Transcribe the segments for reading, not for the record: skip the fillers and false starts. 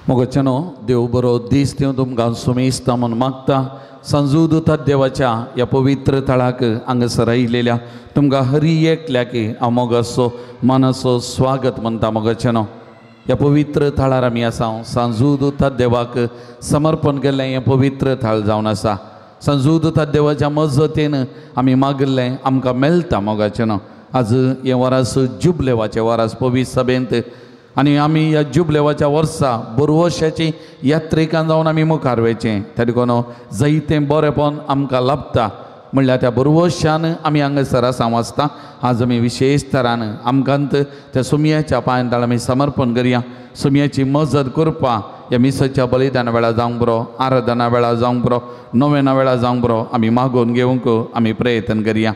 मोगाच्यानो देव बरो दीस दिवन तुमकां सुमेस्ता म्हूण मागता. संजू देवाच्या ह्या पवित्र थळाक हांगासर आयिल्ल्या तुमकां हरी एकल्याक हांव मोगाचो मनाचो स्वागत म्हणटा. मोगाच्यानो ह्या पवित्र थळार आमी आसा. सांजू देवाक समर्पण केल्लें हें पवित्र थळ जावन आसा. संजू देवाच्या मजतीन आमी मागिल्लें आमकां मेळटा. मोगाच्यानो आज हें वरास जुबलेवाचें वरास पवित्र सभेंत आनी आमी ह्या जुबलेवाच्या वर्सा बोरवशाची यात्रेकान जावन आमी मुखार वयचें. त्या देखून जायतें बरेंपण आमकां लाभता म्हणल्यार त्या बोरवशान आमी हांगासर आसा वाचता. आज आमी विशेश तरान आमकां त्या सुमयाच्या पांयान आमी समर्पण करया. सुमयाची मजत करपा ह्या मिसाच्या बलिदाना वेळार जावंक बरो, आराधना वेळार जावंक बरो, नोवेना वेळार जावंक बरो आमी मागोवन घेवंक आमी प्रयत्न करया.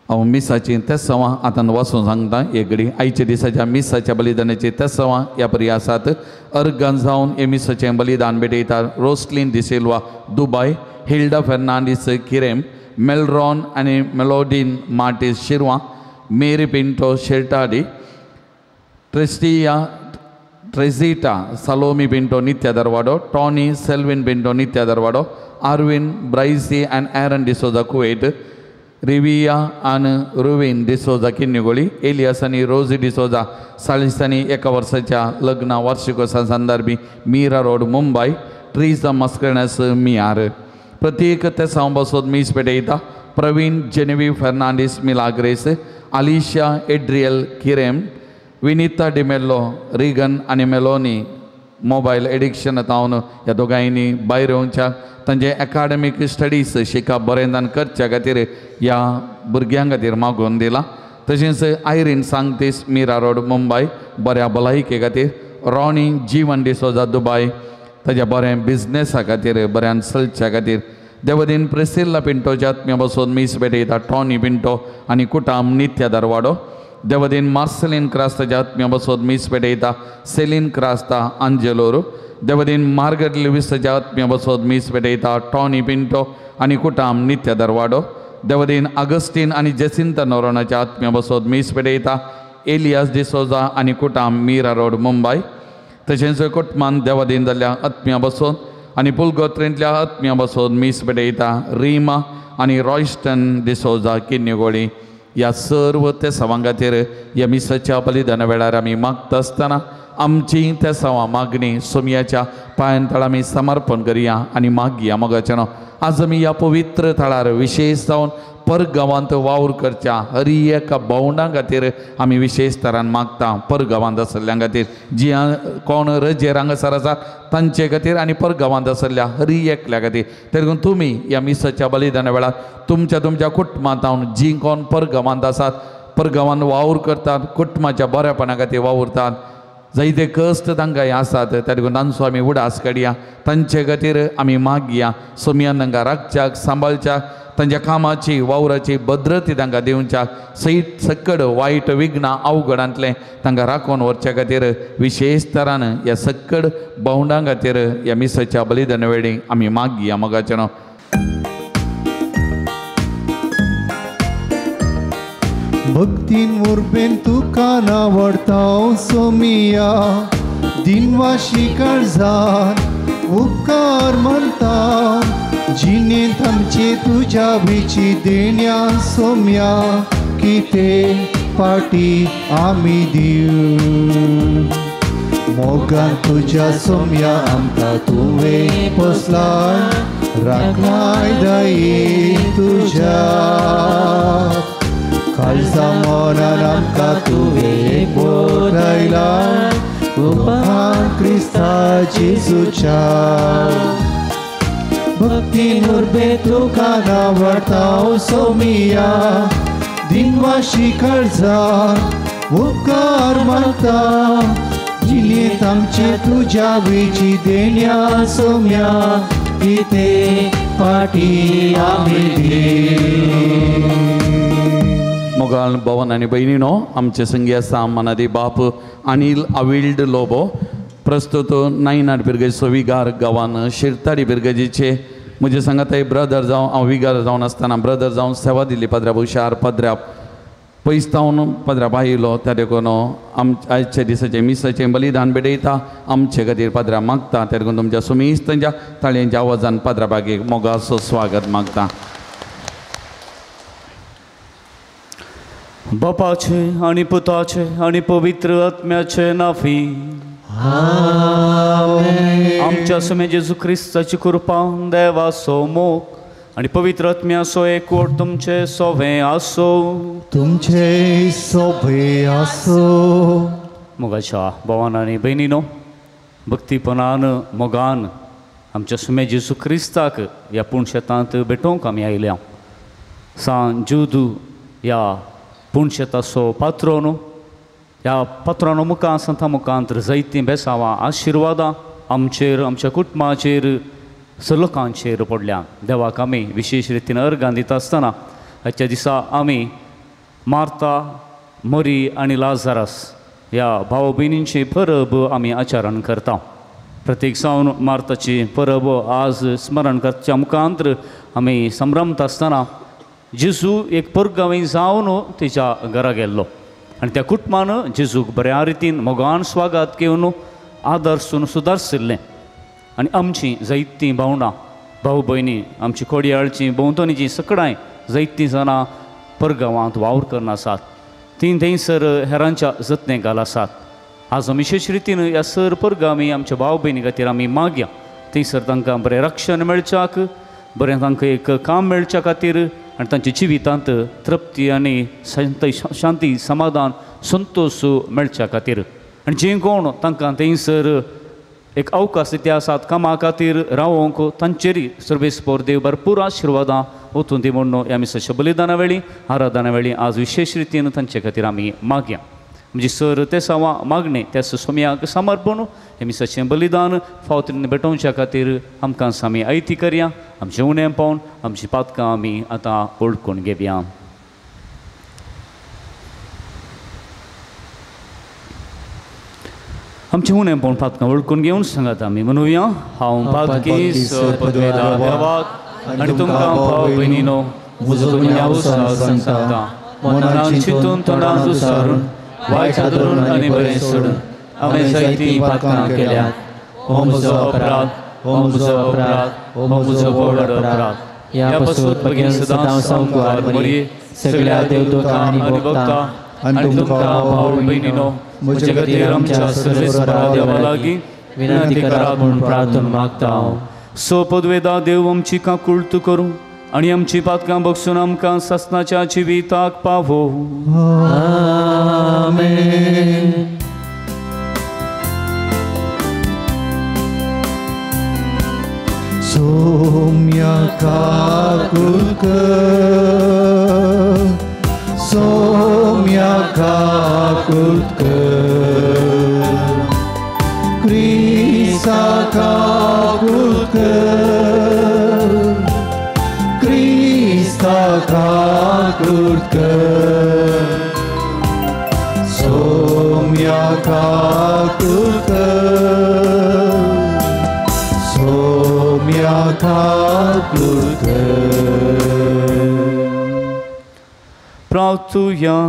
हांव मिसाची तेसवां आतां वाचून सांगता. एक घडी आयच्या दिसाच्या मिसाच्या बलिदानाची तेसवां ह्या परी आसात. अर्गान जावन हे मिसाचें बलिदान भेटयतात Roslin D'Silva Dubai, Hilda Fernandes Quirem, Melron आनी Melodine Martis Shirva, Mary Pinto Shertadi, Trestia Tregita Salomi Pinto Nitya Darwado, Tony Selvin Pinto Nitya Darwado, Arvin Braisi and Aaron D'Souza Kuwait, Rivia आनी रुवीन डिसोजा किन्नीगोळी, एलियास आनी रोजी डिसोजा साळिसांनी एका वर्साच्या लग्न वार्षिकोत्सवा संदर्भी मीरा रोड मुंबय, ट्रीजा मस्करण्यास मियार. प्रत्येक तेसांव बसोत मीस पेटयता Praveen Genevieve Fernandes Milagres, Alisha Adriel Quirem, Vinita D'Mello Regan आनी मेलोनी मोबायल एडिक्शन तावन ह्या दोगांयनी भायर येवच्या तांचे एकाडेमीक स्टडीज शिकप बरें करच्या खातीर ह्या भुरग्यां खातीर मागोवन दिलां. तशेंच आयरीन सांगतीस मीरा रोड मुंबय बऱ्या भलायके खातीर, रॉनी जीवन डिसोजा दुबाय ताज्या बऱ्या बिजनेसा खातीर बऱ्यान चलच्या खातीर, देवदीन प्रेसिल्ला पिंटोच्या आत्म्या बसून मीस भेटयता टॉनी पिंटो आनी कुटाम नित्या दरवाडो, देवदीन मार्सेलीन क्रास्ताच्या आत्म्या बसून मीस भेटयता सेलीन क्रास्ता आंजेलोरू, देवदीन मार्गरेट लिविसाच्या आत्म्या बसून मीस भेटयता टॉनी पिंटो आनी कुटाम नित्या दरवाडो, देवदीन आगस्टीन आनी जेसिंता नोरोनाच्या आत्म्या बसून मीस भेटयता एलियास डिसोजा आनी कुटाम मीरा रोड मुंबय. तशेंच कुटमान देवदीन जाल्ल्या आत्म्या बसून आनी पुलगोत्रेंतल्या आत्म्या बसून मीस भेटयता रीमा आनी रॉयस्टन डिसोजा किन्नीगोळी. ह्या सर्व तेसावां खातीर ह्या मिसाच्या बलिदाना वेळार आमी मागता आसतना आमची तेसावां मागणी सोमयाच्या पांयान थळ आमी समर्पण करया आनी मागया. मोगाच्यानो आज आमी ह्या पवित्र थळार विशेश जावन परगांवांत वावर करच्या हरी एका भावंडां खातीर आमी विशेश तरान मागता. परगांवांत आसल्ल्यां खातीर जी कोण रजेर हांगासर आसा तांचे खातीर आनी परगांवांत आसल्ल्या हरी एकल्या खातीर. देखून तुमी ह्या मिसाच्या बलिदाना वेळार तुमच्या तुमच्या कुटुंबांत जी कोण परगांवांत आसात, परगांवांत वावर करतात, कुटुंबाच्या बऱ्यापणा खातीर वावुरतात, जायते कश्ट तांकां आसात, त्या देखून तांचो आमी उडास काडया, तांचे खातीर आमी मागया. सोमयान तांकां राखच्याक सांबाळच्याक, तांच्या कामाची वावराची भद्रती तांकां दिवच्याक, सयत सकड वायट विघ्नां अवघडांतलें तांकां राखून व्हरच्या खातीर विशेश तरान ह्या सकड भावंडां खातीर ह्या मिसाच्या बलिदाना वेळी आमी मागया. मोगाच्यानो भक्तीन उर्बेन तुका नावडता सोमिया, दिनवाशी काळजान उपकार मानता, जिणेंत आमचे तुज्या विची देण्या सोम्या, कितें पाटी आमी दिव. मोगान तुज्या सोम्या आमकां तुवें पोसलाय, राखलाय दये तुज्या, काळजा मनान आमकां तुवें एकवट लायलाय, उपकार क्रिस्ता जेजूच्या. भक्तीन उर्बे तुका नावडता सोमिया, दिनवाशी काळजान उपकार मानता, जिणेंत आमचे तुज्या विची देण्या सोम्या, कितें पाटी आमी दी. मोगाळ भवन आनी भयणीनो, आमचे संगी आसा मनादी बाप अनिल अविल्ड लोबो, प्रस्तुत नायनाट बिरगजीचो विगार गांवान शिरताडी बिरगजीचे म्हजे सांगाताय ब्रदर जावन हांव विगार जावन आसतना ब्रदर जावन सेवा दिली पाद्र्याप हुशार पाद्र्याप. पयस पाद्रा बायलो त्या देखून आयच्या दिसाचें मिसाचें बलिदान भेटयता आमचे खातीर पाद्रा मागता त्या देखून तुमच्या सुमेस्तांच्या ताळयांच्या आवाजान पाद्रा बागेक मोगाचो स्वागत मागता. बापाचे आनी पुताचे आनी पवित्र आत्म्याचे नाफी आमच्या सुमे जेजू क्रिस्ताची कृपा देवाचो मोग आनी पवित्र आत्म्याचो एकवट तुमचे सोवे आसो तुमचे सोवे आसो. मोगाच्या भावान आनी भयणीनो भक्तीपणान मोगान आमच्या सुमे जेजू क्रिस्ताक ह्या पुणशेतांत भेटोवंक आमी आयल्या. सान जुदू ह्या पुणशेताचो पात्रोन ह्या पात्रानो मुखार संता मुखांत जायतीं बेसावां आशिर्वादां आमचेर आमच्या कुटुंबाचेर सलोकांचेर पडल्या. देवाक आमी विशेश रितीन अर्गां दिता आसतना आयच्या दिसा आमी मार्ता मरी आनी लाजारस ह्या भाव भयणींची परब आमी आचरण करता. प्रत्येक जावन मार्ताची परब आज स्मरण करच्या मुखांत आमी संभ्रमता आसतना जेजू एक परगांवी जावन तिच्या घरा गेल्लो आनी त्या कुटुंबान जेजूक बऱ्या रितीन मोगान स्वागत घेवन आदर्सून सुदारशिल्लें. आनी आमची जायतीं भावंडां भाव भयणी आमची कोडयाळची भोंवतणीची सकडांय जायतीं जाणां परगांवांत वावर करून आसात तीं थंयसर हेरांच्या जतने घाल आसात. आज आमी विशेश रितीन ह्या सर परगांवी आमच्या भाव भयणी खातीर आमी मागया थंयसर तांकां बरें रक्षण मेळच्याक बरें तांकां एक काम मेळच्या खातीर आनी तांच्या जिवितांत तृप्ती आनी शांती समाधान संतोश मेळच्या खातीर आनी जें कोण तांकां थंयसर एक अवकाश ते आसात कामा खातीर रावोंक तांचेरय सर्वेस्पोर देव भरपूर आशिर्वादां वतून दी म्हणून ह्या मिसाच्या बलिदाना वेळी आराधना वेळी आज विशेश रितीन तांचे खातीर आमी मागया. म्हणजे सर ते सावा मागणें त्या सोम्याक समर्पण हे मिसाचें बलिदान फावतीन भेटोवच्या खातीर आमकां आमी आयती करया. आमचें उणें पावन आमची पातकां आमी आतां वळखून घेवया. आमचें उणें पावन पातकां वळखून घेवन सांगात आमी म्हणुया. हांव पातकी पदवेदा देवाक आनी तुमकां भाव भयणीनो म्हजो गुन्यांव सांगता मनान चिंतून तोंडान दुसारून वायट धरून आनी बरें सोडून हांवें जायतीं पातकां केल्यात. हो म्हजो अपराध हो म्हजो अपराध हो म्हजो व्हड अपराध. ह्या पासून भगेन सदां सामकार मरये सगळ्या देवदूतां आनी भक्तां आनी तुमकां भाव भयणीनो म्हजे खातीर आमच्या सर्वेस्परा देवा लागीं विनंती करात म्हूण प्रार्थना मागता हांव. सो पदवेदा देव आमची काकुळट करूं आनी आमची पातकां बगसून आमकां सासणाच्या जिविताक पावो. आमेन. सोम्या काकुळट कर सोम्या काकुळट कर क्रिस्ता काकुळट कर क्रिस्ता काकुळट कर सोम्या काकुळट कर सोम्या काकुळट कर. प्रार्थुया.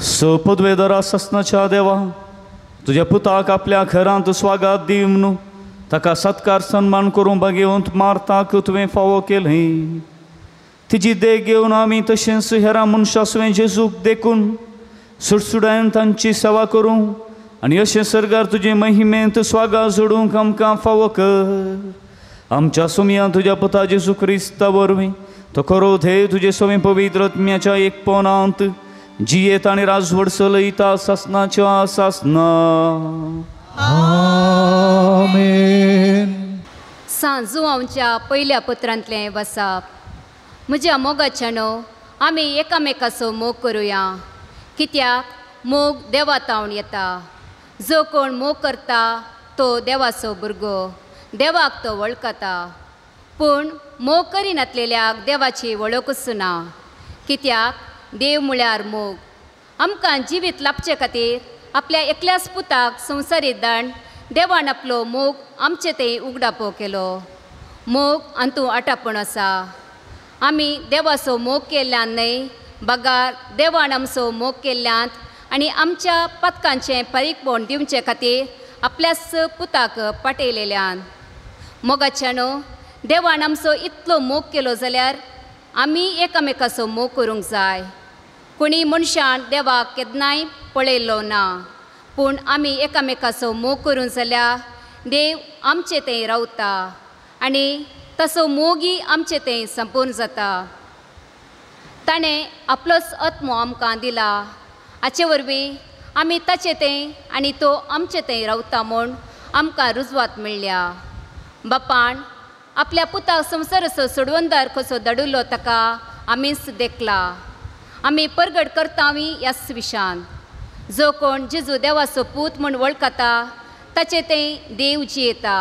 स पदवेदरा सासणाच्या देवा तुज्या पुताक आपल्या घरांत स्वागत दी म्हणून ताका सत्कार सन्मान करूंक बागेवंत मार्ताक तुवें फावो केलें. तिजी देख घेवन आमी तशेंच हेरां मनशां सुवें जेजूक देखून सुडसुडायन तांची सेवा करूं आनी अशें सर्गार तुजे महिमेंत स्वागत जोडूंक आमकां फावो कर. आमच्या सुमयान तुज्या पुता जेजू क्रिस्ता वरवीं तो खरो ध्येय तुजे सवें पवित्र आत्म्याच्या एकपणांत जियेत आनी राजवड चलयता सासणाच्या सासना. आमेन. सांजुआंच्या पयल्या पत्रांतलें वसाप. म्हज्या मोगाच्यानो आमी एकामेकाचो मोग करुया कित्याक मोग देवा तावन येता. जो कोण मोग करता तो देवाचो भुरगो देवाक तो वळखता. पूण मोग करिनातलेल्याक देवाची वळखूच ना कित्याक देव म्हळ्यार मोग. आमकां जिवीत लाभचे खातीर आपल्या एकल्याच पुताक संवसारीत दाण देवान आपलो मोग आमचे थंय उगडापो केलो. मोग हातूंत आटापण आसा. आमी देवाचो मोग केल्ल्यान न्हय, बगार देवान आमचो मोग केल्ल्यांत आनी आमच्या पदकांचें परीकपण दिवचे खातीर आपल्याच पुताक पाटयलेल्यान. मोगाच्यानो, देवान आमचो इतलो मोग केलो जाल्यार आमी एकामेकाचो मोग करूंक जाय. कोणी मनशान देवाक केन्नाय पळयलो ना, पूण आमी एकामेकाचो मोग करूंक जाल्यार देव आमचे थंय रावता आनी तसो मोगी आमचे थंय संपूर्ण जाता. ताणें आपलोच आत्मो आमकां दिला, हाचे वरवीं आमी ताचे थंय आनी तो आमचे थंय रावता म्हूण आमकां रुजवात मेळ्ळ्या. बापान आपल्या पुताक संवसाराचो सोडवणदार कसो धाडिल्लो ताका आमीच देखला. आमी परगट करता आमी ह्याच विशान, जो कोण जेजू देवाचो पूत म्हूण वळखता ताचे थंय देव जियेता,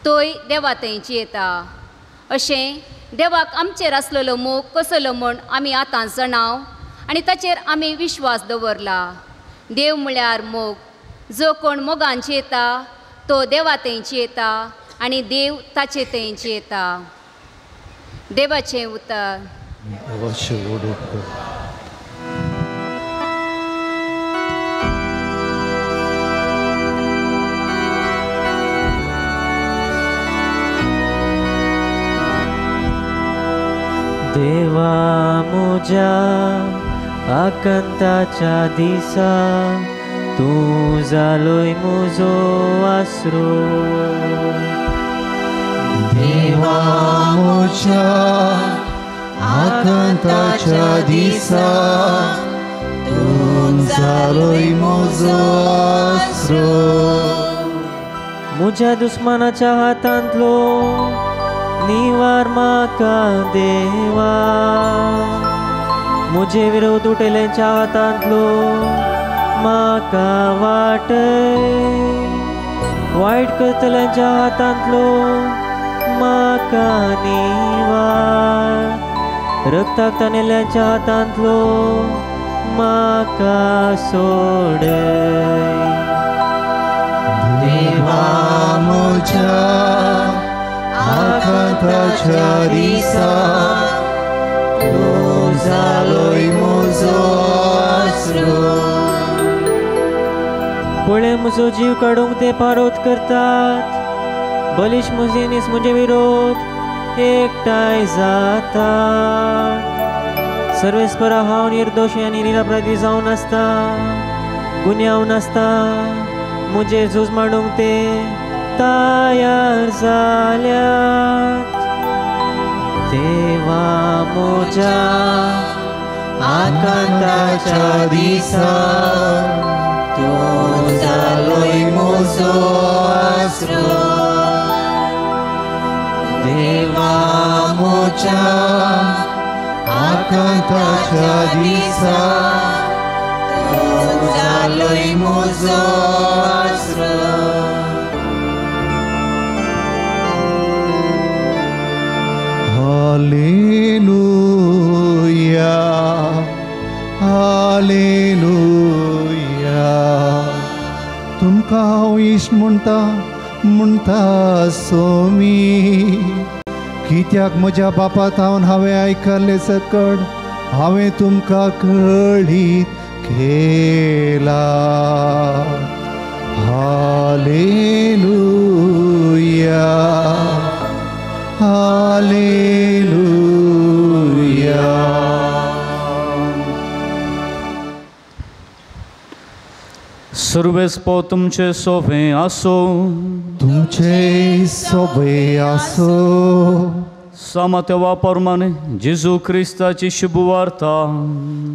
तोय देवा थंय जियेता. अशें देवाक आमचेर आसलेलो मोग कसलो म्हूण आमी आतां जाणाव आनी ताचेर आमी विश्वास दवरला. देव म्हळ्यार मोग. जो कोण मोगान जियेता तो देवा थंय जियेता आनी देव ताचे थंय जियेता. देवाचें उतर. देवा म्हज्या आकांताच्या दिसा तूं जालोय म्हजो आसरो. देवा म्हज्या आकांताच्या दिसा तूं जालोय म्हजो आसरो. म्हज्या दुस्मानाच्या हातांतलो निवार म्हाका देवा, म्हजे विरोध उठयल्यांच्या हातांतलो म्हाका वाटय, वायट करतल्यांच्या हातांतलो म्हाका निवार, रक्ताक तानेल्यांच्या हातांतलो म्हाका सोडय. देवा म्हज्या आकांताच्या दिसा तूं जालोय म्हजो आसरो. पळय म्हजो जीव काडूंक ते पारोत करतात, बलिश म्हजे म्हजे विरोध एकठांय जाता. सर्वेस्परा हांव निर्दोशी आनी निरपराधी जावन आसता, गुन्यांव नासता म्हजेर झूज मांडूंक ते तयार जाल्यात. देवा म्हज्या आकांताच्या दिसा तूं जालोय म्हजो आसरो. देवा म्हज्या आकांताच्या दिसा तूं जालोय म्हजो आसरो. Hallelujah, hallelujah. तुमकां हांव इश्ट म्हणटा म्हणटा सोमी, कित्याक म्हज्या बापा थावन हांवें आयकल्लें सकट हांवें तुमकां कळीत केला. Hallelujah, hallelujah. सर्वेस्पो तुमचे सोबे आसो, तुमचे सोबे आसो. सामतेवा प्रमाणे जेजू क्रिस्ताची शुभवार्ता.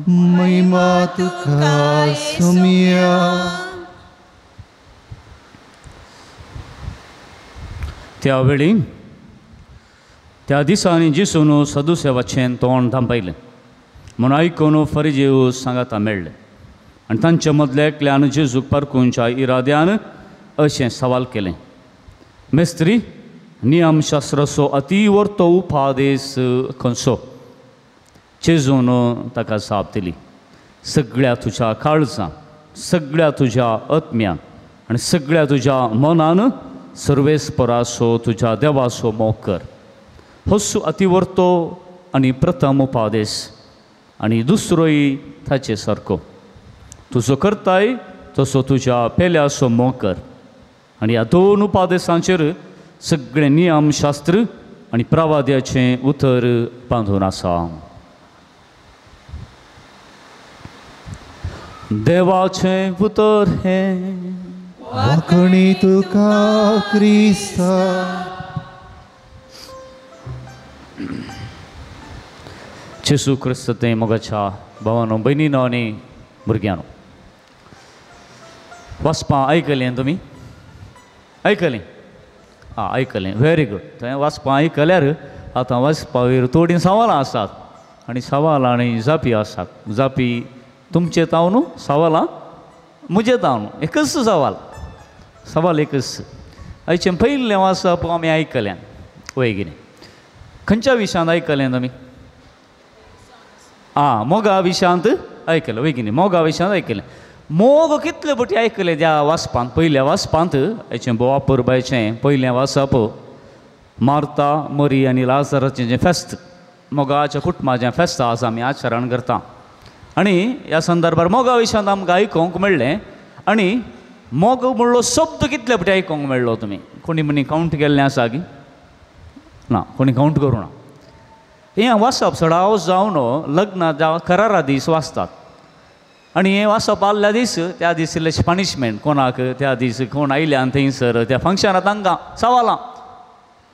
महिमा तुका सोमिया. त्यावेळी त्या दिसांनी जेजून सदुसेवाचें तोंड धांपयलें म्हूण आयकून फरिजेव सांगाता मेळ्ळे आनी तांचे मदल्या एकल्यान जेजूक पारखुंच्या इराद्यान अशें सवाल केलें, मेस्त्री, नियमशास्त्राचो अतिवर्तो उपादेस खंयचो? जेजून ताका जाप दिली, सगळ्या तुज्या काळजान, सगळ्या तुज्या आत्म्यान आनी सगळ्या तुज्या मनान सर्वेस्पराचो तुज्या देवाचो मोग कर. होसो अतिवर्तो आनी प्रथम उपादेश आनी दुसरोय ताचे सारको, तुजो करताय तसो तुज्या पेल्याचो मोग कर. आनी ह्या दोन उपादेशांचेर सगळें नियमशास्त्र आनी प्रवाद्याचें उतर बांदून आसा. देवाचें उतर हें वाखणी तुका क्रिस्ता. जेजू क्रिस्त तें मोगाच्या भावानो भयणीनो आनी भुरग्यांनो, वाचपां आयकलें तुमी? आयकलें? आं, आयकलें, व्हेरी गूड. थंय वाचपां आयकल्यार आतां वाचपा वयर थोडीं सवालां आसात आनी सवालां आनी जापी आसात. जापी तुमचे तावन, सवालां म्हजे तावन, एकच सवाल, सवाल एकच. आयचें पयलें वाचप आमी आयकलें वय कितें? खंयच्या विशयांत आयकलें तुमी? आं, मोगा विशयांत आयकलें वय कितें? मोगा विशयांत आयकलें. मोग कितले पटी आयकलें त्या वाचपांत, पयल्या वाचपांत? हाचें बोवा परबायचें पयलें वाचप, मार्ता मरी आनी लाजराचें जें फेस्त, मोगाच्या कुटुंबाचें फेस्त आज आमी आचरण करता. आनी ह्या संदर्भार मोगा विशयांत आमकां आयकूंक मेळ्ळें. आनी मोग म्हणलो शब्द कितले पटी आयकूंक मेळ्ळो तुमी? कोणी म्हणी कावंट केल्लें आसा की ना? कोणी कावंट करूं ना? हें वाचप सडाव जावन लग्न जावं करारा दीस वाचतात. आनी हें वाचप आसल्या दीस त्या दीस इल्लेशें पनिशमेंट कोणाक, त्या दीस कोण आयल्या आनी थंयसर त्या फंक्शनाक तांकां सवालां.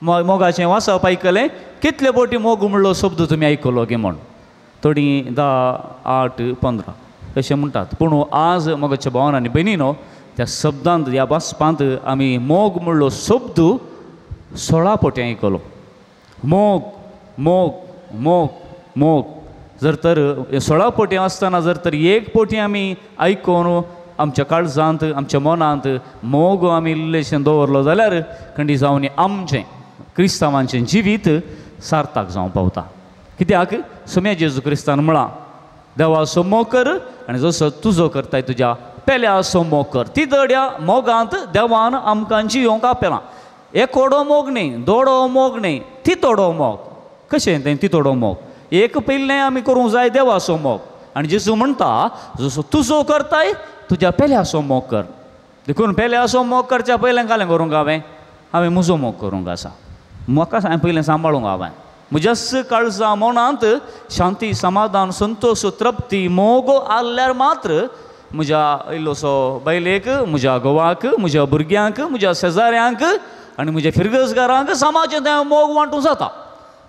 मोगाचें वाचप आयकलें, कितले बोटी मोग म्हणलो शब्द तुमी आयकलो की म्हण? थोडीं 10, 8, 15 अशें म्हणटात. पूण आज मोगाच्या भावान आनी भयणीनो, त्या शब्दांत, ह्या वाचपांत आमी मोग म्हणलो शब्द 16 पटी आयकलो. मोग मोग मोग मोग. जर तर 16 पटी आसतना जर तर एक पटी आमी आयकून आमच्या काळजांत, आमच्या मनांत मोग आमी इल्लेशें दवरलो जाल्यार खंडी जावन आमचें क्रिस्तांवांचें जिवीत सार्थक जावंक पावता. कित्याक सुम्या जेजू क्रिस्तान म्हळां, देवाचो मोग कर आनी जसो तुजो करताय तुज्या पेल्याचो मोग कर. ती दड्या मोगांत देवान आमकां जियोंक आपयलां. एकोडो मोग न्ही, दोडो मोग न्ही, तितोडो मोग. कशें तें तितोडो मोग? एक पयलें आमी करूंक जाय देवाचो मोग. आनी जेजू म्हणटा जसो तुजो करताय तुज्या पेल्याचो मोग कर. देखून पेल्याचो मोग करच्या पयलें कालें करूंक हांवें? हांवें म्हजो मोग करूंक आसा. म्हाका हांवें पयलें सांबाळूंक हांवें म्हज्याच काळजा मनांत शांती, समाधान, संतोश, तृप्ती, मोग आसल्यार मात्र म्हज्या इल्लोसो बायलेक, म्हज्या घोवाक, म्हज्या भुरग्यांक, म्हज्या शेजाऱ्यांक आनी म्हज्या फिरगजगारांक समाजांत हांव मोग वांटूंक जाता.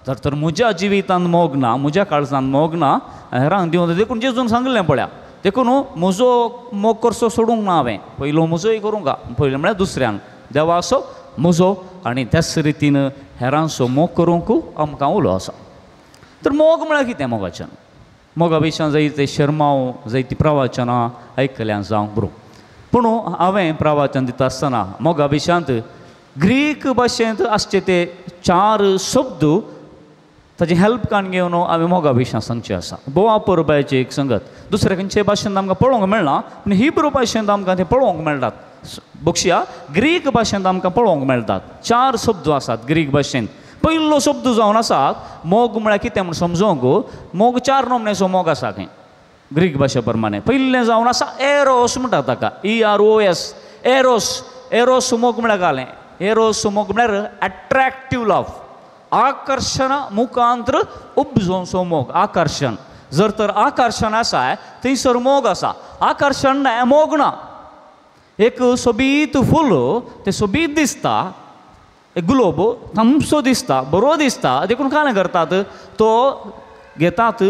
जर तर म्हज्या जिवितांत मोग ना, म्हज्या काळजांत मोग ना, हेरांक दिवन देखून जेजून सांगलें पळया. देखून म्हजो मोग करचो सोडूंक ना हांवें, पयलो म्हजोय करूंक पयलो म्हळ्यार दुसऱ्यान देवाचो म्हजो आनी त्याच रितीन हेरांचो मोग करूंक आमकां उलो आसा. तर मोग म्हळ्यार कितें? मोगाच्यान मोगा विशयान जायते शर्मांव, जायतीं प्रवाचनां आयकल्यां जावंक बरो. पूण हांवें प्रवाचन दिता आसतना मोगा विशयांत ग्रीक भाशेंत आसचे ते 4 शब्द ताजें हेल्प काण घेवन हांवें मोगा विशयान सांगचें आसा. बोवा परबायची एक संगत दुसऱ्या खंयचे भाशेंत आमकां पळोवंक मेळना, पूण हिब्रू भाशेंत आमकां तें पळोवंक मेळटात. बक्षया ग्रीक भाशेंत आमकां पळोवंक मेळटात. 4 शब्द आसात ग्रीक भाशेंत. पयलो शब्द जावन आसा मोग म्हळ्यार कितें म्हूण समजूंक. मोग 4 नमण्याचो मोग आसा खंय ग्रीक भाशे प्रमाणे. पयलें जावन आसा एरोस म्हणटा ताका, EROS, Eros. Eros मोग म्हळ्यार घालें. एरोस मोग म्हळ्यार एट्रेक्टीव लव, आकर्शणा मुखांत्र उपजोवचो मोग. आकर्शण जर तर आकर्शण आसा थंयसर मोग आसा. आकर्शण ना मोग ना. एक सोबीत फूल तें सोबीत दिसता, एक गुलोब तांबसो दिसता, बरो दिसता, देखून कांय करतात तो घेतात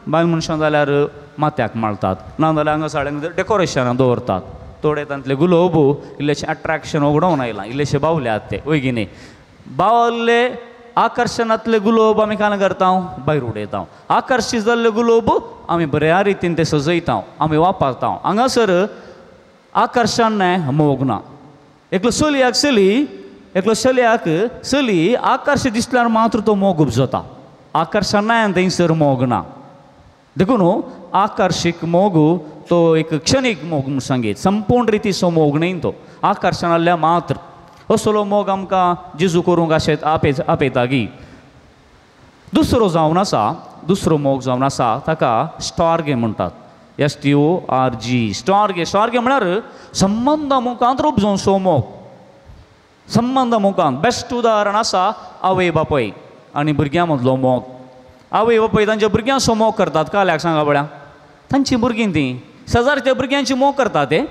बायल मनशां जाल्यार माथ्याक माळतात, ना जाल्यार हांगा साड्यांक डेकोरेशनाक दवरतात. थोडे तांतले गुलोब इल्लेशें अट्रेक्शन उगडोवन आयलां, इल्लेशे बावल्यात ते वय न्ही. बावल्ले आकर्शणांतले गुलोब आमी कांय करता, भायर उडयता. आकर्शीत जाल्ले गुलोब आमी बऱ्या रितीन ते सजयता, आमी वापरता. हांगासर आकर्शण ना, मोग ना. एकलो चलयाक चली, एकलो चलयाक चली आकर्शीत दिसल्यार मात्र तो मोग उपजता. आकर्शण ना थंयसर मोग ना. देखून आकर्शीक मोग तो एक क्षणीक मोग म्हूण सांगीत, संपूर्ण रितीचो मोग न्ही तो. आकर्शण आसल्यार मात्र असलो मोग आमकां जेजू करूंक अशें आपयता की. दुसरो जावन आसा, दुसरो मोग जावन आसा ताका स्टॉर्गे म्हणटात, STORG, स्टॉर्गे. स्टॉर्गे म्हळ्यार संबंद मुखांत उपजोवचो मोग, संबंद मुखांत. बेस्ट उदाहरण आसा आवय बापूय आनी भुरग्यां मदलो मोग. आवय बापूय तांच्या भुरग्यांचो मोग करतात, काल्याक सांगा पळया, तांची भुरगीं तीं शेजारच्या भुरग्यांची मोग करतात, ते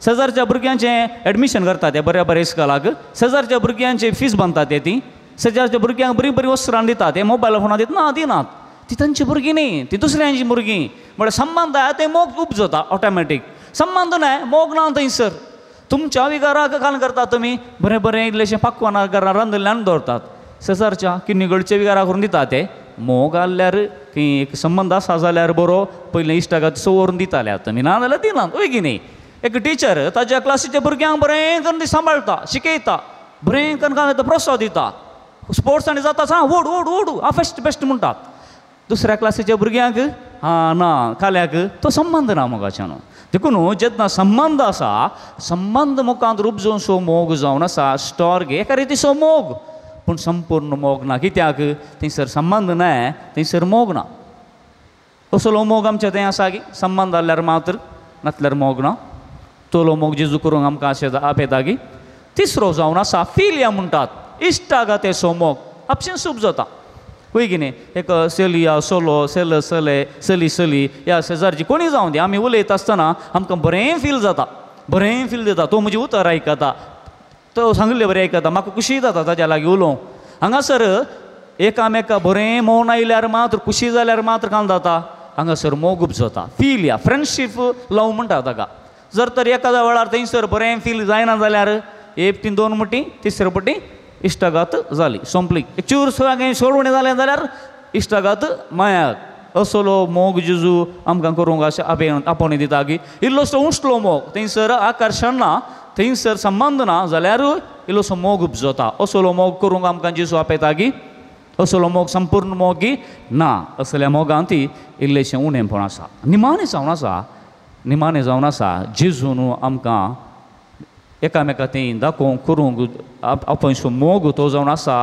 शेजारच्या भुरग्यांचें एडमिशन करतात, ते बऱ्या बऱ्या इस्कॉलाक, शेजारच्या भुरग्यांची फीज बांदतात, ते तीं शेजारच्या भुरग्यांक बरीं बरीं वस्त्रां दितात, ते मोबायल फोनां दित ना दिनात, ती तांची भुरगीं न्ही, ती दुसऱ्यांची भुरगीं. म्हळ्यार संबंद आहा ते मोग उपजता ऑटोमॅटीक, संबंद नाय मोग ना थंयसर. तुमच्या विगाराक काल करतात तुमी, बरें बरें इल्लेशें पाकवाना घरान रांदिल्ल्यान दवरतात, शेजारच्या किन्नीगडच्या विगारा करून दितात ते. मोग आहल्यार की एक संबंद आसा जाल्यार बरो, पयलीं इश्टागत सवरून दिताले आतां तुमी, ना जाल्यार दिनात, हय की न्ही. एक टिचर ताज्या क्लासीच्या भुरग्यांक बरें करून ती सांबाळटा, शिकयता, बरें करून काय प्रोत्साहन दिता, स्पोर्ट्स आनी जाता हां ओड ओड ओड हां बेस्ट बेस्ट म्हणटात. दुसऱ्या क्लासीच्या भुरग्यांक हां ना काल्याक तो संबंद ना मोगाच्यान. देखून जेन्ना संबंद आसा, संबंद मुखांत उपजोवचो मोग जावन आसा स्टॉर्गे, एका रितीचो मोग, पूण संपूर्ण मोग ना. कित्याक थंयसर संबंद ना, थंयसर मोग ना. असलो मोग आमच्या थंय आसा की संबंद आहल्यार मात्र, नासल्यार मोग ना. तोलो मोग जेजू करूंक आमकां अशें आपयता की. तिसरो जावन आसा फिलिया म्हणटात, इश्टागतेचो मोग, आपशींच उपजता, हय की न्ही. एक सेलिया सोलो, सेल सले, सली सली, ह्या शेजारची कोणी जावं दी, आमी उलयता आसतना आमकां बरें फील जाता, बरें फील जाता, तो म्हजी उतर आयकता, तो सांगिल्ले बरें आयकता, म्हाका खुशी जाता ताज्या लागीं उलोवंक. हांगासर एकामेका बरें मौन आयल्यार मात्र, खुशी जाल्यार मात्र काल जाता, हांगासर मोग उपजता, फिलिया, फ्रेंडशीप लव म्हणटा ताका. जर तर एखाद्या वेळार थंयसर बरें फील जायना जाल्यार एक तीन दोन मुटी तिसरे पटी इश्टागात जाली, सोंपली. चूर सगळें सोडवणें जालें जाल्यार इश्टागात मायाक. असलो मोग जेजू आमकां करूंक अशें आपोवणें दिता की इल्लोसो उंचलो मोग, थंयसर आकर्शण ना, थंयसर संबंद ना जाल्यार इल्लोसो मोग उपजता. असलो मोग करूंक आमकां जेजू आपयता की असलो मोग संपूर्ण मोग ना. असल्या मोगान ती इल्लेशें उणेंपण आसा. निमाणें जावन आसा, निमाणें जावन आसा जेजून आमकां एकामेका थंय दाखोवंक करूंक आपणसो मोग तो जावन आसा,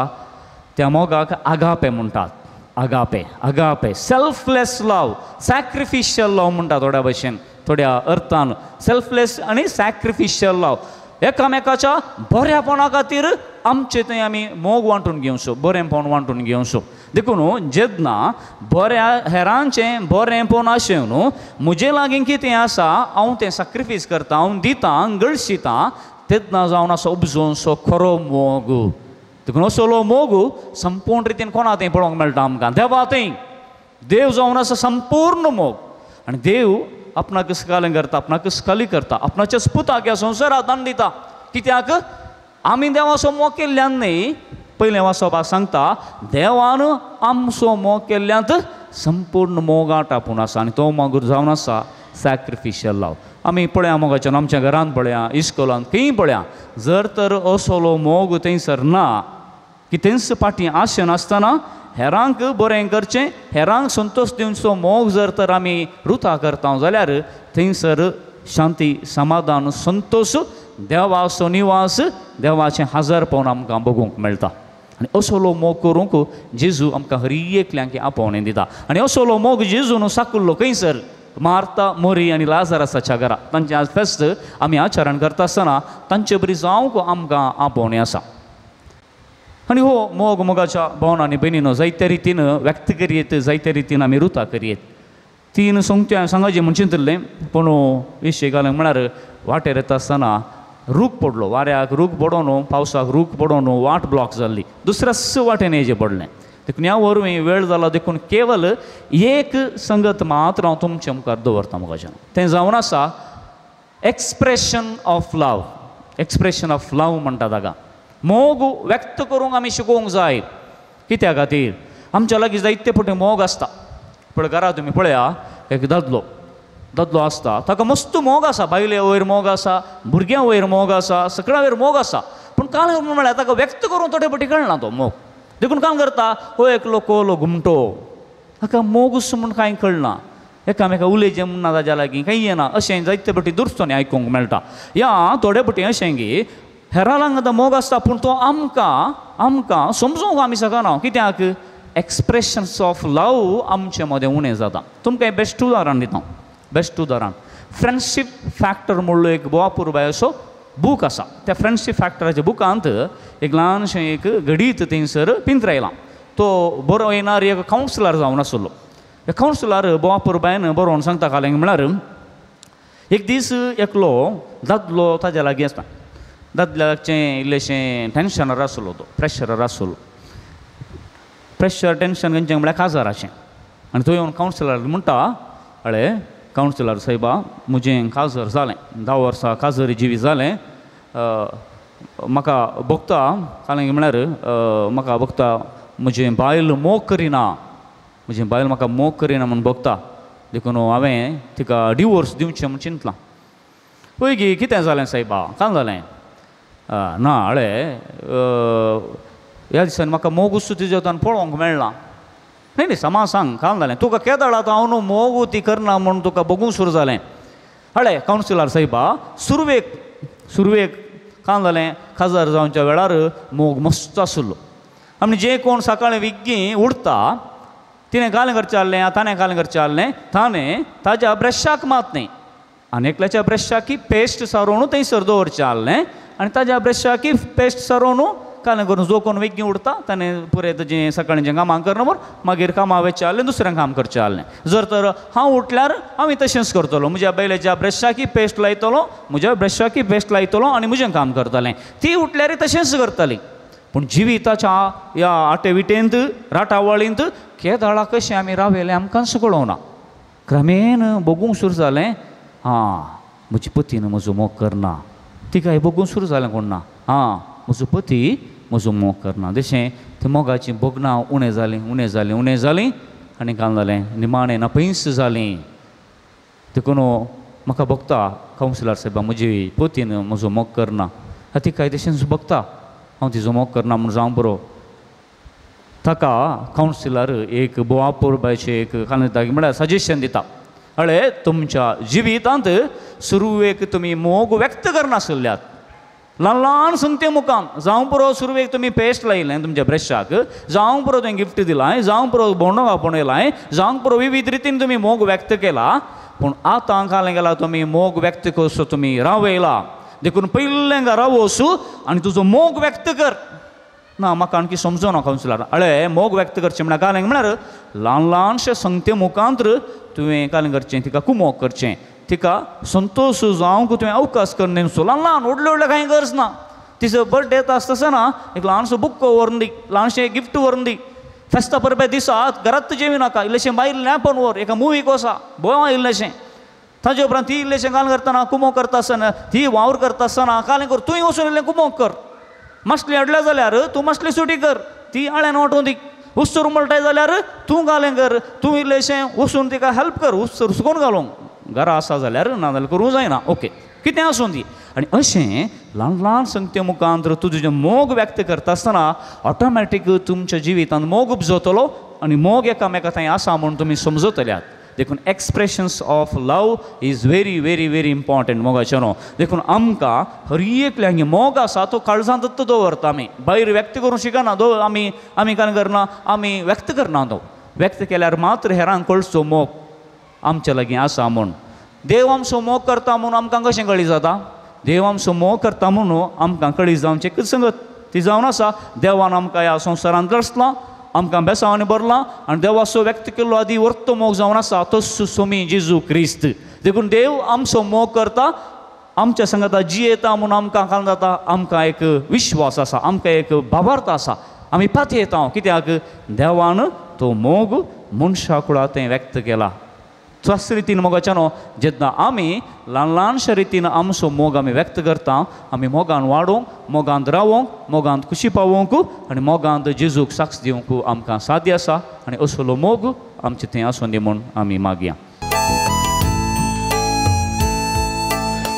त्या मोगाक आगापे म्हणटात. Agape, agape, selfless love, सॅक्रिफिशियल love म्हणटा थोड्या भशेन, थोड्या अर्थान सेल्फलेस आनी सॅक्रिफिशियल लव. एकामेकाच्या बऱ्यापणा खातीर आमचे थंय आमी मोग वांटून घेवचो, बरेंपण वांटून घेवचो. देखून जेन्ना बऱ्या हेरांचें बरेंपण आशें न्हू, म्हजे लागीं कितें आसा हांव तें सॅक्रिफायस करता, हांव दितां, गळशितां, तेन्ना जावन आसा उपजोवचो खरो मोग. देखून असलो मोग संपूर्ण रितीन कोणा थंय पळोवंक मेळटा आमकां, देवा थंय. देव जावन आसा संपूर्ण मोग, आनी देव आपणाक स्कालें करता, आपणाक स्काली करता, आपणाच्याच पुताक ह्या संवसारांत दान दिता. कित्याक आमी देवाचो मोग केल्ल्यान न्ही, पयलें वाचोवपाक सांगता, देवान आमचो मोग केल्ल्यांत संपूर्ण मोगाट आपूण आसा, आनी तो मोग जावन आसा सॅक्रिफिशियल लव. आमी पळया मोगाच्यान आमच्या घरांत पळया, इस्कोलांत खंय पळया, जर तर असलो मोग थंयसर ना, कितेंच फाटीं आशेन आसतना हेरांक बरें करचें, हेरांक संतोश दिवचो मोग जर तर आमी रुता करता जाल्यार थंयसर शांती, समाधान, संतोश, देवाचो निवास, देवाचें हाजरपण आमकां बघूंक मेळटा. आनी असलो मोग करूंक जेजू आमकां हर एकल्यांक आपोवणें दिता. आनी असलो मोग जेजून साकुल्लो खंयसर, मार्ता, मोरी आनी लाजरसाच्या घरा. तांचें आज फेस्त आमी आचरण करता आसतना तांचे बरी जावंक आमकां आपोवणें आसा. आनी हो मोग मोगाच्या भोवन आनी भयणीनो जायते रितीन व्यक्त करयेत, जायते रितीन आमी रुता करयेत. तीन सोंगत्यो हांवें सांगाचें म्हूण चिंतिल्लें, पूण विशय घालूंक म्हळ्यार वाटेर येता आसतना रूख पडलो, वाऱ्याक रूख पडोन, पावसाक रूख पडोन वाट ब्लॉक जाल्ली, दुसऱ्याच वाटेन येचें पडलें. देखून ह्या वरवीं वेळ जाला, देखून केवल एक संगत मात्र हांव तुमचे मुखार दवरता मोगाच्यान, तें जावन आसा expression of love. Expression of love म्हणटा ताका. मोग व्यक्त करूंक आमी शिकोवंक जाय. कित्या खातीर आमच्या लागीं जायते फावटी मोग आसता. पळय घरा तुमी पळया, एक दादलो दादलो आसता, ताका मस्त मोग आसा, बायले वयर मोग आसा, भुरग्यां वयर मोग आसा, सगळ्यां वयर मोग आसा, पूण काल म्हळ्यार ताका व्यक्त करूंक थोडे फावटी कळना तो मोग. देखून काम करता, हो एकलो कोलो घुमटो, ताका मोगूच म्हूण कांय कळना, एकामेका उलयचें म्हूण ना ताज्या लागीं कांय येना, अशें जायते फावटी दुरसोनी आयकूंक मेळटा. या थोडे फावटी अशें की हेरां लागीं आतां मोग आसता, पूण तो आमकां आमकां समजूंक आमी शकना. कित्याक एक्सप्रेशन्स ऑफ लव आमचे मदें उणें जाता. तुमकां बेस्ट उदाहरण दिता, बेस्ट उदाहरण फ्रेंडशीप फॅक्टर म्हणलो एक बोवापुरबाय असो बूक आसा. त्या फ्रेंडशीप फॅक्टराच्या बुकांत एक ल्हानशें एक घडीत थंयसर पिंत्रायलां. तो बरो येणार एक कावन्सिलर जावन आसलो. ह्या कावन्सिलर बोवापुरबायन बरोवन सांगता कालें म्हळ्यार एक दीस एकलो दादलो ताज्या लागीं आसता. दादल्याचें इल्लेशें टेंशनार आसलो, तो प्रेशरार आसलो. प्रेशर टेंशन खंयचें म्हळ्यार काजाराचें. आनी तो येवन कावन्सिलर म्हणटा, अळे कावन्सिलर सायबा, म्हजें काजर जालें, 10 वर्सां काजरी जिवी जालें, म्हाका भोगता कालें म्हळ्यार म्हाका भोगता म्हजें बायल मोग करिना, म्हजें बायल म्हाका मोग करिना म्हूण भोगता, देखून हांवें तिका डिवोर्स दिवचें म्हूण चिंतलां. पळय गी कितें जालें सायबा, काल जालें? ना अळे ह्या दिसांनी म्हाका मोग तुज्या वतान पळोवंक मेळना. न्ही न्ही समा सांग काल जालें तुका केदळ आतां हांव न्हू मोग ती करना म्हूण तुका बगूंक सुरू जालें. अळे कावन्सिलर सायबा, सुरवेक सुरवेक काल जालें काजार जावच्या वेळार मोग मस्त आसलो. आनी जे कोण सकाळीं विग्गी उडता तिणें गालें करचें आहलें, ताणें गालें करचें आहलें, ताणें ताज्या ब्रशाक मात न्ही आनी एकल्याच्या ब्रशाकी पेस्ट सारोवन थंयसर दवरचें आहलें आनी ताज्या ब्रशाकी पेस्ट सारोवन कालें करून जो कोण वेगीं उडता ताणें पुरें तुजें सकाळीं जें कामां करना म्हूण मागीर कामां वचचें आहलें, दुसऱ्यांक काम करचें आहलें. जर तर हांव उठल्यार हांव तशेंच करतलो, म्हज्या बैलाच्या ब्रशाकी पेस्ट लायतलो, म्हज्या ब्रशाकी पेस्ट लायतलो आनी म्हजें काम करतलें. ती उठल्यारय तशेंच करतली. पूण जिविताच्या ह्या आटेविटेंत राटावळींत केदाळा कशें आमी रावयलें आमकांच कळोवना. क्रमेन बगूंक सुरू जालें, आं म्हजी पतीन म्हजो मोग करना, तिकाय बगूंक सुरू जालें कोण ना, आं म्हजो पती म्हजो मोग करना. जशें ते मोगाचीं भोगणां उणें जालीं उणें जालीं उणें जालीं आनी कांय जालें निमाणें नापयस जालीं. देखून म्हाका भोगता कावन्सिलर सायबा म्हजी पतीन म्हजो मोग करना, तिकाय तशेंच भोगता हांव तिजो मोग करना म्हूण जावं बरो. ताका कावन्सिलर एक बोवापुरबायचें एक कांय म्हळ्यार सजेशन दिता, अळे तुमच्या जिवितांत सुरवेक तुमी मोग व्यक्त करनासल्यात, ल्हान ल्हान संगते मुखान जावं पुरो सुरवेक तुमी पेस्ट लायलें तुमच्या ब्रशाक, जावं पुरो तुवें गिफ्ट दिलां, जावं पुरो भोंवडो आपणयलां, जावं पुरो विविध रितीन तुमी मोग व्यक्त केला, पूण आतां कालें गेला तुमी मोग व्यक्त करचो तुमी रावयला. देखून पयलें घरा वचू आनी तुजो मोग व्यक्त कर. ना म्हाका आणखी समजोना कावन्सिलर, अळे मोग व्यक्त करचें म्हळ्यार कालें म्हळ्यार ल्हान ल्हानशे संगते मुखांत तुवें कालें करचें, तिका कुमोक करचें, तिका संतोश जावंक तुवें अवकाश करून दिवचो. ल्हान ल्हान व्हडलें व्हडलें कांय गरज ना. तिचो बर्थडे येता आसतना एक ल्हानसो बुक व्हरून दी, ल्हानशें गिफ्ट व्हरून दी. फेस्ता परबे दिसा घरांत जेवी नाका, इल्लेशें भायर लॅपन व्हर, एका मुवीक वसा भोंव इल्लेशें. ताजे उपरांत ती इल्लेशें काल करतना कुमोक करता आसतना, ती वावर करता आसतना कालें कर, तूंय वचून इल्लें कुमोक कर. मासली अडल्या जाल्यार तूं मासली सुटी कर, ती आळ्यान वांटून दी. उत्सर उमळटाय जाल्यार तूं घालें कर, तूं इल्लेशें वचून तिका हेल्प कर, उत्सर सुकोवन घालूंक घरा आसा जाल्यार ना जाल्यार करूंक जायना. ओके कितें आसूं दी. आनी अशें ल्हान ल्हान संगते मुखांत तूं तुजें मोग व्यक्त करता आसतना ऑटोमॅटीक तुमच्या जिवितांत मोग उपजतलो आनी मोग एकामेका थंय आसा म्हूण तुमी समजतल्यात. देखून expressions of love is very very very important मोगाचें न्हू. देखून आमकां हर एकल्यांक मोग आसा तो काळजांतच दवरता, आमी भायर व्यक्त करूंक शिकना, दो आमी आमी कांय करना, आमी व्यक्त करना. तो व्यक्त केल्यार मात्र हेरांक कळचो मोग आमच्या लागीं आसा म्हूण. देव आमचो मोग करता म्हूण आमकां कशें कळी जाता? देव आमचो मोग करता म्हणून आमकां कळी जावचें एकच संगत ती जावन आसा, देवान आमकां ह्या संवसारांत रचलां, आमकां बेसांवांनी भरलां आनी देवाचो व्यक्त केल्लो आदी वर्तो मोग जावन आसा तो सोमी जेजू क्रिस्त. देखून देव आमचो मोग करता, आमच्या संगता जियेता म्हूण आमकां काल जाता, आमकां एक विश्वास आसा, आमकां एक भावार्थ आसा, आमी पातयेता कित्याक देवान तो मोग मनशा कुळा तें व्यक्त केला. त्याच रितीन मोगाच्या न्हू जेन्ना आमी ल्हान ल्हानशा रितीन आमचो मोग आमी व्यक्त करता, आमी मोगान वाडोवंक, मोगांत रावोंक, मोगांत खुशी पावोवंक आनी मोगांत जेजूक साक्ष दिवंक आमकां साध्य आसा. आनी असलो मोग आमचे थंय आसूं दी म्हूण आमी मागया.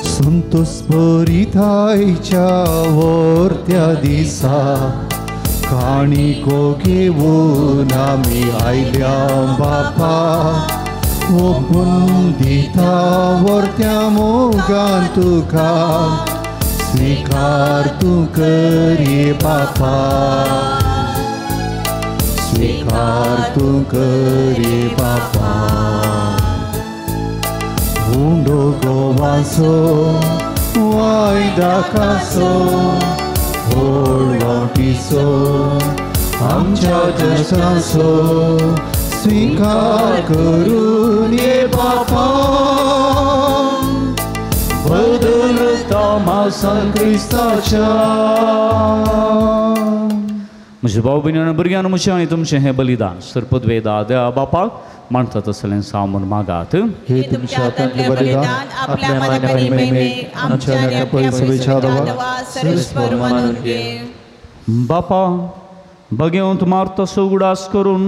संतोष भरितायच्या वर्त्या दिसा काणिको घेवन आमी आयल्या बापा, ओपून दिता वर्त्या मोगान तुका, स्वीकार तूं करी बापा, स्वीकार तूं करी बापा उंडो गोवाचो वायदाकाचो व्हड वांटीचो आमच्या जशाचो स्वीकार करून ये बापा बदलता मासान क्रिस्ताच्या. म्हज्या भाव भयणी भुरग्यान म्हजें आनी तुमचें हें बलिदान सरपदवेदा देवा बापाक मानता तसलें सामून मागात. हे तुमच्या हातांतलें बलिदान आपल्या मानापरी महिमेक आमच्या आनी आपल्या पवित्र देवा सर्वेस्पर मानून घे. बापा बगेवंत मारता उगडास करून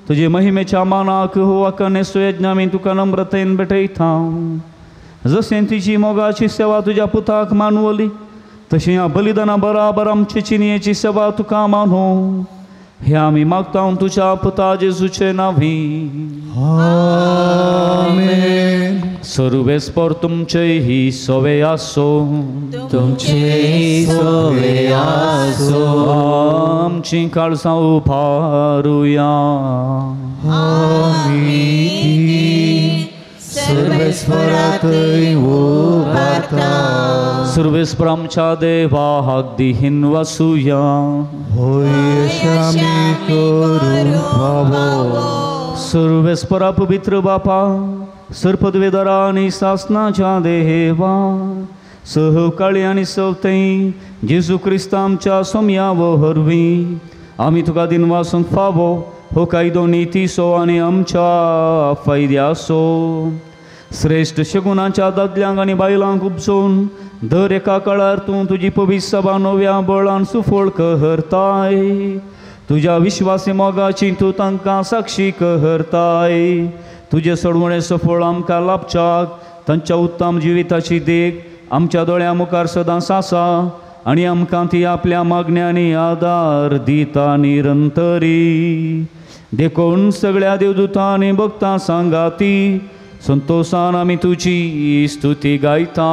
तुजे महिमेच्या मानाक हो अकनेसो यज्ञ आमी तुका नम्रतेन भेटयता. जशें तिची मोगाची सेवा तुज्या पुताक मानवली तशें ह्या बलिदाना बराबर आमचे चिनयेची सेवा तुका मानू हे आमी मागता तुज्या पुता जेजूचे नांवी. आमेन. सर्वेस्पर तुमचे ही सवे आसो तुमचे सवे आसो. आमची काळसां उबारुया. आमी सर्वेस्परातय उबारता. सर्वेस्पर आमच्या देवाक दिहीन वासुया. होय आमी करूंक फावो. सर्वेस्परा पवित्र बापा सर्पदवेदरा आनी सासनाच्या देवा सहकाळी आनी सवतय जेजू क्रिस्त आमच्या सोम्या वरवीं आमी तुका दिनवासूंक फावो हो कायदो नितीचो आनी आमच्या फायद्याचो. श्रेश्ठ शगुनाच्या दादल्यांक आनी बायलांक उपजोवन दर एका काळार तूं तुजी पवित्र सभा नव्या बळान सुफळ करताय. तुज्या विश्वासी मोगाची तूं तांकां साक्षी करताय. तुजें सोडवणें सफळ आमकां लाभच्याक तांच्या उत्तम जिविताची देख आमच्या दोळ्यां मुखार सदांच आसा आनी आमकां ती आपल्या मागण्यांनी आदार दिता निरंतरी. देखून सगळ्या देवदूतांनी भक्तां सांगाती संतोषान आमी तुजी स्तुती गायता.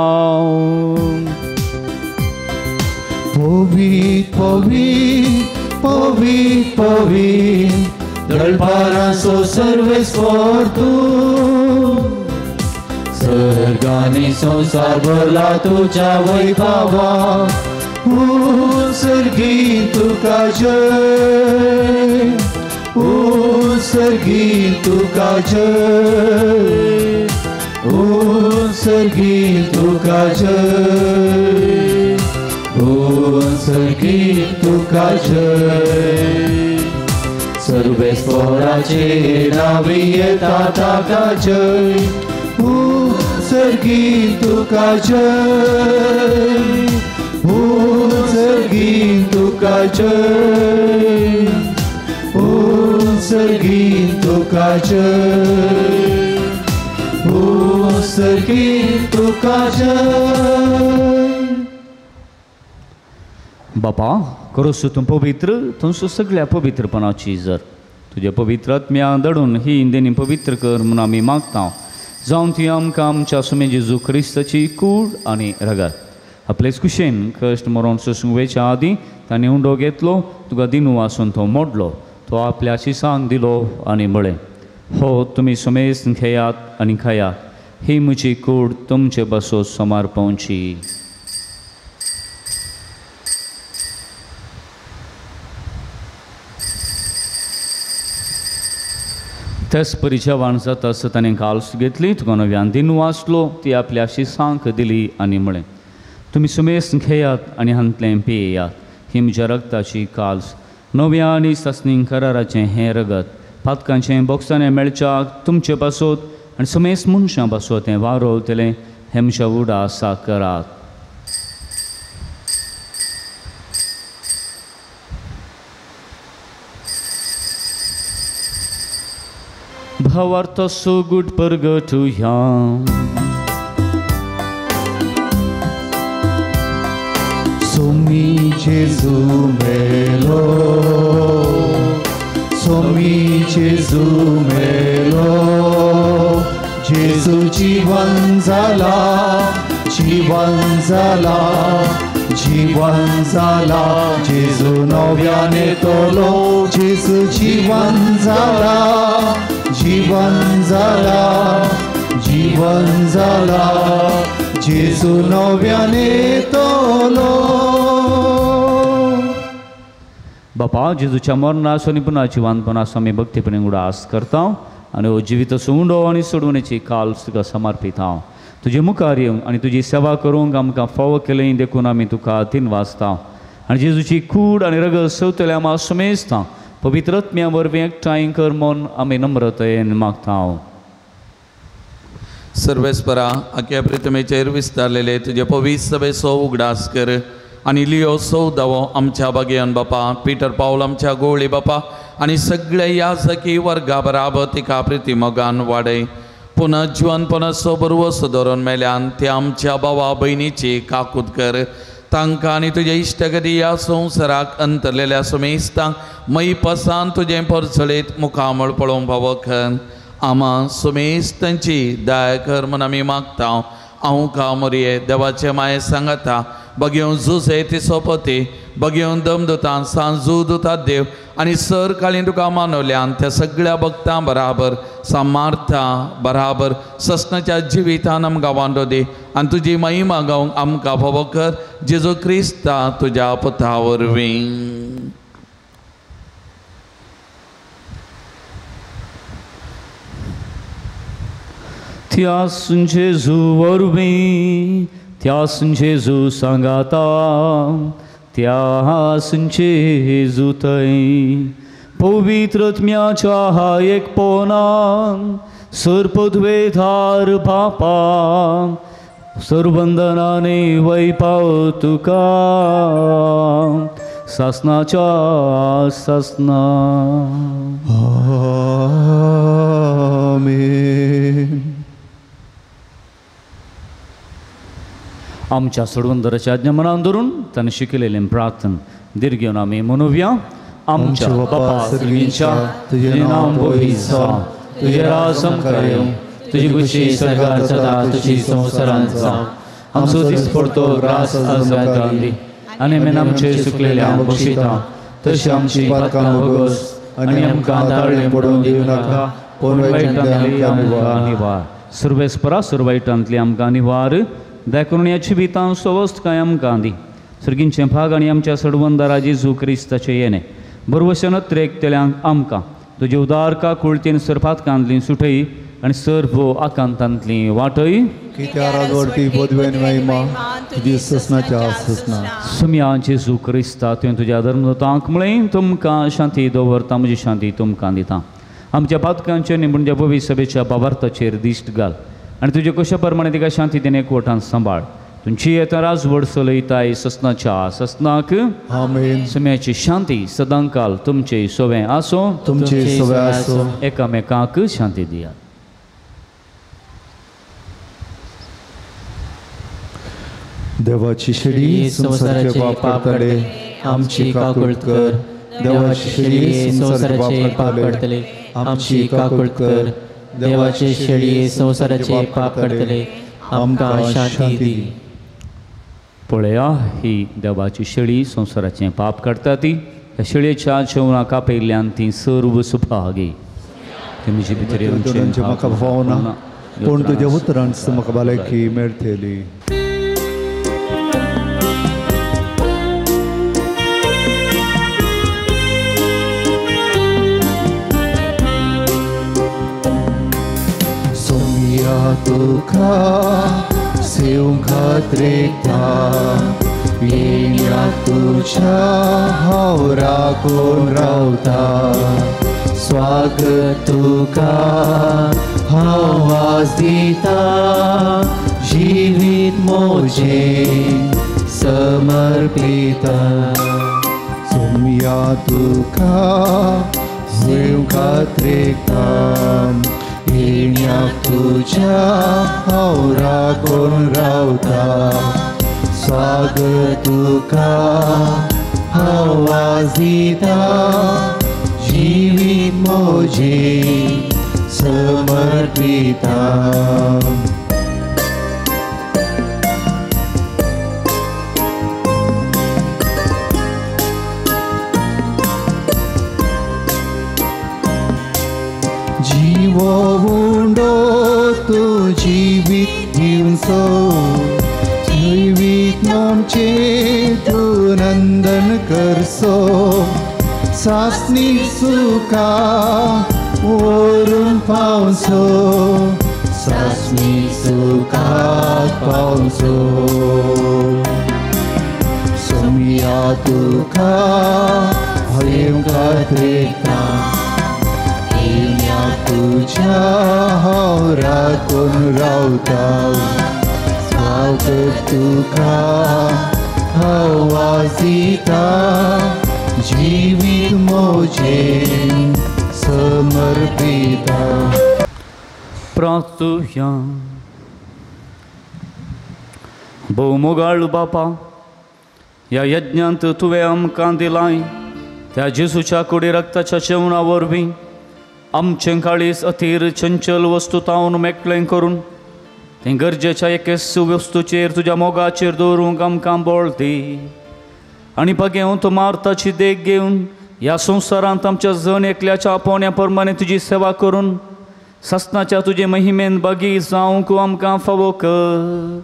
पवित्र पवित्र पवित्र पवित्र दळपारांचो सर्वेस्पर तूं सर्गानी संवसार भरला तुज्या वैभवा सर्गी तुका जय सर्गी तुका जय सर्गी तुका जय सर्गी तुका जय. सर्वेस्पराचे नांवी येता ताका जय सर्गी तुका जय सर्गी तुका जय सर्गी तुका जय सर्गी तुका जय. बापा करोसो तूं पवित्र थंयसो सगळ्या पवित्रपणाची जर तुज्या पवित्र आत्म्या दडून ही इंदेनी पवित्र कर म्हणून आमी मागता जावन ती आमकां आमच्या सुमे जेजू क्रिस्ताची कूड आनी रगत. आपलेच कुशेन कश्ट मरोन सोसूंक वेच्या आदीं ताणें उंडो घेतलो तुका दिनू आसून तो मोडलो तो आपल्या शिसांक दिलो आनी म्हळें हो तुमी सुमेस घेयात आनी खायात ही म्हजी कूड तुमचे बसो सोमार पावची. त्याच परी जेवण जाता आसतना ताणें काल्स घेतली तुका नव्यान दिनू वाचलो ती आपल्या शिसांक दिली आनी म्हळें तुमी सुमेस घेयात आनी हांतलें पियेयात ही म्हज्या रगताची काल्स नव्या आनी सासणीं कराराचें हें रगत पातकांचें बोगसाणें मेळच्याक तुमचे पासत आनी सुमेस मनशां पासत हें वारोवतलें हें म्हज्या उडासा करात. भावार्थ सुगूट परगटुया. सोमी जेजू मेलो सोमी जेजू मेलो जेजू जीवन जाला जीवन जाला जीवन जाला जेजू नव्यान येतलो जेजू जीवन जाला जीवन जाला जीवन जाला जेजू नव्यान येतलो. बापा जेजूच्या मरणाचो आनी पुन्हा जिवानपणाचो आमी भक्तीपणे उडास करता आनी हो जिवीत उंडो आनी सोडवणेची काल तुका समर्पीत हांव. तुजे मुखार येवंक आनी तुजी सेवा करूंक आमकां फावो केलें देखून आमी तुका तीन वाजता आनी जेजूची कूड आनी रगत सवतल्या आमा सुमेजता पवित्र आत्म्या वरवीं एकठांय कर म्हूण आमी नम्रतेन मागता. सर्वेस्परा आख्या प्रितमेचेर विस्तारलेले तुजे पवित्र सभेचो उगडास कर आनी लियो सौदावो आमच्या बागेन बापा पीटर पावल आमच्या गोवळी बापा आनी सगळ्या याजकी वर्गा बराबर तिका प्रिती मोगान वाडय. पुनः जिवनपणाचो बरवसो धरून मेल्यान ते आमच्या भावा भयणीची काकूत कर. तांकां आनी तुज्या इश्टगती ह्या संवसाराक अंतरलेल्या सुमेस्तांक मैपसान तुजें परचळीत मुखामळ पळोवंक फावो कर. आमा सुमेस्तांची दया कर म्हूण आमी मागता. हांव का मोरये देवाचे माये सांगता बगेवन जुजे ती सोपती बगेवन दमदुतान सांजू दुता देव आनी सर काळीन तुका मानवल्यान त्या सगळ्या भक्तां बराबर सामार्था बराबर ससनाच्या जिवितान आमकां वांटो दी आनी तुजी महिमा गावंक आमकां फावो कर जेजू क्रिस्ता तुज्या पुता वरवीं. त्या जेजू वरवीं त्या जेजू सांगाता त्या जेजू थंय पवित्र आत्म्याच्या एकपणान सर्पद्वेधार बापा सर्वंदनाने वैपाव तुका सासनाच्या सासना. आमेन. आमच्या सोडवंदराच्या आज्ञा मनान धरून ताणें शिकयलेलें प्रार्थन दीर्घ घेवन आमी म्हणुया. आमच्या बापा सर्गींच्या तुजें नांव पवित्र जावं, तुजें राज आमकां येवं, तुजी खुशी स्वर्गांत जाता तशी संवसारांत जावं. आमचो दिसपडतो ग्रास आज आमकां दी आनी आमी आमचे चुकलेल्या बक्षिता तशी आमची पातकां भोगोस आनी आमकां ताळें पडोवन दिवं नाका पूण वायटांतली आमकां निवार. सुर्वेस्परा सुरवायटांतली आमकां निवार दया करून ह्या जिवितांत सवस्तकाय आमकां दी. सर्गींचें भाग आनी आमच्या सडवंदारा जेजू क्रिस्ताचें येणें बरवशन त्रेकतल्यांक आमकां तुजे उदार काकुळतीन सरपातकांतली सुटय आनी सर्व आकांतांतली वाटय. सुम्या जेजू क्रिस्ता तुवें तुज्या धर्मदूतांक म्हळें तुमकां शांती दवरता म्हजी शांती तुमकां दिता. आमच्या पातकांचेर न्ही पूण पवित्र सभेच्या बाबार्थाचेर दिश्ट घाल आनी तुजे कशा प्रमाणे तिका शांती दिने एकवटान सांबाळ. तुमची येता राजवड चलयताय ससनाच्या ससनाक. आमेन. सुम्याची शांती सदांकाल तुमचे सोवें आसो तुमचे सोवें आसो. एकामेकांक शांती दिया. देवाची शेळी संवसाराचे पाप काडटले आमची काकूळ कर. देवाची शेळी संवसाराचे पाप काडटले आमची काकूळ कर. देवाचे शेळी संवसाराचे पाप काडटले आमकां शांती दी. पळया ही देवाची शेळी संवसाराचें पाप काडटा ती ह्या शेळयेच्या जेवणाक कापयल्ल्यान ती सर्व सुभागी. तुमचे भितर येवचें म्हाका फावना पूण तुज्या उतरान म्हाका भलायकी मेळटली. तुका सेवंक खात्रेकता येण्या तुज्या हांव राखून रावता. स्वागत तुका हांव आज दिता जिवीत म्हजें समर्पिता. सोम्या तुका सेवंक खात्रेकता येण्याक तुज्या हांव राखून रावता. स्वागत तुका हांव आज दिता जिवीत म्हजें समर्पिता. राखण करसो सासणी सुखा वरून पावसो सासणी सुखाक पावसो सोमिया तुका हांव खात्रेता येम्या तुज्या हांव राखून रावता स्वागत तुका हांव वाजिता जिवीत मोजें समर्पिता. प्रार्थुया. भोव बापा, ह्या यज्ञांत तुवें आमकां दिलाय त्या जेजूच्या कुडी रक्ताच्या जेवणा वरवीं आमचें काळीज अथीर चंचल वस्तू तावन मेकळें करून तें गरजेच्या एकेच वस्तूचेर तुज्या मोगाचेर दवरूंक आमकां बळ दी आनी बगेवन तूं मार्ताची देख घेवन ह्या संवसारांत आमच्या जण एकल्याच्या आपोवण्या प्रमाणे तुजी सेवा करून सासणाच्या तुजे महिमेन बागी जावंक आमकां फावो कर.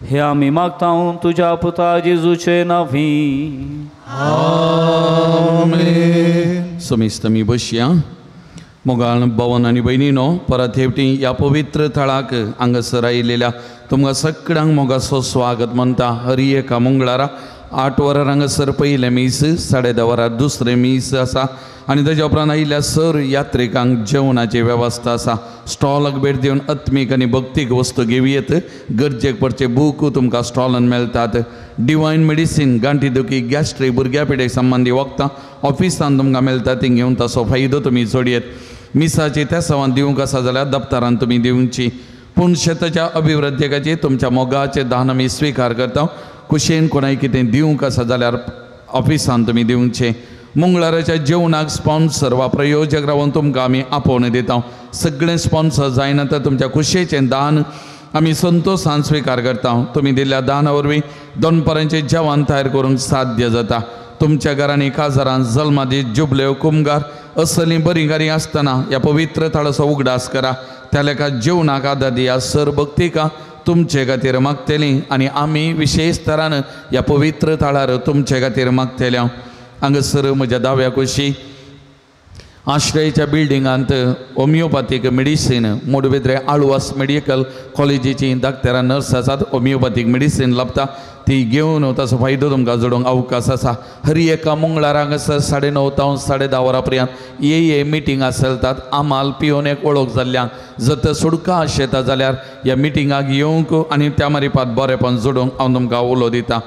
हे आमी मागता तुज्या पुता जेजूचे नांवी. आमेन. समेस्त आमी बसया. मोगाळ भवन आनी भयणीनो, परत हेवटी ह्या पवित्र थळाक हांगासर आयिल्ल्या तुमकां सगळ्यांक मोगाचो स्वागत म्हणटा. हरी एका मंगळारा 8 वरां हांगासर पयलें मीस, 10:30 वरां दुसरें मीस आसा आनी ताज्या उपरांत आयिल्ल्या सर यात्रिकांक जेवणाची वेवस्था आसा. स्टॉलाक भेट दिवन आत्मीक आनी भक्तीक वस्तू घेवयेत. गरजेक पडचे बूक तुमकां स्टॉलान मेळटात. डिवायन मेडिसीन, गांठी दुखी, गॅस्ट्रीक, भुरग्या पिडेक संबंदी वखदां ऑफिसान तुमकां मेळटा, ती घेवन ताचो फायदो तुमी जोडयेत. मिसाची त्या सवान दिवंक आसा जाल्यार दप्तरान तुमी दिवची. पूण शेताच्या अभिवृद्धी खातीर तुमच्या मोगाचें दान आमी स्विकार करता. कुशेन कोणाय कितें दिवंक आसा जाल्यार ऑफिसान तुमी दिवचें. मंगळाराच्या जेवणाक स्पॉन्सर वा प्रयोजक रावन तुमकां आमी आपोवणें दिता. सगळें स्पॉन्सर जायना तर तुमच्या कुशेचें दान आमी संतोशान स्विकार करता. तुमी दिल्ल्या दाना वरवीं दनपारांचें जेवण तयार करूंक साध्य जाता. तुमच्या घरांनी काजारान जल्मादी जुबल्यो कुमगार असलीं बरीं गारी आसतना ह्या पवित्र थळाचो उगडास करा. त्या लेखा जेवणाक आदार दिया. सर भक्तिका तुमचे खातीर मागतली आनी आमी विशेश तरान ह्या पवित्र थळार तुमचे खातीर मागतले. हांगासर म्हज्या दाव्या कुशी आश्रयच्या बिल्डिंगांत होमियोपॅथीक मेडिसीन मोडबेद्रे आळवास मेडिकल कॉलेजीची डाक्टरां नर्स आसात. होमियोपॅथीक मेडिसीन लाभता, ती घेवन ताचो फायदो तुमकां जोडूंक अवकाश आसा. हर एका मंगळारा हांगासर 9:30 तावन 10:30 वरां पर्यंत ये मिटिंगां चलतात. आमाल पिवन एक वळख जाल्ल्यांक जर तर सुडका आशेता जाल्यार ह्या मिटिंगाक येवंक आनी त्या मारिपात बरेपण जोडूंक हांव तुमकां उलो दिता.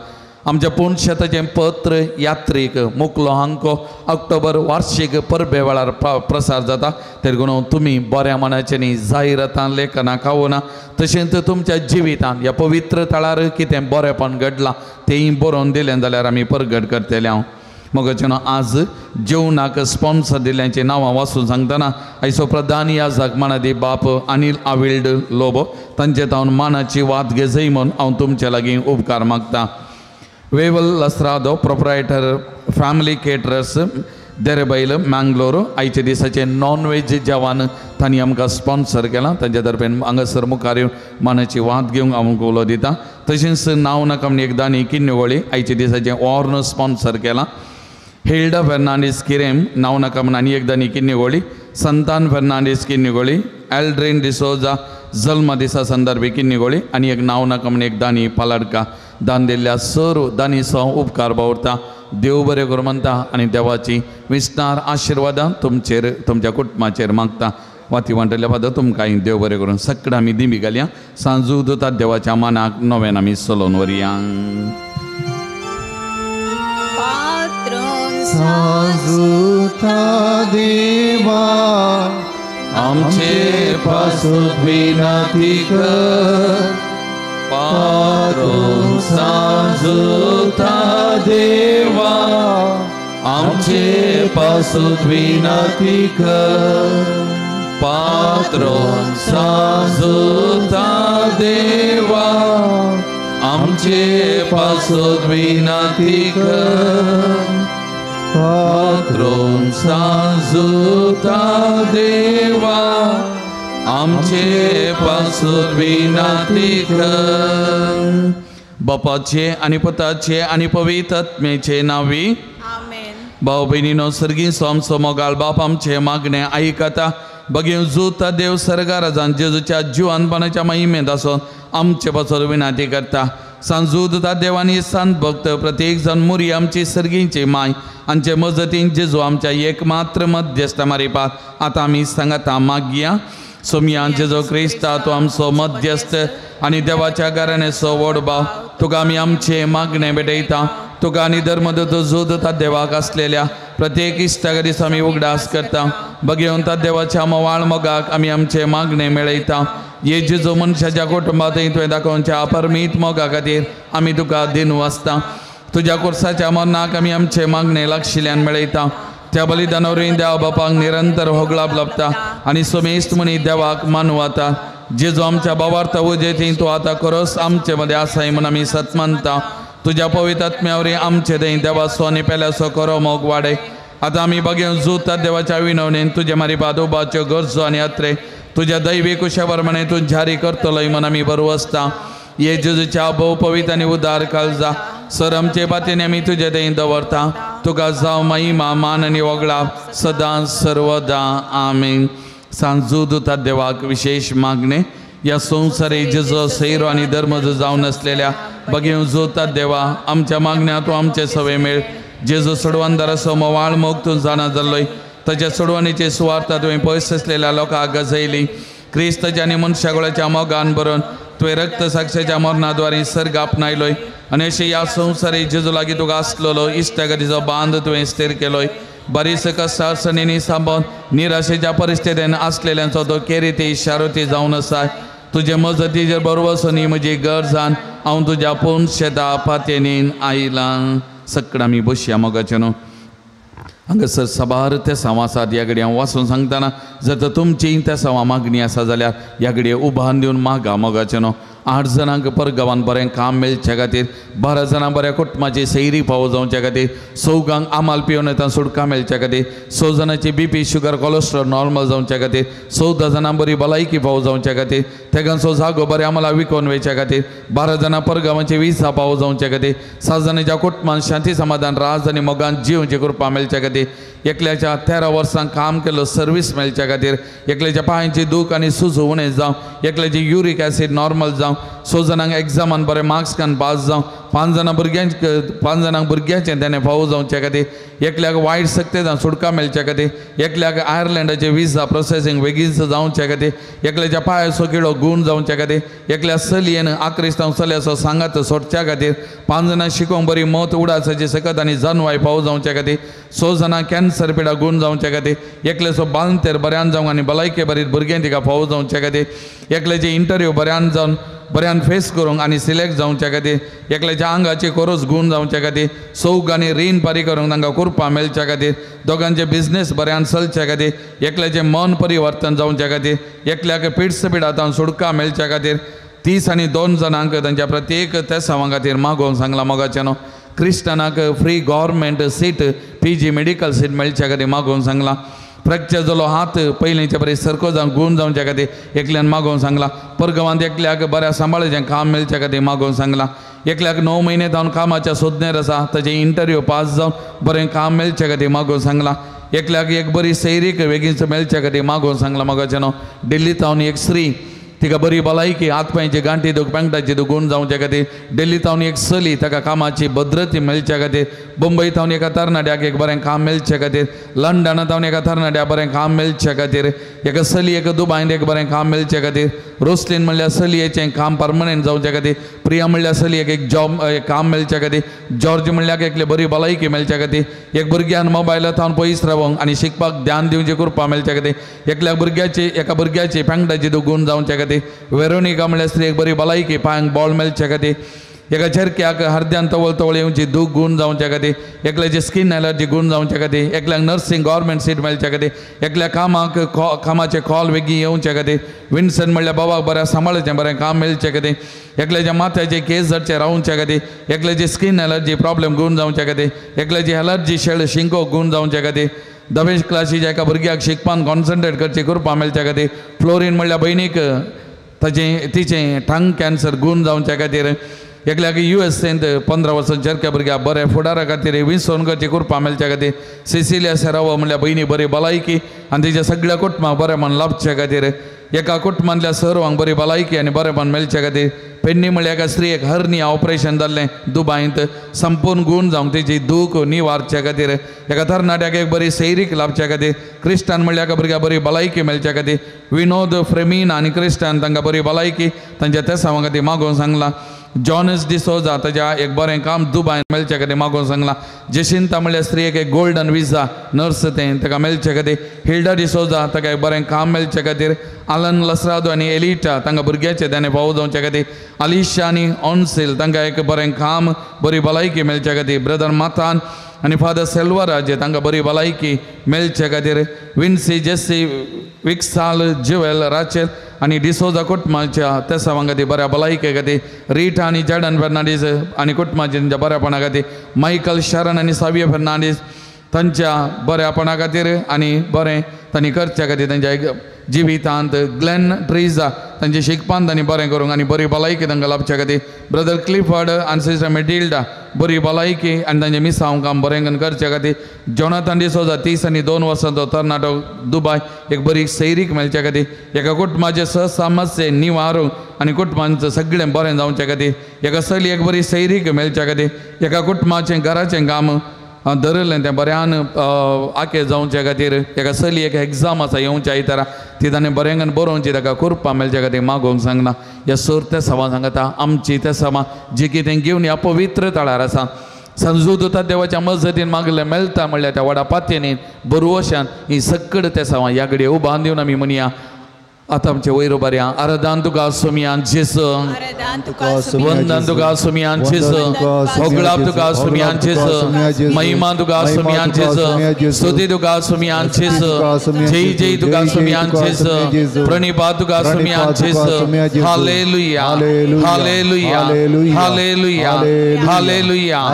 आमच्या पूण शेताचें पत्र यात्रीक मुकलो हांको ऑक्टोबर वार्षिक परबे वेळार प्रसार जाता. तेरगुण तुमी बऱ्या मनाच्यानी जाहिरातां लेखनां खावना तशेंच तुमच्या जिवितांत ह्या पवित्र थळार कितें बरेपण घडलां तेंय बरोवन दिलें जाल्यार आमी परगट करतले. हांव मोगाचें आज जेवणाक स्पॉन्सर दिल्ल्याचीं नांवां वाचून सांगतना आयचो प्रधान याजक मानादी बाप अनिल आविल्ड लोबो तांचे तावन मानाची वात घेजय म्हूण हांव तुमचे लागीं उपकार मागता. Wavell Lasrado proprietor family caterers Derebail Mangalore आयच्या दिसाचें नॉन वेज जेवण तांणी आमकां स्पॉन्सर केलां. तांच्या तर्फेन हांगासर मुखार येवन मानाची वात घेवंक आमकां उलो दिता. तशेंच नांव नाका म्हण एकदां न्ही किन्नवळी आयच्या दिसाचें ऑर्न स्पॉन्सर केलां. हिल्डा फेर्नांडीस किरेम नांव नाका म्हण आनी एकदां न्ही किन्नवळी, संतान फेर्नांडीस किन्नगोळी, एल्ड्रीन डिसोजा जल्म दिसा संदर्भी किन्नगोळी आनी एक नांव नाका म्हण एकदां न्ही पालाडका. दान दिल्ल्या सर्व दानीचो उपकार बावरता. देव बरें करूं म्हणटा आनी देवाची विस्तार आशिर्वादां तुमचेर तुमच्या कुटुंबाचेर मागता. वाती वांटल्या फादर तुमकां देव बरें करून सगळें आमी दिमी घालया. सांजू दुतात देवाच्या मानाक नव्यान आमी चलोवन व्हरया. देवा आमचे पासून विनंती कर, पात्रोन सांजुता देवा आमचे पासून विनंती कर, पात्रोन सांजुता देवा आमचे पासून विनंती कर, पात्रोन सांजुता देवा आमचे पासून विनंती कर. बापाचे आनी पुताचे आनी पवित्र आत्म्याचे नांवी आमेन। भाव भयणीनो सर्गीं आमचो मोगाळ बाप आमचे मागणे आयकता। बगेव जुता देव सर्गाराजान जेजूच्या जिवानपणाच्या महिमेंत आसून आमचे पासत विनंती करता। सांजूदता देवानी संत भक्त प्रत्येक जण मुरी आमची सर्गींची माय आमचे मजतीन जेजू आमच्या एकमात्र मध्यस्थ मारिपात आतां आमी सांगता मागया। सोमया जेजू क्रिस्ता तूं आमचो मध्यस्थ आनी देवाच्या घराण्याचो व्हड भाव, तुका आमी आमचे मागणे भेटयता। तुका आनी धर्मदूत जोदता देवाक आसलेल्या प्रत्येक इश्टा दिसा आमी उगडास करता। बगेवन ता देवाच्या मोवाळ मोगाक आमी आमचे मागणे मेळयता। ये जेजू मनशाच्या कुटुंबांत तुवें दाखोवच्या अपरमीत मोगा खातीर आमी तुका दिन वाचता। तुज्या कोर्साच्या मरणाक आमी आमचे मागणे लागशिल्ल्यान मेळयता। त्या बलिदाना वरवीं देवा बापाक निरंतर होगळाप लाभता आनी समेस्त मनी देवाक मानवाता। जेजू आमच्या बाबार्थ उजेती तूं आतां खरोच आमचे मदें आसाय म्हूण आमी सत मानता। तुज्या पवित्र आत्म्या वरवीं आमचे थंय देवाचो आनी पेल्याचो खरो मोग वाडय। आतां आमी बगेवन जुता देवाच्या विनवणेन तुजे मारिपाद उबाच्यो गरजो आनी अत्रे तुज्या दैवी कुशा प्रमाणे तूं जारी करतलोय म्हूण आमी बरवसता। ये जेजूच्या भोव पवित्र आनी उदार काळजा सर आमचे पातीन आमी तुजे थंय दवरता। तुका जावं महिमा मान आनी वगळाप सदां सर्वदा आमेन। सांजू दुता देवाक विशेष मागणे ह्या संवसारी जेजो सैरो आनी धर्म जावन आसलेल्या बगेवन जोता देवा आमच्या मागण्या तूं आमचे सवे मेळ। जेजो सोडवणदाराचो मोवाळ मोग तूं जाणा जाल्लोय, ताच्या सोडवणीची सुवार्ता तुवें पयस आसलेल्या लोकांक गजयली। क्रिस्ताच्या आनी मनशागोळ्याच्या मोगान भरून तुवें रक्त साक्षाच्या मरणाद्वारे सर्ग आपणायलोय आनी अशें ह्या संवसारी जेजू लागीं तुका आसलेलो इश्टागतीचो बांद तुवें स्थीर केलोय। बरीच कष्टासणींनी सांबाळून निराशेच्या परिस्थितीन आसलेल्यांचो तो केरिती शारुती जावन आसा। तुजे मजतीचेर बरोबर ही म्हजी गरजान हांव तुज्या पोन शेता पातेनीन आयलां। सगळं आमी बसया मोगाचें न्हू हांगासर साबार ते सांव आसात। ह्या घडये हांव वाचून सांगतना जर तर तुमची त्या सांवा मागणी आसा जाल्यार ह्या घडये उबान दिवन मागा मोगाचें न्हू। 8 जाणांक परगांवान बरें काम मेळचे खातीर, 12 जाणां बऱ्या कुटुंबाची सैरी पावो जावचे खातीर, 4 आमाल पिवन येता सुटका मेळचे खातीर, 6 जाणांची बीपी शुगर कोलेस्ट्रॉल नॉर्मल जावचे खातीर, 14 जाणां बरी भलायकी पावो जावचे खातीर, तेगांचो जागो बरें आम्हाला विकोन वयचे खातीर, 12 जाणां परगांवाची विसा पावो जावचे खातीर, 7 जाणांच्या कुटुंबान शांती समाधान राज आनी मोगान जिवची कृपा मेळचे खातीर, एकल्याच्या 13 वर्सां काम केलो सर्वीस मेळच्या खातीर, एकल्याच्या पांयांची दूख आनी सुजू उणें जावं, एकल्याची युरीक एसीड नॉर्मल जावं, 6 जाणांक एग्जामान बरें मार्क्स कान पास जावं, 5 जाणांक भुरग्यांचें तेणें फावो जावचे खातीर, एकल्याक वायट सक्तेदां सुटका मेळच्या खातीर, एकल्याक आयर्लंडाचे विजा प्रोसेसींग बेगीन जावचे खातीर, एकल्याच्या पांयाचो किडो गूण जावचे खातीर, एकल्या चलयेन आक्रिस्तांव चलयाचो सांगात सोडच्या खातीर, 5 जाणां शिकोवंक बरी मत उडासाची सकत आनी जानवाय फावो जावचे खातीर, 6 जाणां कॅन्सर पिडा गूण जावचे खातीर, एकल्याचो बांतेर बऱ्यान जावंक आनी भलायके बरी भुरगें तिका फावो जावचे खातीर, एकल्याचे इंटरव्यू बऱ्यान जावन बऱ्यान फेस करूंक आनी सिलेक्ट जावच्या खातीर, एकल्याच्या आंगाची कोरोस गूण जावच्या खातीर, 4 आनी रीण पारी करूंक तांकां कृपा मेळच्या खातीर, दोगांचे बिजनेस बऱ्यान चलच्या खातीर, एकल्याचें मन परिवर्तन जावच्या खातीर, एकल्याक पिड्स पिडांत सुटका मेळच्या खातीर, 30 आनी 2 जाणांक तांच्या प्रत्येक तेसांवां खातीर मागोवंक सांगलां मोगाचें न्हू। क्रिस्टनाक free government seat PG medical seat मेळच्या खातीर मागोवंक सांगलां। फ्रॅक्चर जालो हात पयलींचे बरें सरको जावन गूण जावच्या खातीर एकल्यान मागोवंक सांगलां। परगांवांत एकल्याक बऱ्या सांबाळाचें काम मेळच्या खातीर मागोवंक सांगलां। एकल्याक 9 म्हयने जावन कामाच्या सोदनेर आसा ताजें इंटरव्यू पास जावन बरें काम मेळच्या खातीर मागोवंक सांगलां। एकल्याक एक बरी सैरीक बेगीन मेळच्या खातीर मागोवंक सांगलां मोगाचें न्हू। दिल्ली तावन एक स्त्री तिका बरी भलायकी हातपांयची गांठी दूख पेंगटाची दूख गूण जावच्या खातीर, दिल्ली तावन एक चली ताका कामाची भद्रती मेळच्या खातीर, मुंबय तावन एका तरणाट्याक एक बरें काम मेळचे खातीर, लंडना तावन एका तरणाट्याक बरें काम मेळचे खातीर, एका चली एक दुबायन एक बरें काम मेळचे खातीर, रोसलीन म्हणल्यार चलयेचें काम परमनंट जावच्या खातीर, प्रिया म्हणल्यार चलयेक एक जॉब काम मेळच्या खातीर, जॉर्ज म्हणल्यार एकले बरी भलायकी मेळच्या खातीर, एक भुरग्यान मोबायला तावन पयस रावंक आनी शिकपाक ध्यान दिवची कृपा मेळच्या खातीर, एकल्या भुरग्याची एका भुरग्याची पेंगटाची दूख गूण जावच्या खातीर, वेरोनिका म्हणल्यार स्त्रियेक बरी भलायकी पांयांक बॉल मेळच्या खातीर, एका चेरक्याक हरद्यान तवळ तवळ येवची दूख गूण जावच्या खातीर, एकल्याची स्कीन एलर्जी गूण जावच्या खातीर, एकल्याक नर्सिंग गव्हर्मेंट सीट मेळच्या खातीर, एकल्या कामाक कामाचे कॉल बेगीन येवच्या खातीर, विन्सन म्हणल्यार बाबाक बऱ्या सांबाळचें बरें काम मेळचे खातीर, एकल्याच्या माथ्याचे केस जडचे रावच्या खातीर, एकल्याची स्कीन एलर्जी प्रॉब्लेम गूण जावच्या खातीर, एकल्याची एलर्जी शेळ शिंको गूण जावच्या खातीर, दवेश क्लासीच्या एका भुरग्याक शिकपान कॉन्सन्ट्रेट करची कृपा मेळच्या खातीर, फ्लोरीन म्हणल्यार भयणीक ताजें तिचें टंग कॅन्सर गूण जावच्या खातीर, एकल्याक युएसएंत 15 वर्सां चरक्या भुरग्या बऱ्या फुडारा खातीर विसवण करची कृपा मेळच्या खातीर सिसिलिया सेरावो म्हणल्यार भयणी बरी भलायकी आनी तिच्या सगळ्या कुटुंबाक बरेपण लाभच्या खातीर एका कुटुंबांतल्या सर्वांक बरी भलायकी आनी बरेपण मेळच्या खातीर पेडणी म्हणल्यार एका स्त्रियेक हर्निया ऑपरेशन जाल्लें दुबायंत संपूर्ण गूण जावंक तेजी दूख निवारच्या खातीर एका तरणाट्याक एक बरी सैरीक लाभच्या खातीर क्रिस्टान म्हणल्यार एका भुरग्याक बरी भलायकी मेळच्या खातीर विनोद फ्रेमीन आनी क्रिस्टान तांकां बरी भलायकी तांच्या तेसांवा खातीर मागोवन सांगलां. जॉनस डिसोजा ताज्या एक बरें काम दुबायन मेळच्या खातीर मागोवन सांगलां. जेशिंता म्हणल्यार स्त्रियेक एक गोल्डन विजा नर्स तें ताका मेळचे खातीर हिल्डा डिसोजा ताका एक बरें काम मेळचे खातीर आलन लसरादो आनी एलिटा तांकां भुरग्याचें ताणें फावो जावचे खातीर आलिशा आनी ऑनसेल तांकां एक बरें काम बरी भलायकी मेळचे खातीर ब्रदर माथान आनी फादर सेल्वराज तांकां बरी भलायकी मेळचे खातीर विन्सी जेसी विक्साल ज्युएल राचेल आनी डिसोजा कुटुंबाच्या तेसावां खातीर बऱ्या भलायके खातीर रिटा आनी जॅडन फेर्नांडीस आनी कुटुंबाच्या तांच्या बऱ्यापणा खातीर मायकल शरण आनी साविय फेर्नांडीस तांच्या बऱ्यापणा खातीर आनी बरें तांणी करच्या खातीर तांच्या जिवितांत ग्लॅन ट्रिजा तांचे शिकपान तांणी बरें करूंक आनी बरी भलायकी तांकां लाभच्या खातीर ब्रदर क्लिफर्ड आनी सिस्टर मेटिल्डा बरी भलायकी आनी तांचे मिसांव काम बरें करच्या खातीर जोनाथन डिसोजा 30 आनी 2 वर्सांचो तरणाटो दुबाय एक बरी सैरीक मेळच्या खातीर एका कुटुंबाचे सहसमस्ये निवारूंक आनी कुटुंबांचें सगळें बरें जावच्या खातीर एका चली एक बरी सैरीक मेळच्या खातीर एका कुटुंबाचें घराचें काम धरिल्लें तें बऱ्यान आके जावच्या खातीर एका चली एक एग्जाम आसा येवच्या आयतारा ती ताणें बऱ्यांगन बरोवची ताका कृपा मेळच्या खातीर मागोवंक सांगना. ह्या सोर ते सभा सांगता आमची ते सभा जी कितें घेवन ह्या पवित्र तळार आसा संजू देवाच्या मजतीन मागलें मेळटा म्हणल्यार त्या व्हडा पातयेन बरवशान ही सकड ते सभा ह्या घडये उबान दिवन आमी म्हणया आतां आमचे वयर बऱ्या आराधन तुका सुमयान जेस वंदन तुका सुमयान जेस होगळाप तुका सुमयान जेस महिमा तुका सुमयान जेस स्तुती तुका सुमयान जेस जय जय तुका सुमयान जेस प्रणिपात तुका सुमयान जेस. Hallelujah hallelujah hallelujah hallelujah hallelujah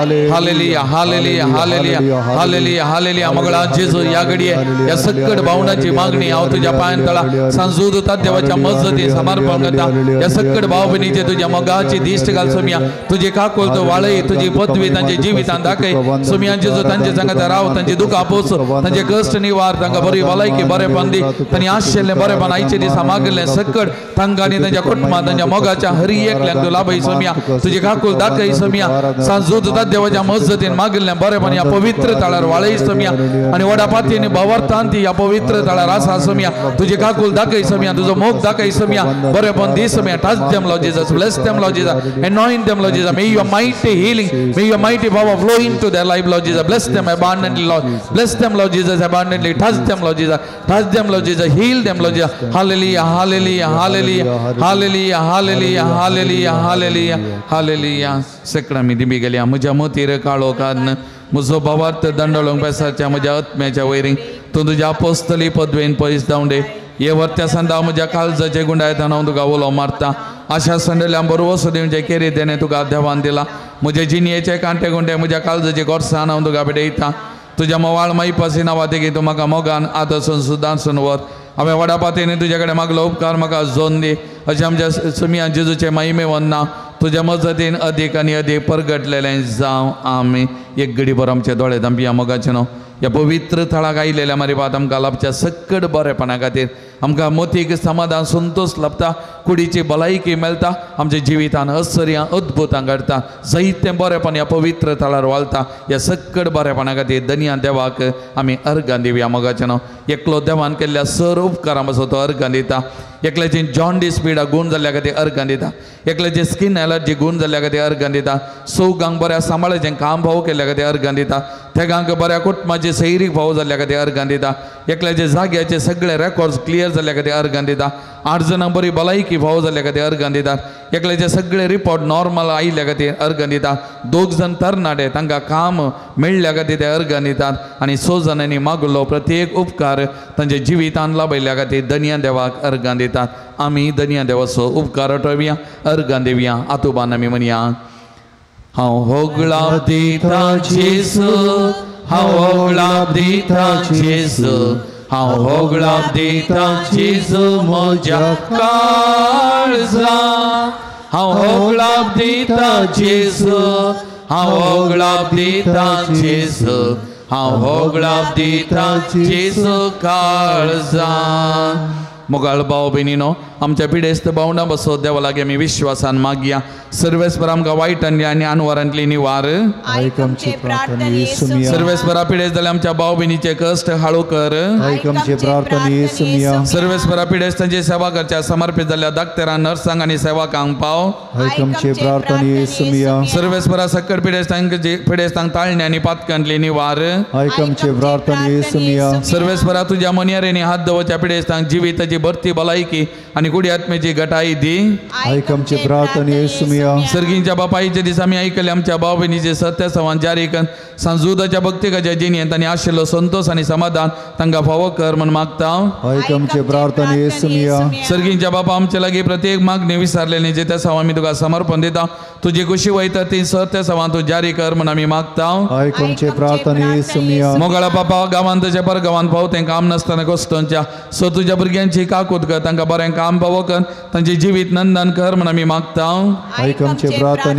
hallelujah hallelujah hallelujah hallelujah. मगळा जेजू ह्या घडये ह्या सकट भावनाची मागणी हांव तुज्या पांयान तळा सांजू देवाच्या मजती समर्पण करता. ह्या सकट भाव भयणीचे तुज्या मोगाची दिश्ट घाल सोम्या तुजी काकुळत वाळय तुजी पदवी तांच्या जिवितान दाखय सोम्या जेजू तांचे सांगता राव तांचे दुखां पोस तांचे कश्ट निवार तांकां बरी भलायकी बरेपण दी तांणी आशिल्लें बरेपण आयचे दिसा मागिल्लें सकट तांकां आनी तांच्या कुटुंबां तांच्या मोगाच्या हरी एकल्यांक तूं लाभय सोम्या तुजी काकुळ दाखय सोम्या सांजू देवाच्या मजतीन मागिल्लें बरेपण ह्या पवित्र तळार वाळय सोम्या आनी व्हडा पातयेन भावार्थान ती ह्या पवित्र तळार आसा सोम्या तुजी काकुळ दाखय सोम्या तुजो मोग दाखय सोम्या बरेपण दी Saumya. Touch them, Lord Jesus. Bless them, Lord Jesus. Anoint them, Lord Jesus. May your mighty healing, may your mighty power flow into their life, Lord Jesus. Bless them abundantly, Lord. Bless them, Lord Jesus, abundantly. Touch them, Lord Jesus. Touch them, Lord Jesus. Heal them, Lord Jesus. Hallelujah, hallelujah, hallelujah, hallelujah, hallelujah, hallelujah, hallelujah, hallelujah. सकळा मी दिमी गेल्या म्हज्या मोतीर काळो कान्न म्हजो भावार्थ दंडळोंक पेसाच्या म्हज्या आत्म्याच्या वैरींग तूं तुज्या अपोस्तली पदवेन पयस धांवडे हे वर्त्या संदा म्हज्या काळजाचे गुंडायताना हांव तुका उलो मारता आशा संडल्या बरवसो दिवचे केरी तेणें तुका देवान दिला म्हजे जिणयेचे कांटे गुंडे म्हज्या काळजाचे गोरसान हांव तुका भेटयता तुज्या मोवाळ माईपासी नांवा तेगी तूं म्हाका मोगान आतां सुदान व्हर हांवें व्हडा पातयेन तुज्या कडेन मागलो उपकार म्हाका जोन दी अशें आमच्या सुमया जेजूचे महिमे वन्ना तुज्या मजतीन अदीक आनी अदीक परगटलेलें जावं. आमी एक घडी भर आमचे दोळे धांपया मोगाचें न्हू ह्या पवित्र थळाक आयिल्ल्या मारी आमकां लाभच्या सकट बरेपणा खातीर आमकां मोतीक समाधान संतोश लाभता कुडीची भलायकी मेळटा आमच्या जिवितान आश्चर्यां अद्भुतां घडटा जायतें बरेपण ह्या पवित्र थळार वालता. ह्या सकट बरेपणा खातीर दनया देवाक आमी अर्गां दिवया मोगाचें न्हू एकलो देवान केल्ल्या सर उपकारां पासून तो अर्गां दिता. एकल्याची जॉन्डीस पिडा गूण जाल्ल्या खातीर अर्गां दिता. एकल्याची स्कीन एलर्जी गूण जाल्ल्या खातीर अर्गां दिता. चौगांक बऱ्या सांबाळाचें काम भाव केल्ल्या खातीर अर्गां दिता. तेगांक बऱ्या कुटुंबाचे सैरीक भाव जाल्ल्या खातीर अर्गां दिता. एकल्याचे जाग्याचे सगळे रेकॉर्ड्स क्लियर जाल्ल्या खातीर अर्गां दिता. 8 जाणां बरी भलायकी भाव जाल्ल्या खातीर अर्गां दितात. एकल्याचे सगळे रिपोर्ट नॉर्मल आयिल्ल्या खातीर अर्गां दितात. 2 जाण तरणाटे तांकां काम मेळ्ळ्या खातीर ते अर्गां दितात आनी 6 जाणांनी मागलो प्रत्येक उपकार तांच्या जिवितान लाभयल्ल्या खातीर दनया देवाक अर्गां दितात. आमी दनया देवाचो उपकार आठोवया अर्गां दिवया. आतुबान आमी म्हणया हांव होगळाप दिता जेजू हांव होगळाप दिता जेजू हांव होगळाप दिता जेजू म्हज्या काळजा हांव होगळाप दिता जेजू, हांव होगळाप दिता जेजू, हांव होगळाप दिता जेजू काळजान. मोगाळ भाव भयणीनो, आमच्या पिडेस्त भावंडां बसो देवा लागीं आमी विश्वासान मागया. सर्वेस्पर आमकां वायटांतली आनी आनवारांतली निवार. आयक आमची प्रार्थना. सर्वेस्परा पिडेस्त जाल्यार आमच्या भाव भयणीचे कश्ट हाळू कर. आयक आमची प्रार्थना. सर्वेस्परा पिडेस्तांची सेवा करच्या समर्पित जाल्ल्या डाक्टरां, नर्सांक आनी सेवकांक पाव. आयक आमची प्रार्थना. सर्वेस्परा सकट पिडेस्तांक ताळणे आनी पातकांतली निवार. आयक आमची प्रार्थना. सर्वेस्परा तुज्या मनयारेनी हात दवरच्या पिडेस्तांक जिविताची भरती भलायकी आनी कुडी आत्म्याची घटाई दी. आयक आमची प्रार्थना. सर्गींच्या बापायचे दिसा आमी आयकले आमच्या भाव भयणीचे सत्य संवाद जारी कर. सांजुदाच्या भक्तिकाच्या जिणेंत आनी आशिल्लो संतोष आनी समाधान तांकां फावो कर म्हूण मागता. आयक आमची प्रार्थना. सर्गींच्या बापा, आमचे लागीं प्रत्येक मागणी विसरलेली जे त्या सवा आमी तुका समर्पण दिता. तुजी खुशी वयता ती सत्य संवाद तूं जारी कर म्हूण आमी मागता. आयक आमची प्रार्थना. मोगाळा बापा, गांवांत तशें पर गांवांत पाव तें काम नासतना कोस्तोंच्या सो तुज्या भुरग्यांची काकूत कर, तांकां बरें काम पावो कर, तांचें जिवीत नंदन कर म्हूण आमी मागता. आयक आमची प्रार्थना.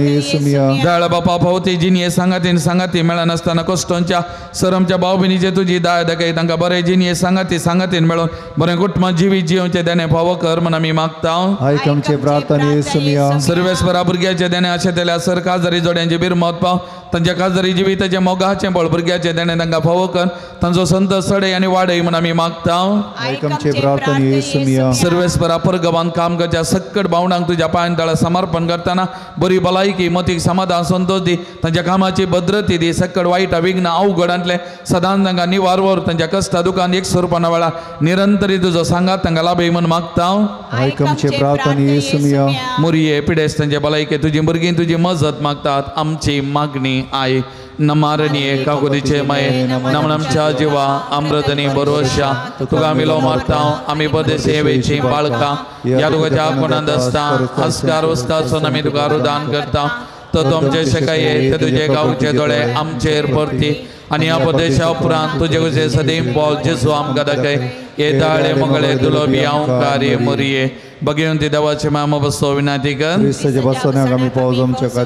दयाळ बापा, पावती जिणये सांगातीन सांगाती मेळनासतना कोस्तोंच्या सर आमच्या भाव भयणीचे तुजी दाय दाखय, तांकां बरें जिणये सांगाती सांगातीन मेळोवन बरें कुटुंबां जिवीत जिवचें देणें फावो कर म्हूण आमी मागता. आयक आमची प्रार्थना. सर्वेस्परा भुरग्याचें देणें अशें तेल्या सर काजारी जोड्यांची बिरमत पाव, तांच्या काजारी जिविताचें मोगाचें बळ भुरग्याचें देणें तांकां फावो कर, तांचो संत सडय आनी वाडय म्हूण आमी मागता. आयक आमची प्रार्थना. सर्वेस्परा परगवान काम करच्या सक्कट भावणांक तुज्या पांयां तळा समर्पण करतना बरी भलायकी, मतीक समाधान, संतोष दी, तांच्या कामाची भद्रती दी. सक्कट वायट विघ्न अवघडांतले सदांच तांकां निवार व्हर, तांच्या कश्टा दुकान एक स्वरुपान वेळार निरंतरी तुजो सांगात तांकां लाभय म्हूण मागता. आयक आमची प्रार्थना. मुरये पिडेस्तांचे भलायके तुजी भुरगीं तुजी मजत मागतात. आमची मागणी I नमारणी काकुतीचे माये नमनमच्या जिवा अमृतनी बरोशा तुका आमी लो मारता. आमी परदेशी वेची बाळकां ह्या तुकाच्या कोणांत आसता हस्कार वस्ता आसून आमी तुका रुदान करता. तो तुमचे शकाये ते तुजे गांवचे दोळे आमचेर परती आनी ह्या परदेशा उपरांत तुजे कशे सदीम पावल जेजू आमकां दाखय. ये दाळे मंगळे दुलोबी अंकारे मोरये बघेवन ती देवाचे मामा बसो विनाती कर.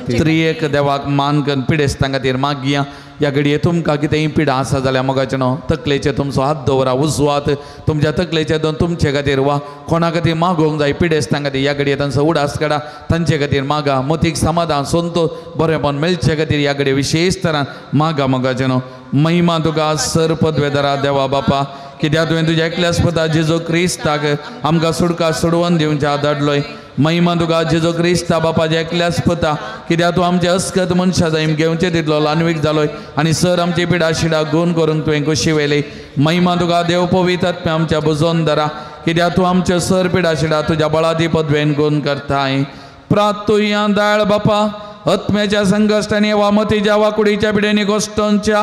त्रियेक देवाक मान कर पिडेस्तां खातीर मागया. ह्या घडये तुमकां कितेंय पिडा आसा जाल्यार मोगाचें न्हू तकलेचेर तुमचो हात दवरा, उजवात तुमच्या तकलेचे दोन तुमचे खातीर वा कोणा खातीर मागोवंक जाय पिडेस्तां खातीर ह्या घडये तांचो उडास काडा, तांचे खातीर मागा. मतीक समाधान संतोष बरेंपण मेळचे खातीर ह्या घडये विशेष तरान मागा. मोगाचें न्हू महिमा तुका सर पदवेदारा देवा बापा, कित्याक तुवें तुज्या एकल्याच पुता जेजू क्रिस्ताक आमकां सुटका सोडोवन दिवच्या धाडलोय. महिमा तुका जेजू क्रिस्ता बापाच्या एकल्याच पुता, कित्याक तूं आमचे अस्कत मनशां जाय घेवचे तितलो ल्हानवीक जालोय आनी सर आमची पिडा शिडा गुण करूंक तुवें खोशी व्हेली. महिमा तुका देव पवित्र आत्म्या आमच्या बुजोवन धरा, कित्याक तूं आमचे सर पिडा शिडा तुज्या बळादी पदवेन गुण करताय. प्रातुया दाळ बापा, आत्म्याच्या संकश्टांनी वा मतीच्या वा कुडीच्या पिडेनी गोश्टोंच्या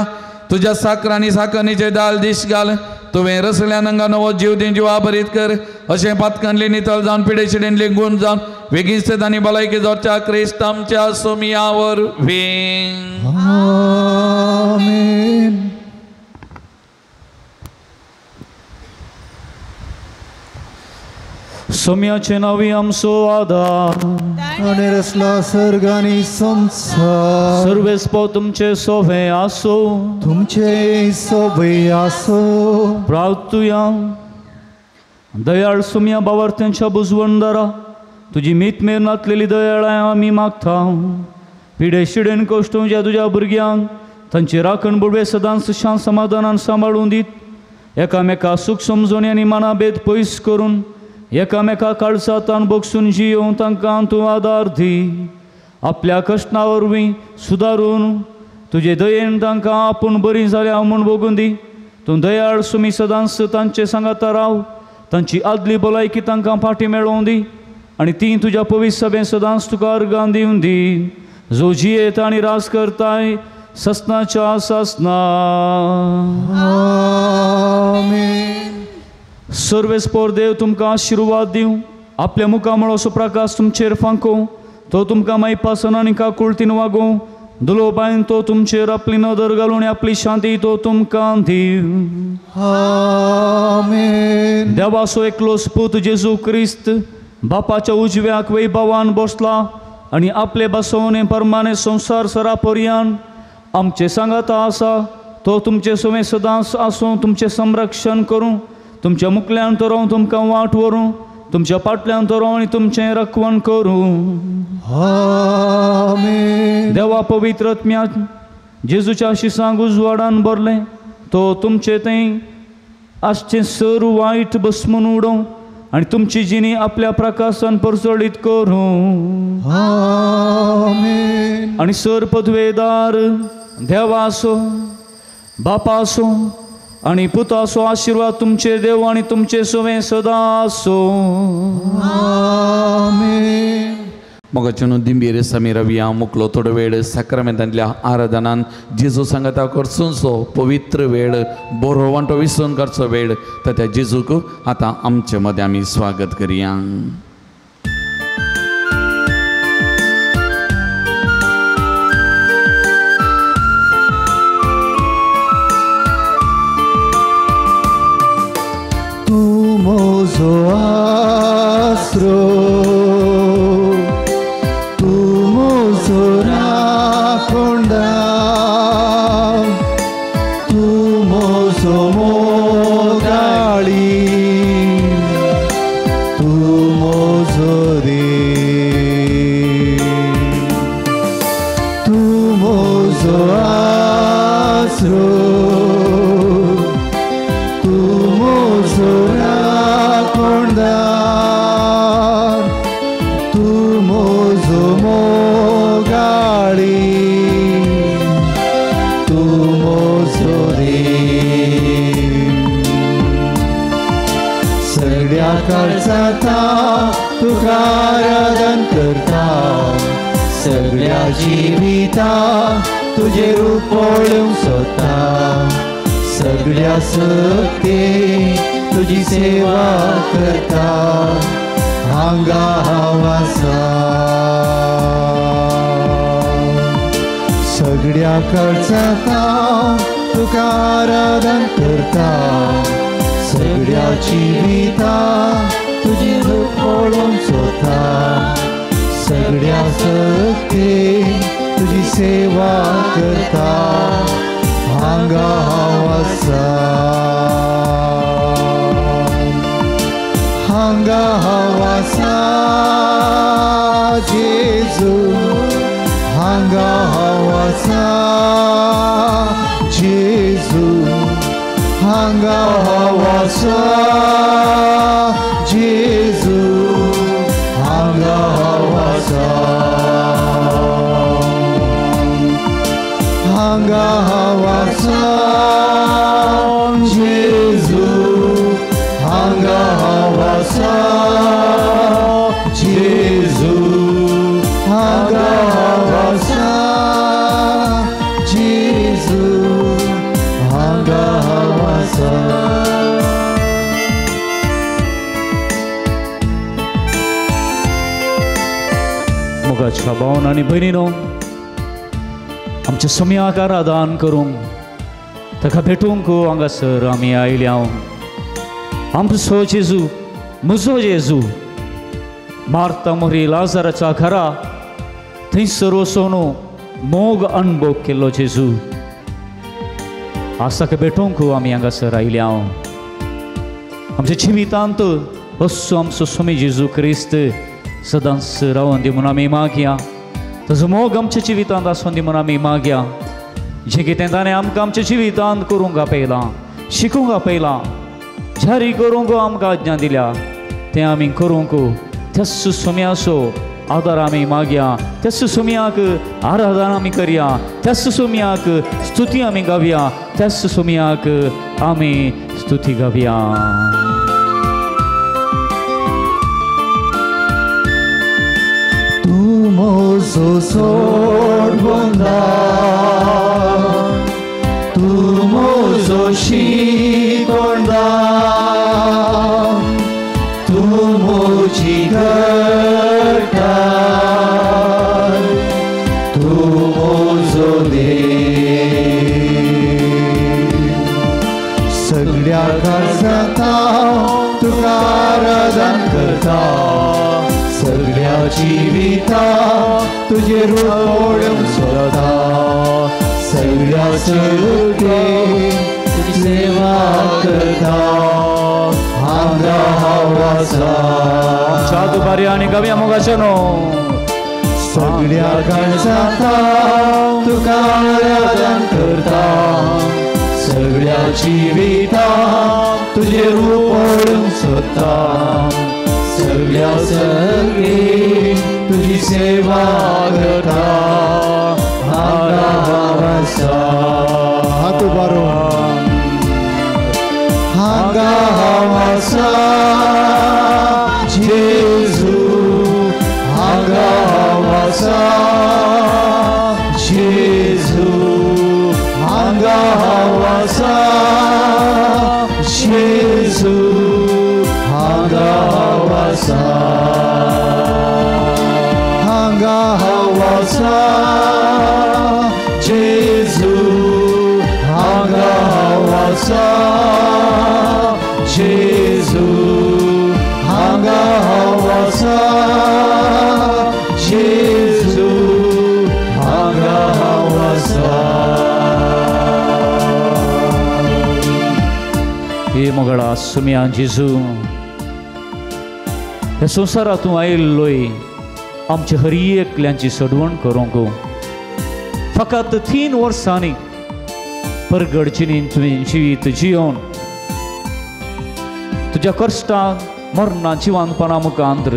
तुज्या साकरांनी साकरणीचे दाल दीस घाल. तुवें रसल्यान हांगा नवो जीव दिवन जिवा भरीत कर. अशें पातकांतली नितळ जावन पिडे शिडेन गुण जावन वेगीच आनी भलायकी जावच्या क्रिस्त आमच्या सोमिया वरवीं. आमेन. सोम्याचे नावी आमचो आदार आनी रसला सर्ग आनी संसार. सर्वेस्पो तुमचे सोवे आसो, तुमचे सोवे आसो. प्रार्थुया. दयाळ सोम्या बावार्थ्यांच्या बुजवणदारा, तुजी मीत मेर नातलेली दयाळाय आमी मागता. पिडे शिडेन कश्टोवच्या तुज्या भुरग्यांक तांची राखण बुडवे सदांच शांत समाधानान सांबाळून दीत, एकामेका सूख समजोणी आनी मानाभेद पयस करून एकामेका काळजातान बगसून जियोवन तांकां तूं आदार दी. आपल्या कश्टा वरवीं सुदारून तुजे दयेन तांकां आपूण बरीं जाल्या म्हूण भोगून दी. तूं दयाळ सुमी सदांच तांचे सांगाता राव, तांची आदली भलायकी तांकां फाटीं मेळोवन दी आनी ती तुज्या पवित्र सभेन सदांच तुका अर्गां दिवन दी. जो जियेत आनी राज करताय ससनाच्या ससना. आमेन. सर्वेस्पोर देव तुमकां आशिर्वाद दिवं, आपल्या मुखामळो असो प्रकाश तुमचेर फांको, तो तुमकां मायपासन आनी काकुळतीन वागोवं. दुलोबायन तो तुमचेर आपली नदर घालून आपली शांती तो तुमकां दिवं. आमेन. देवाचो एकलोच पूत जेजू क्रिस्त बापाच्या उजव्याक वैभवान बसला आनी आपले बसवणे प्रमाणे संवसार सरा पर्यान आमचे सांगाता आसा तो तुमचे सुवें सदांच आसूं तुमचें संरक्षण करूं तुमच्या मुखल्यान तरों तुमकां वाट व्हरूं तुमच्या पाटल्यान तरों आनी तुमचें रखवण करूं. आमेन. देवा पवित्र आत्म्या जेजूच्या शिसांक उजवाडान भरलें तो तुमचे थंय आसचें सर वायट बसमून उडोवं आनी तुमची जिणी आपल्या प्रकाशान परजळीत करूं. आमेन. आनी सर पदवेदार देवाचो बापाचो आनी पुताचो आशिर्वाद तुमचे देव आनी तुमचे सुवें सदां आसूं. आमेन. मोगाच्यानो दिंबेर समी रवया मुकलो थोडो वेळ साक्रामेंतांतल्या आराधनान जेजू सांगाता करचो पवित्र वेळ बरो वांटो विसरून करचो वेळ तर त्या जेजूक आतां आमचे मदें आमी स्वागत करया. तूं म्हजो आसरो तूं म्हजो राखणदार तूं म्हजो मोगाळी तूं म्हजो देव तूं म्हजो आसरो तूं म्हजो राखणदार तूं म्हजो मोगाळी तूं म्हजो देव. सगळ्या काळजांत तुका आराधन करता सगळ्या जिवितांत तुजें रूप पळोवंक सोदता सगळ्या सक्तेन तुजी सेवा करता हांगा हांव आसा. सगळ्या काळजांत तुका आराधन करता सगळ्या जिवितांत तुजें रूप पळोवंक सोदता सगळ्या सक्तेन तुजी सेवा करता हांगा हांव आसा हांगा हांव आसा जेजू हांगा हांव आसा जेजू हांगा हांव आसा जेजू हांगा हांव आसा हांगा हांव आसा जेजू हांगा हांव आसा जेजू हांगा हांव आसा जेजू हांगा हांव आसा. मोगाच्या भावन आनी भयणीनो आमच्या सम्याक आराधन करूंक ताका भेटूंक हांगासर आमी आयल्या. आमचो जेजू म्हजो जेजू मार्ता मोरी लाजाराच्या घरा थंयसर वचून मोग अणभव केल्लो जेजू आज ताका भेटूंक आमी हांगासर आयल्या. आमच्या जिवितांत असो आमचो स्वामी जेजू क्रिस्त सदांच रावन दी म्हूण आमी मागया. ताजो मोग आमच्या जिवितांत आसून दी म्हूण आमी मागया. जें कितें ताणें आमकां आमच्या जिवितांत करूंक आपयलां शिकूंक आपयलां जारी करूंक आमकां आज्ञा दिल्या तें आमी करूंक त्याच सुम्याचो आदार आमी मागया. त्याच सुम्याक आराधना आमी करया. त्याच सुम्याक स्तुती आमी गावया. त्याच सुम्याक आमी स्तुती गावया. तूं म्हजो सोडवणदार तूं म्हजो शिकोणदार तूं म्हजी घटाय तूं म्हजो देव. सगळ्या काळजांत तुका आराधन करता जिविता तुझे रूप पळोवंक सोदता सगळ्या सगळे तुजी सेवा करता हांगा हांव आसा. आमच्या दुबारी आनी गावया मोगाच्यानो. सगळ्या काळजांत तुका आराधन करता सगळ्या जिविता तुझे रूप पळोवंक सोदता सगळ्या सगळी तुझी सेवा करता हांगा हांव आसा. हात उबारून हांगा हांव आसा जेजू हांगा हांव आसा जेजू हांगा हांव आसा जेजू हांगा हांव आसा हांगा हांव आसा जेजू हांगा हांव आसा जेजू हांगा हांव आसा जेजू हांगा हांव आसा. हे मोगळा सुम्या जेजू ह्या संवसारांत तूं आयिल्लोय आमचे हर एकल्यांची सडवण करूंक. फकत 3 वर्सांनी परगडचिनी तुवें जिवीत जियोन तुज्या कश्टांक मरणां जिवानपणा मुखांतर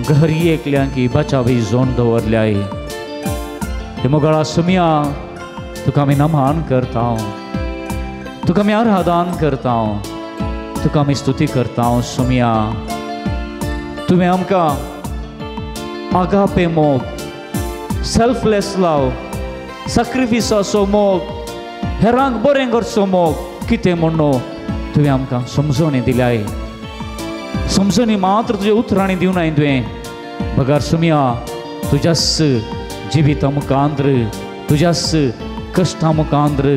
हर एकल्यांकी बचावी जोन दवरल्याय. हे मोगळा सुम्या तुका आमी नमान करता, तुका आमी आराधन करता, तुका आमी स्तुती करता. सुम्या तुवें आमकां आगापे मोग, सेल्फलेस लव, सॅक्रिफिसाचो मोग, हेरांक बरें करचो मोग कितें म्हणून तुवें आमकां समजणी दिल्याय. समजणी मात्र तुज्या उतरांनी दिवनाय तुवें, बगर सुम्या तुज्याच जिविता मुखांतर, तुज्याच कश्टां मुखांतर,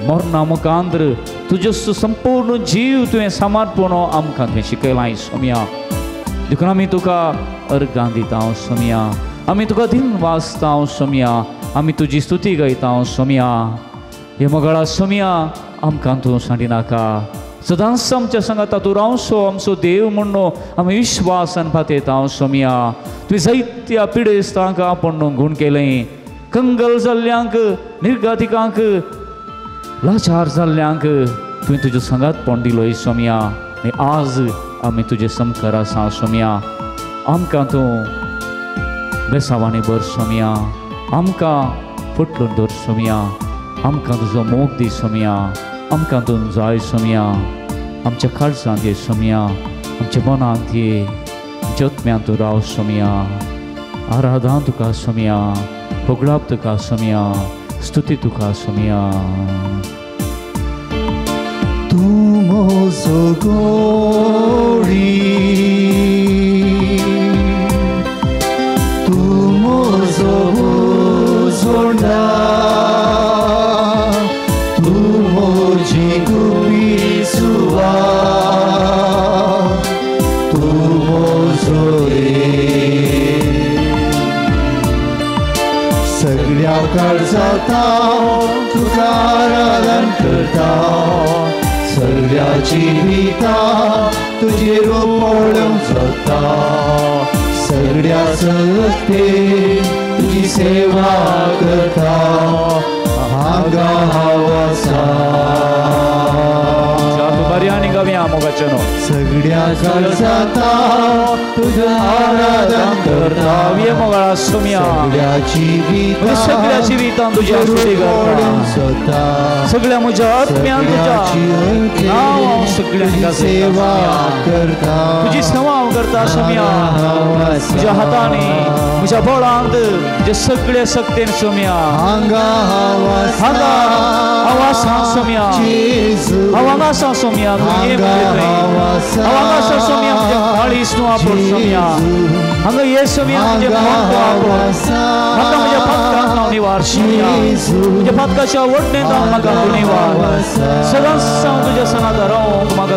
मरणा मुखांतर तुज्यो संपूर्ण जीव तुवें समर्पण आमकां तुवें शिकयलां सोम्या. देखून आमी तुका अर्गां दिता सोम्या, आमी तुका दिन वाचता सोम्या, आमी तुजी स्तुती गायता सोम्या. हे मोगाळा सोम्या आमकां तूं सांडिनाका, सदांच आमच्या सांगाता तूं रावसो आमचो देव म्हणून आमी विश्वासान पातयता सोम्या. तुवें जायत्या पिडेस्तांक आपण गूण केलें, कंगल जाल्ल्यांक, निर्गातिकांक, लाचार जाल्ल्यांक तुवें तुज्या सांगातपण दिलोय सोम्या. आनी आज आमी तुजे समकार आसा सोम्या. आमकां तूं बेसावांनी भर सोम्या, आमकां फुटलून दवर सोम्या, आमकां तुजो मोग दी सोम्या, आमकां तूं जाय सोम्या. आमच्या काळजांत ये सोम्या, आमच्या मनांत ये, आमच्या आत्म्यांत तूं राव सोम्या. आराधना तुका सोम्या, होगडाप तुका सोम्या, स्तुती तुका सोम्या. तूं म्हजो गोडी, तूं म्हजो उजवडा, तूं म्हजी गुपी सुवा, तूं म्हजो देव. सगळ्या काळजांत तुका आराधन करता, सगळ्या जिविता तुजें रूप पळोवंक सोदता, सगळ्या सत्ते तुजी सेवा करता, हांगा हांव आसा. बऱ्यानी गावया मोगाच्यानो. सगळ्या काळजांत तुजें आराधन करता, मोगाळा सोम्या, सगळ्या जिविता, सगळ्या जिवितान तुज्या स्तुती करता, सगळ्या म्हज्या आत्म्यान तुज्या नांव हांव सगळ्यांक सेवा करता, तुजी सेवा हांव करता सोम्या. तुज्या हातांनी म्हज्या बळांत तुज्या सगळे शक्तेन सोम्या हांगा हांव हांगा हांव आसा सोम्या, हांव हांगा आसा सोम्या. तूं ये म्हजे थंय, हांव हांगा आसा सोम्या, म्हजें काळीज तूं आपोड सोम्या. हांगा ये सोम्या, म्हजें मन तूं आपोड, म्हाका म्हज्या पातकांत हांव निवार सोम्या, म्हज्या पातकाच्या वडणेंत हांव म्हाका तूं निवार. सदांच हांव तुज्या सांगाता रावंक म्हाका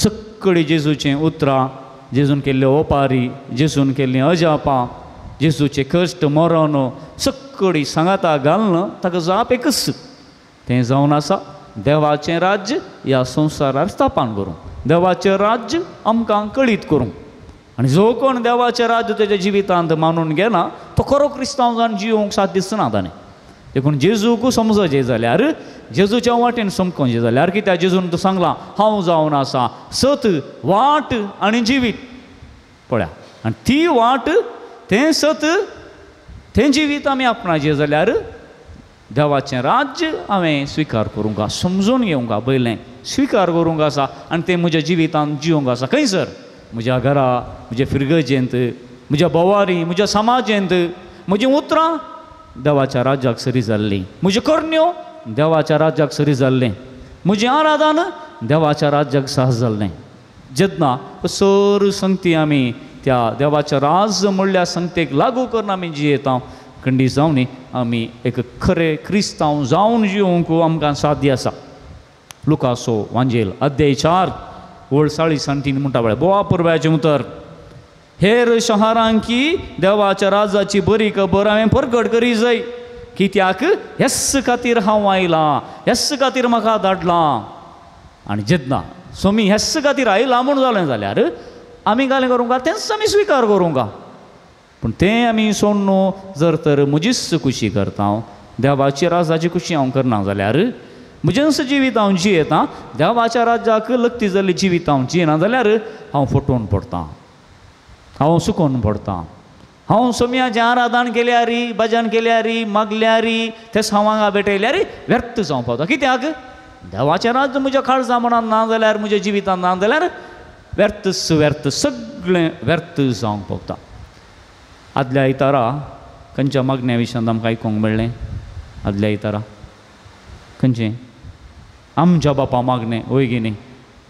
सगळीं जेजूचें उतरां, जेजून केल्ले ओपारी, जेजून केल्लीं अजापां, जेजूचें कश्ट मरण सगळीं सांगाता घालून ताका जाप एकच, तें जावन आसा देवाचें राज्य ह्या संवसारार स्थापन करूं, देवाचें राज्य आमकां कळीत करूं. आनी जो कोण देवाचें राज्य तेज्या जिवितांत मानून घेना तो खरो क्रिस्तांव जावन जियोंक साथ दिसना ताणें. देखून जेजूक समजचें जाल्यार, जेजूच्या वाटेन समकोवचें जाल्यार, कित्याक जेजून सांगलां हांव जावन आसा सत, वाट आनी जिवीत. पळया, आनी ती वाट, तें सत, तें जिवीत आमी आपणाचें जाल्यार देवाचें राज्य हांवें स्विकार करूंक, समजून घेवंक, पयलें स्विकार करूंक आसा आनी तें म्हज्या जिवितांत जिवंक आसा. खंयसर? म्हज्या घरा, म्हज्या फिरगजेंत, म्हज्या भोवारी, म्हज्या समाजेंत. म्हजीं उतरां देवाच्या राज्याक सरी जाल्लीं, म्हज्यो करण्यो देवाच्या राज्याक सरी जाल्लें, म्हजें आराधन देवाच्या राज्याक सहज जाल्लें. जेन्ना सर संगती आमी त्या देवाच्या राज म्हणल्या संगतेक लागू करून आमी जियेता, खंडी जावन आमी एक खरे क्रिस्तांव जावन जिवंक आमकां साध्य आसा. लुकासो वांजेल अध्याय 4 वळ 43 म्हणटा पळय, बोवा पुरव्याचें उतर, हेर शहरांकी देवाच्या राजाची बरी खबर हांवें परगट करी जाय, कित्याक हेच खातीर हांव आयलां, हेच खातीर म्हाका धाडलां. आनी जेन्ना सोमी हेच खातीर आयलां म्हूण जालें जाल्यार आमी घालें करूंक तेंच आमी स्विकार करूंक. पूण तें आमी सोडून जर तर म्हजीच खुशी करता हांव, देवाची राजाची खुशी हांव करना जाल्यार, म्हजेंच जिवीत हांव जियेता, देवाच्या राज्याक लग्ती जाल्ली जिवीत हांव जियेना जाल्यार हांव फटोवन पडटा, हांव सुकोवन पडटा. हांव सोम्याचें आराधन केल्यारी, भजन केल्यारी, मागल्यारी, तें हांव हांगा भेटयल्यारी व्यर्थ जावंक पावता. कित्याक? देवाचें राज्य म्हज्या काळजा मनान ना जाल्यार, म्हज्या जिवितान ना जाल्यार व्यर्थ व्यर्थ सगळें व्यर्थ जावंक पावता. आदल्या आयतारा खंयच्या मागण्या विशयांत आमकां आयकूंक मेळ्ळें? आदल्या आयतारा खंयचें? आमच्या बापा मागणें, वय की न्ही?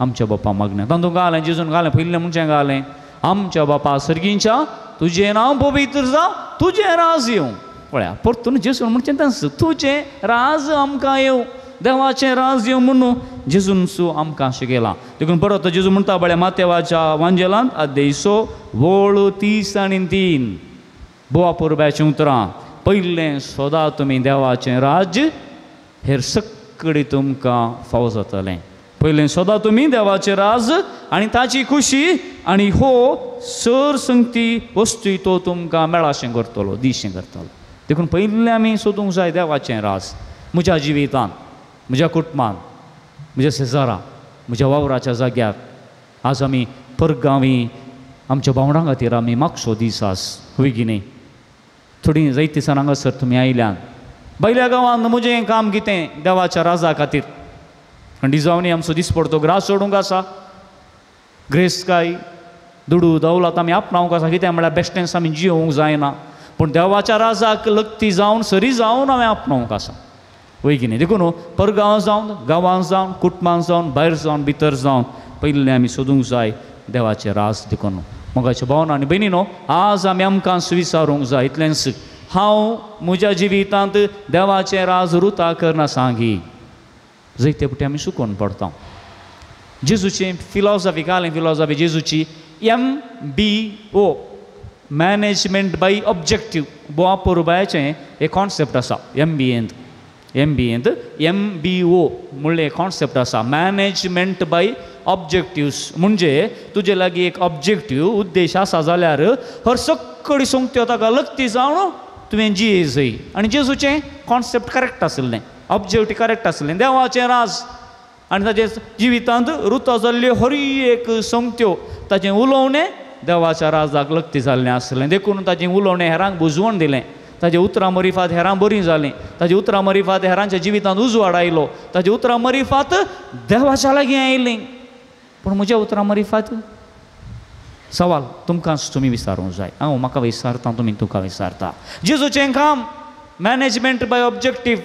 आमच्या बापा मागणें तातूंत घालें, जेजून घालें, पयलें म्हणचें घालें, आमच्या बापा सर्गींच्या तुजें नांव पवित्र जावं, तुजें राज येवं. पळया परतून जेजून म्हणचें तेंच, तुजें राज आमकां येवं, देवाचें राज येवं म्हणून जेजून सु आमकां शिकयलां. देखून परत जेजू म्हणटा पळया मातेवाच्या वांजेलांत अध्याय 6 वळ 33, बोवा पुरब्याचीं उतरां, पयलें सोदा तुमी देवाचें राज्य, हेर सगळें तुमकां फावो जातलें. पयलें सोदा तुमी देवाचें राज आनी ताची खुशी, आनी हो सर संगती वस्तू तो तुमकां मेळाशें करतलो, दिशें करतलो. देखून पयलें आमी सोदूंक जाय देवाचें राज म्हज्या जिवितांत, म्हज्या कुटुंबांत, म्हज्या शेजारा, म्हज्या वावराच्या जाग्यार. आज आमी परगांवी आमच्या भावंडां खातीर आमी मागसो दीस आस, हय की न्ही? थोडीं जायते दिसान हांगासर तुमी आयल्यान, भायल्या गांवांत म्हजें काम कितें देवाच्या राजा खातीर. थंडी जावनी आमचो दीस पडतो ग्रास सोडूंक आसा, ग्रेसकाय दुडू दौलत आमी आपणावंक आसा, कितें म्हळ्यार बेश्टेंच आमी जियोवंक जायना, पूण देवाच्या राजाक लग्ती जावन सरी जावन हांवें आपणावंक आसा, वय की न्ही? देखून परगांव जावन, गांवांत जावन, कुटुंबांत जावन, भायर जावन, भितर जावन पयलीं आमी सोदूंक जाय देवाचें राज. देखून मोगाच्या भावना आनी भयणीनो, आज आमी आमकां स्विसारूंक जाय इतलेंच, हांव म्हज्या जिवितांत देवाचें राज रुता करना सांगी. जैते पुटी आमी सुकोवन पडटा. जेजूची फिलॉसॉफी घालें, फिलॉसॉफी जेजूची MBO, management by objective, बोवा पोरुबायाचें एक कॉन्सेप्ट आसा. MBAंत MBO म्हणलें एक कॉन्सेप्ट आसा, मॅनेजमेंट बाय ऑब्जेक्टिव्स. म्हणजे तुजे लागीं एक ऑब्जेक्टीव उद्देश आसा जाल्यार हर सगळी सोंगत्यो ताका लग्ती जावन तुवें जिये जय. आनी जेजूचें कॉन्सेप्ट करेक्ट आशिल्लें, ऑब्जेक्टीव करेक्ट आशिल्लें, देवाचें राज आनी ताजे जिवितांत रुता जाल्ल्यो हरी एक सोंगत्यो, ताचें उलोवणें देवाच्या राजाक लग्ती जाल्लें आसलें. देखून ताचें उलोवणें हेरांक बुजवण दिलें, ताजे उतरां मरिफात हेरां बरीं जालीं, ताजे उतरां मरिफात हेरांच्या जिवितांत उजवाड आयलो, ताजे उतरां मरिफात देवाच्या लागीं आयलीं. पूण म्हज्या उतरां मरिफात सवाल तुमकां तुमी विचारूंक जाय. हांव म्हाका विचारता, तुमी तुका विचारता. जेजूचें काम मॅनेजमेंट बाय ऑब्जेक्टीव,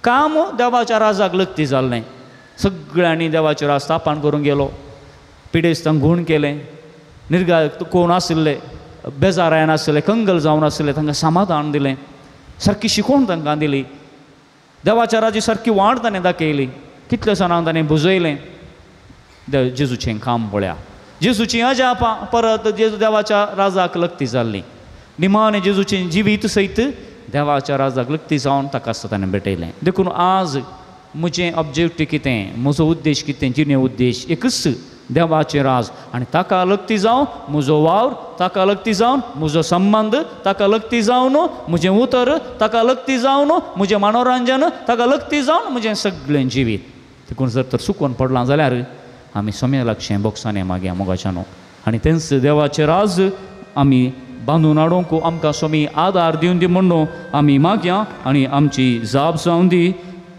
काम देवाच्या राजाक लग्ती जाल्लें. सगळ्यांनी देवाचें राज स्थापन करूंक गेलो, पिडेस्तांक गूण केलें, निर्गा कोण आशिल्ले बेजारायन आशिल्ले, कंगल जावन आशिल्ले तांकां समाधान दिलें, सारकी शिकोवण तांकां दिली, देवाच्या राजी सारकी वाट ताणें दाखयली, कितल्या जाणांक ताणें बुजयलें. जेजूचें काम पळया. जेजूची अजापां परत जेजू देवाच्या राजाक लग्ती जाल्ली. निमाणें जेजूचें जिवीत सयत देवाच्या राजाक लग्ती जावन ताका ताणें भेटयलें. देखून आज म्हजें ऑब्जेक्टीव कितें, म्हजो उद्देश कितें, जिणे उद्देश एकूच, देवाचें राज. आनी ताका लग्ती जावन म्हजो वावर, ताका लग्ती जावन म्हजो संबंद, ताका लग्ती जावन म्हजें उतर, ताका लग्ती जावन म्हजें मनोरंजन, ताका लग्ती जावन म्हजें सगळें जिवीत. देखून जर तर चुकोन पडलां जाल्यार आमी सोम्या लागचें बोक्सांनी मागया मोगाच्यानो. आनी तेंच देवाचें राज आमी बांदून हाडूंक आमकां स्वामी आदार दिवन दी म्हणून आमी मागया आनी आमची जाप जावन दी.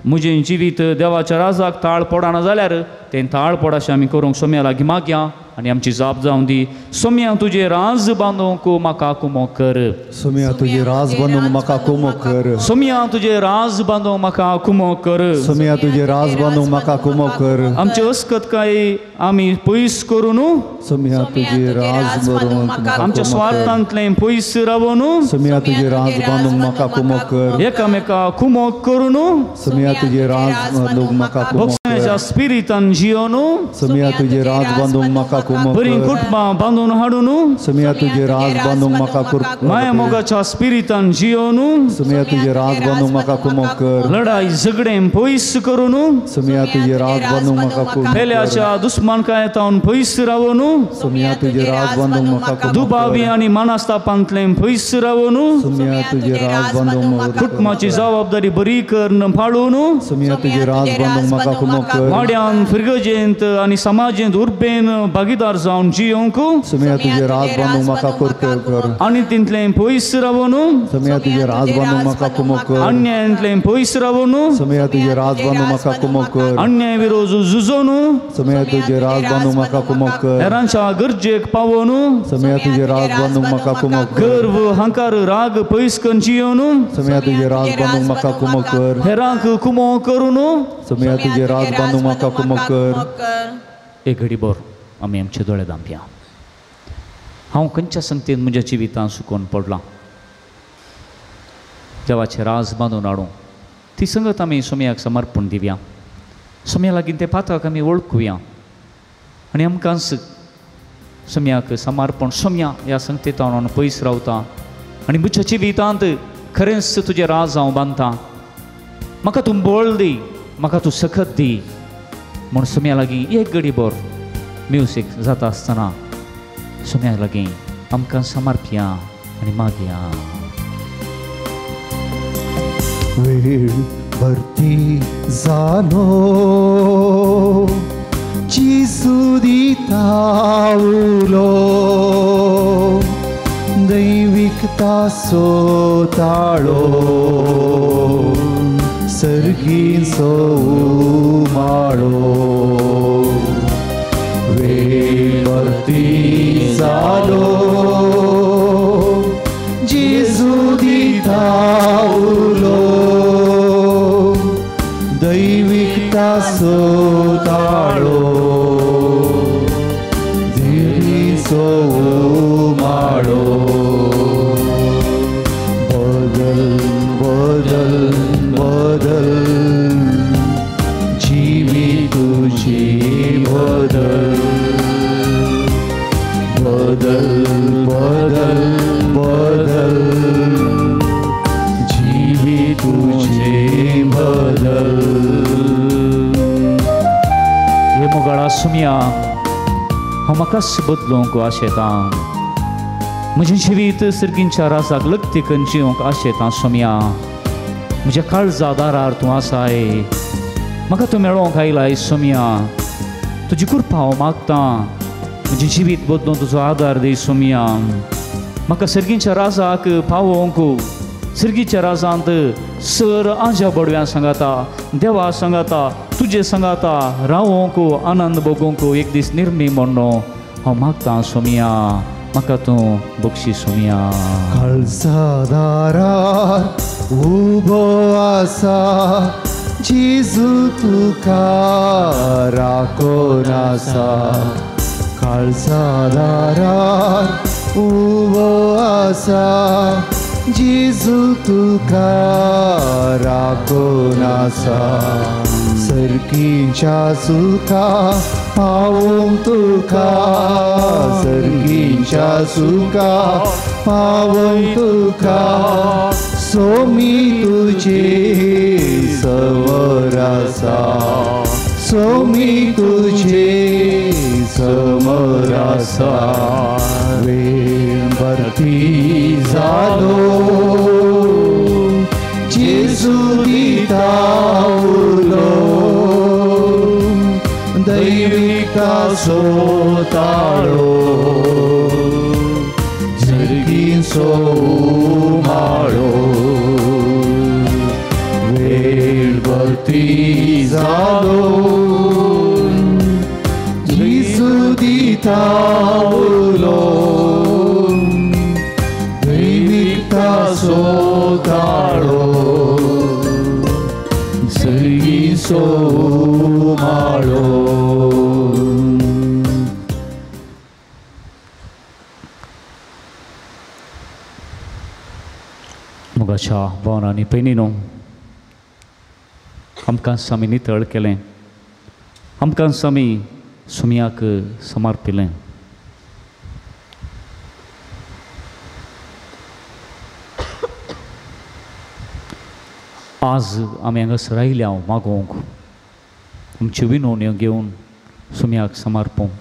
म्हजें जिवीत देवाच्या राजाक ताळ पडना जाल्यार तें ताळ पडाशें आमी करूंक सोम्या लागीं मागया आनी आमची जाप जावन दी. सोम्या तुजें राज बांदूंक म्हाका कुमोक कर. सोम्या तुजें राज बांदूंक म्हाका कुमोक कर. सोम्या तुजें राज बांदूंक म्हाका कुमोक कर. सोम्या तुजें राज बांदूंक म्हाका कुमोक कर. आमचे अस्कतकाय आमी पयस करून, सोम्या तुजें राज बांदूंक, आमच्या स्वार्थांतलें पयस रावन, सोम्या तुजें राज बांदूंक म्हाका कुमोक कर. एकामेका कुमोक करून, सोम्या तुजें राज बांदूंक म्हाका कुमोक कर. स्पिरितान जियोन, सोम्या तुजें राज बांदूंक म्हाका कुमोक कर. बरीं कुटुंबां बांदून हाडून, सोम्या तुजें राज बांदूंक म्हाका कुमोक कर. माया मोगाच्या स्पिरितान जियोन, सोम्या तुजें राज बांदूंक म्हाका कुमोक कर. लढाई झगडें पयस करून, सोम्या तुजें राज बांदूंक म्हाका कुमोक कर. पेल्याच्या दुस्मानकायेंत पयस रावन, सोम्या तुजें राज बांदूंक म्हाका कुमोक कर. दुबावी आनी मानस्तापांतलें पयस रावन, सोम्या तुजें राज बांदूंक म्हाका कुमोक कर. कुटुंबाची जबाबदारी बरी करून पाळून, सोम्या तुजें राज बांदूंक म्हाका कुमोक कर. वाड्यान फिरगजेंत आनी समाजेंत उर्बेन भागीदार जावन जियोंक, सोम्या तुजें राज बांदूंक म्हाका कुमोक कर. आनी तितलें पयस रावन, सोम्या तुजें राज बांदूंक म्हाका कुमोक कर. अन्यायांतलें पयस रावन, सोम्या तुजें राज बांदूंक म्हाका कुमोक कर. अन्याय विरोध झुजोन, सोम्या तुजें राज बांदूंक म्हाका कुमोक कर. हेरांच्या गरजेक पावोन, सोम्या तुजें राज बांदूंक म्हाका कुमोक कर. गर्व हंकार राग पयस करून जियोन, सोम्या तुजें राज बांदूंक म्हाका कुमोक कर. हेरांक कुमोक करून, सोम्या तुजें राज बांदूंक म्हाका कुमोक कर. एक घडी भर आमी आमचे दोळे धांपया. हांव खंयच्या संगतीन म्हज्या जिवितांत सुकोवन पडलां, देवाचें राज बांदून हाडूं ती संगत आमी सोम्याक समर्पण दिवया. सोम्या लागीं ते पात्राक आमी वळखुया आनी आमकांच सोम्याक समर्पण. सोम्या ह्या संगतींत हांव पयस रावता आनी म्हज्या जिवितांत खरेंच तुजें राज हांव बांदता. म्हाका तूं बळ दी, म्हाका तूं सखत दी म्हूण सोम्या लागीं एक घडी भर म्युजीक जाता आसतना सोम्या लागीं आमकां समर्पया आनी मागया. वेळ भरती जालो जेजू दिता उलो, दैवीक तासो ताळो, सर्गींचो उमाळो. वेळ भरती जालो जेजू दिता उलो, दैवीक तासो ताळो, देवीचो उमाळो. बदल बदल बदल जिवीत तुजी बदल, बदल बदल बदल जिवीत तुजी बदल. हे मोगाळा सुम्या, हांव म्हाकाच बदलूंक आशेतां. म्हजें जिवीत सर्गींच्या राजाक लग्ती करून जिवंक आशेतां सोम्या. म्हज्या काळजा दारार तूं आसाय, म्हाका तूं मेळोंक आयलाय सोम्या. तुजी कृपा हांव मागतां, म्हजें जिवीत बदलून तुजो आदार दी सोम्या. म्हाका सर्गींच्या राजाक पावोवंक, सर्गीच्या राजांत सर आजा बडव्यां सांगाता, देवा सांगाता, तुजे सांगाता रावोंक, आनंद भोगोवंक एक दीस निर्मी म्हणून हांव मागतां सोम्या. म्हाका तूं बक्षी सोम्या. काळजा दारार उबो आसा जेजू तुका राखून आसा. काळजा दारार उबो आसा जेजू तुका राखून आसा. सर्गीच्या सुखा पावोवंक तुका, सर्गीच्या सुखा पावोवंक तुका, सोमी तुजे समर आसा, सोमी तुजे समर आसा. वेळ भरती जालो जेजू दिता उलो, दैविकाचो ताळो, झरगीचो उमाळो. वेळ भरती जालो जेजू दिता उलो, दैविकाचो ताळो, झरगीचो उमाळो. मोगाच्या भावान आनी भयणीनो, आमकां आमी नितळ केलें, आमकां आमी सुमयाक समर्पिलें. आज आमी हांगासर आयल्या मागोवंक, आमच्यो विनवण्यो घेवन सुमयाक समर्पूंक,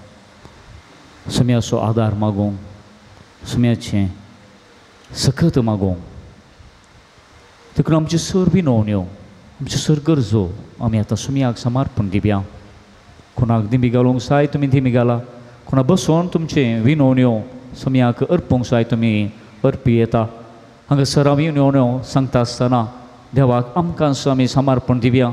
सुमयाचो आदार मागोवंक, सुमयाचें सकत मागोवंक. देखून आमच्यो सर विनवण्यो, आमच्यो सर गरजो आमी आतां सुमयाक समर्पण दिवया. कोणाक दिमी घालूंक जाय तुमी दिमी घाला, कोणा बसोवन तुमचें विनवण्यो सुमयाक अर्पूंक जाय तुमी अर्पी येता. हांगासर आमी विनवण्यो सांगता आसतना देवाक आमकां आमी समर्पण दिवया,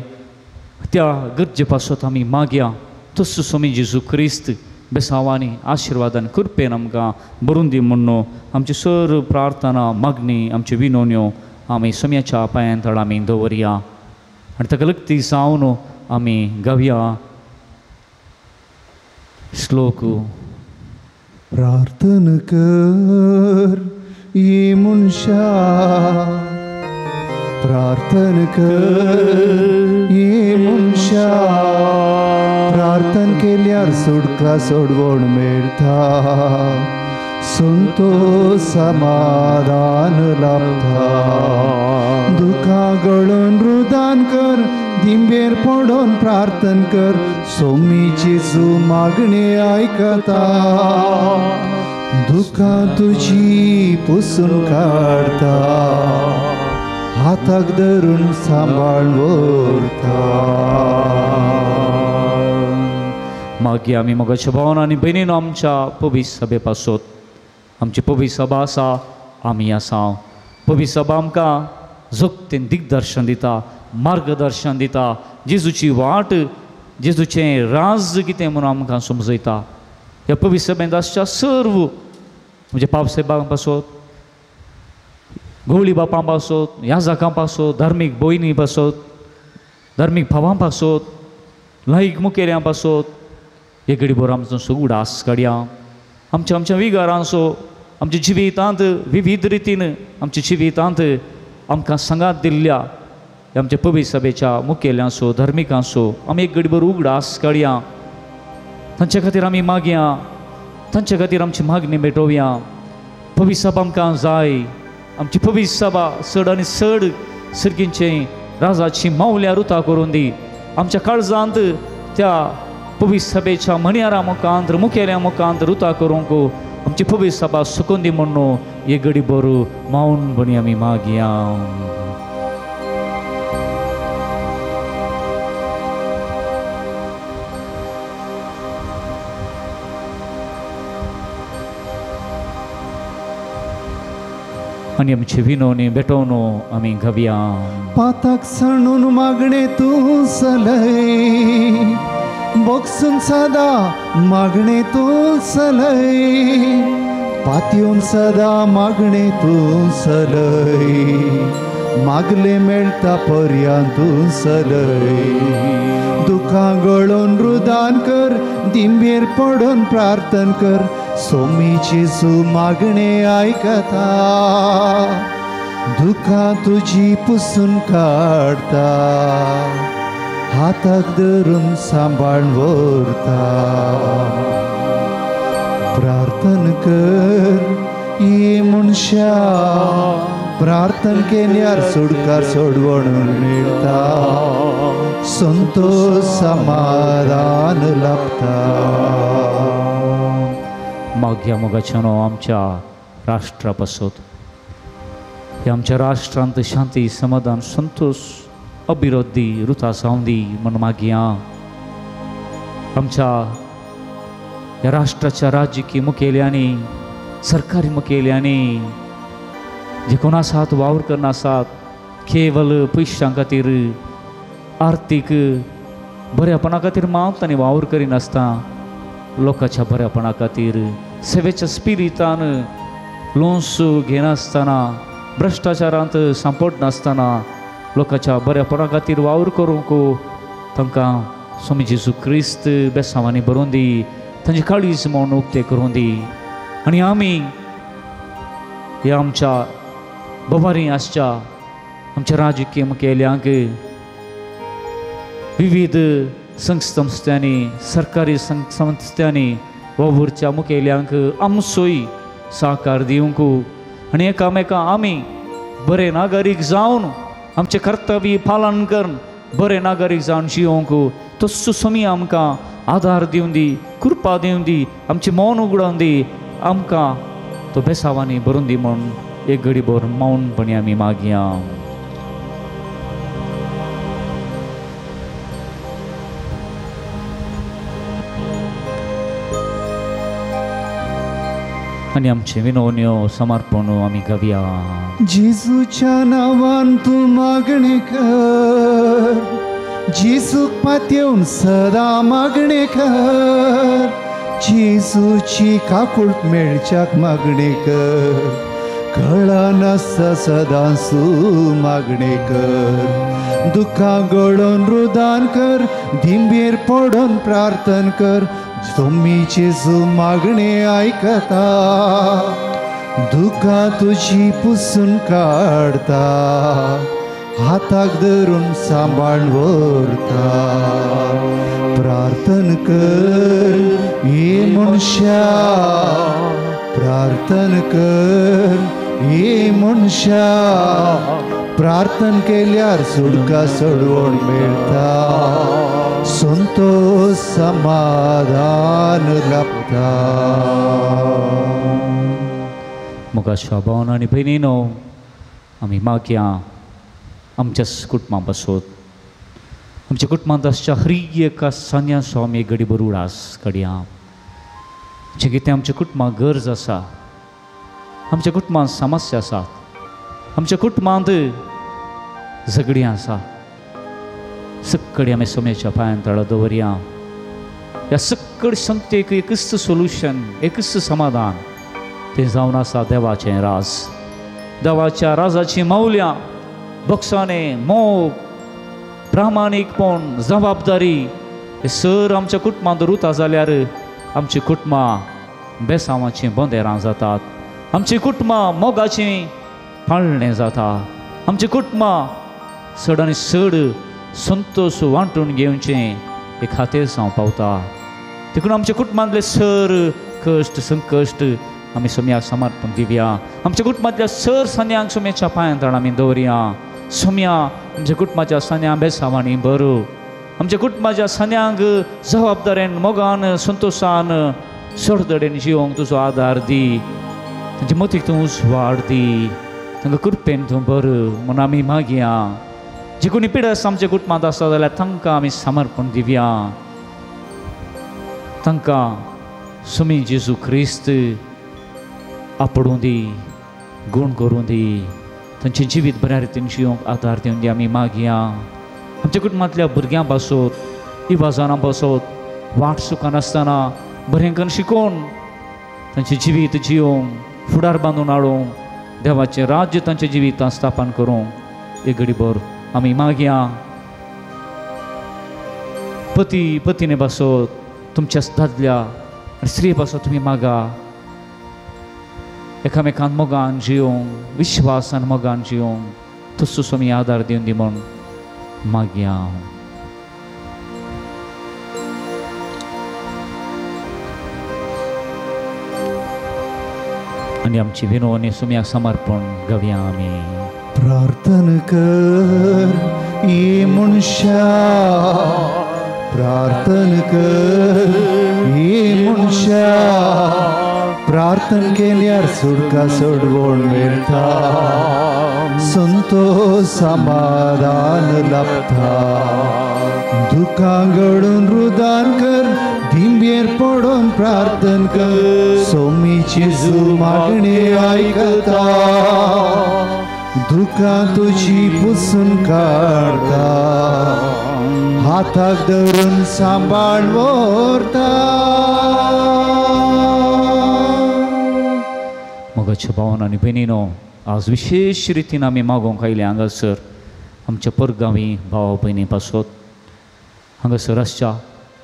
त्या गरजे पासत आमी मागया. तसो स्वामी जेजू क्रिस्त बेसांवांनी आशिर्वादान कृपेन आमकां भरून दी म्हणून आमची सर प्रार्थना मागणी आमच्यो विनवण्यो आमी सुमयाच्या पांयां तळ आमी दवरया आनी ताका लगती जावन आमी गावया श्लोक. प्रार्थना कर ये मनशा, प्रार्थना कर ये मनशा, प्रार्थना केल्यार सुटका सोडवण मेळटा, संतोष समाधान लाभता. दुखां गळून रुदान कर, दिंबेर पडोन प्रार्थना कर, सोमी जेजू मागणे आयकता, दुखां तुजी पुसून काडता, हाताक धरून सांबाळ व्हरता. मागीर आमी मोगाच्या भावान आनी भयणीन आमच्या पवित्र सभे पासत, आमची पवित्र सभा आसा, आमी आसा. पवित्र सभा आमकां जोगतेन दिग्दर्शन दिता, मार्गदर्शन दिता, जेजूची वाट, जेजूचें राज कितें म्हणून आमकां समजयता. ह्या पवित्र सभेंत आसच्या सर्व म्हणजे पापसाहेबां पासत, गवळी बापां पासत, याजकां पासत, धार्मीक भयणी पासत, धार्मीक भावां पासत, लायक मुखेल्यां पासत, हे घडीभर आमचो सुगडास काडया. आमच्या आमच्या विगारांचो आमच्या जिवितांत विविध रितीन आमच्या जिवितांत आमकां सांगात दिल्ल्या आमच्या पवित्र सभेच्या मुखेल्यांचो, धार्मिकांचो आमी एक घडीभर उगडास काडया. तांचे खातीर आमी मागया, तांचे खातीर आमची मागणी भेटोवया. पवित्र सभा आमकां जाय. आमची पवित्र सभा चड आनी चड सर्गींचें राजाची मावल्या रुता करून दी. आमच्या काळजांत त्या पवित्र सभेच्या म्हणयारा मुखांत, मुखेल्या मुखांत रुता करूंक आमची पवित्र सभा सुकून दी म्हणून हे घडी बरू मावन बणी आमी मागया. आनी आमची विनवणी भेटोवन आमी गावया. पाताक सणून मागणे तूं सलय, बोक्सून सदा मागणे तूं सलय, पातयेवन सदा मागणे तूं सलय, मागले मेळटा पर्यांत तूं सलय. दुखां गळोवन रुदान कर, दिंबेर पडोन प्रार्थना कर, सोमी जेजू मागणे आयकता, दुखां तुजी पुसून काडता, हाताक धरून सांबाळ व्हरता. प्रार्थना कर ये मनशा, प्रार्थना केल्यार सुटका सोडवण मेळटा, संतोष समाधान लाभता. मागया मोगाच्यानो आमच्या राष्ट्रा पासत, ह्या आमच्या राष्ट्रांत शांती समाधान संतोष अभिवृद्धी रुता जावं दी म्हूण मागया. आमच्या ह्या राष्ट्राच्या राजकीय मुखेल्यांनी, सरकारी मुखेल्यांनी जे कोण आसात वावर करना आसात केवल पयशां खातीर, आर्थीक बऱ्यापणा खातीर मात आनी वावर करिनासतना लोकांच्या बऱ्यापणा खातीर सेवेच्या स्पिरितान लोन्स घेनासतना, भ्रश्टाचारांत सांपडनासतना लोकांच्या बऱ्यापणा खातीर वावर करूंक तांकां स्वामी जेजू क्रिस्त बेसांवांनी बरोवन दी, तांची काळीज म्हूण उक्तें करूं दी. आनी आमी ह्या आमच्या बबारी आसच्या आमच्या राजकीय मुखेल्यांक, विविध संस्थांनी, सरकारी संस्थांनी वावुरच्या मुखेल्यांक आमचोय साकार दिवंक आनी एकामेका आमी बरे नागरीक जावन आमचें कर्तव्य पालन करून बरे नागरीक जावन जियोंक तस्सो स्वामी आमकां आदार दिवन दी, कृपा दिवन दी, आमचें मौन उगडोवन दी, आमकां तो बेसावांनी भरून दी म्हूण एक घडी भर मौनपणी आमी मागया. आनी आमचें विनवण्यो समर्पण आमी गावया. जेजूच्या नांवान तूं मागणें कर, जेजूक पातयेवन सदां मागणें कर, जेजूची काकूट मेळच्याक मागणें कर, कळनासता सदां तूं मागणें कर, दुखां गळोवन रुदान कर, दिंबेर पडोन प्रार्थना कर, तुमी जेजू मागणें आयकता, दुखां तुजी पुसून काडता, हाताक धरून सांबाळ व्हरता. प्रार्थना कर ये मनशा, प्रार्थना कर ये मनशा, प्रार्थना केल्यार सुटका सोडवण मेळटा, संतोष समाधान लाभता. मोगाच्या भावान आनी भयणीनो, आमी मागया आमच्या कुटुंबा पासत, आमच्या कुटुंबांत आसच्या हर एका सान्याचो आमी एक घडी भर उडास काडया. जें कितें आमच्या कुटुंबाक गरज आसा, आमच्या कुटुंबांत समस्या आसात, आमच्या कुटुंबांत झगडीं आसा, सक्कडी आमी सोम्याच्या पांयान तळा दवरया. ह्या सक्कड संगतेक एकच सोल्युशन, एकच समाधान, तें जावन आसा देवाचें राज. देवाच्या राजाचीं मौल्यां, बक्षाणें, मोग, प्रामाणीकपण, जबाबदारी हे सर आमच्या कुटुंबांत रुता जाल्यार आमची कुटुंबां बेसांवाचीं बंदेरां जातात, आमची कुटुंबां मोगाचीं पाळणें जाता, आमची कुटुंबां चड आनी चड संतोष वांटून घेवचें हे खातीर जावं पावता. देखून आमच्या कुटुंबांतले सर कश्ट संकश्ट आमी सोम्याक समर्पण दिवया. आमच्या कुटुंबांतल्या सर सान्यांक सोम्याच्या पांयां तळा आमी दवरया. सोम्या आमच्या कुटुंबाच्या सान्यां बेसावांनी बरो, आमच्या कुटुंबाच्या सान्यांक जबाबदारेन, मोगान, संतोशान सोडदडेन जिवंक तुजो आदार दी, तांचे मतीक तूं उजवाड दी, तांकां कृपेन तूं बरो म्हूण आमी मागया. जे कोणी पिडस आमच्या कुटुंबांत आसा जाल्यार तांकां आमी समर्पण दिवया. तांकां स्वामी जेजू क्रिस्त आपडूं दी, गूण करूं दी, तांचें जिवीत बऱ्या रितीन जिवंक आदार दिवन दी आमी मागया. आमच्या कुटुंबांतल्या भुरग्यां पासत, इबाजानां पासत वाट चुकनासतना बरें करून शिकोवन तांचें जिवीत जिवंक फुडार बांदून हाडूंक देवाचें राज्य तांच्या जिवितांत स्थापन करूंक एक घडी भर आमी मागया. पती पतीने पासत, तुमच्या दादल्या आनी स्त्री पासत तुमी मागा, एकामेकान मोगान जिवंक, विश्वासान मोगान जिवंक तसोच आमी आदार दिवन दी म्हूण मागया. आनी आमची विनवणी सुम्याक समर्पण गवया आमी. प्रार्थना कर ये मनशा, प्रार्थना कर ये मनशा, प्रार्थना केल्यार सुटका सोडवण मेळटा, संतोष समाधान लाभता. दुखां घडून रुदान कर, दिंबेर पडून प्रार्थना कर, सोमीची जेजू मागणी आयकता, दुखां तुजी पुसून काडता, हाताक धरून सांबाळ व्हरता. मोगाच्या भावान आनी भयणीनो, आज विशेश रितीन आमी मागोवंक आयले हांगासर आमच्या परगांवी भाव भयणी पासत. हांगासर आसच्या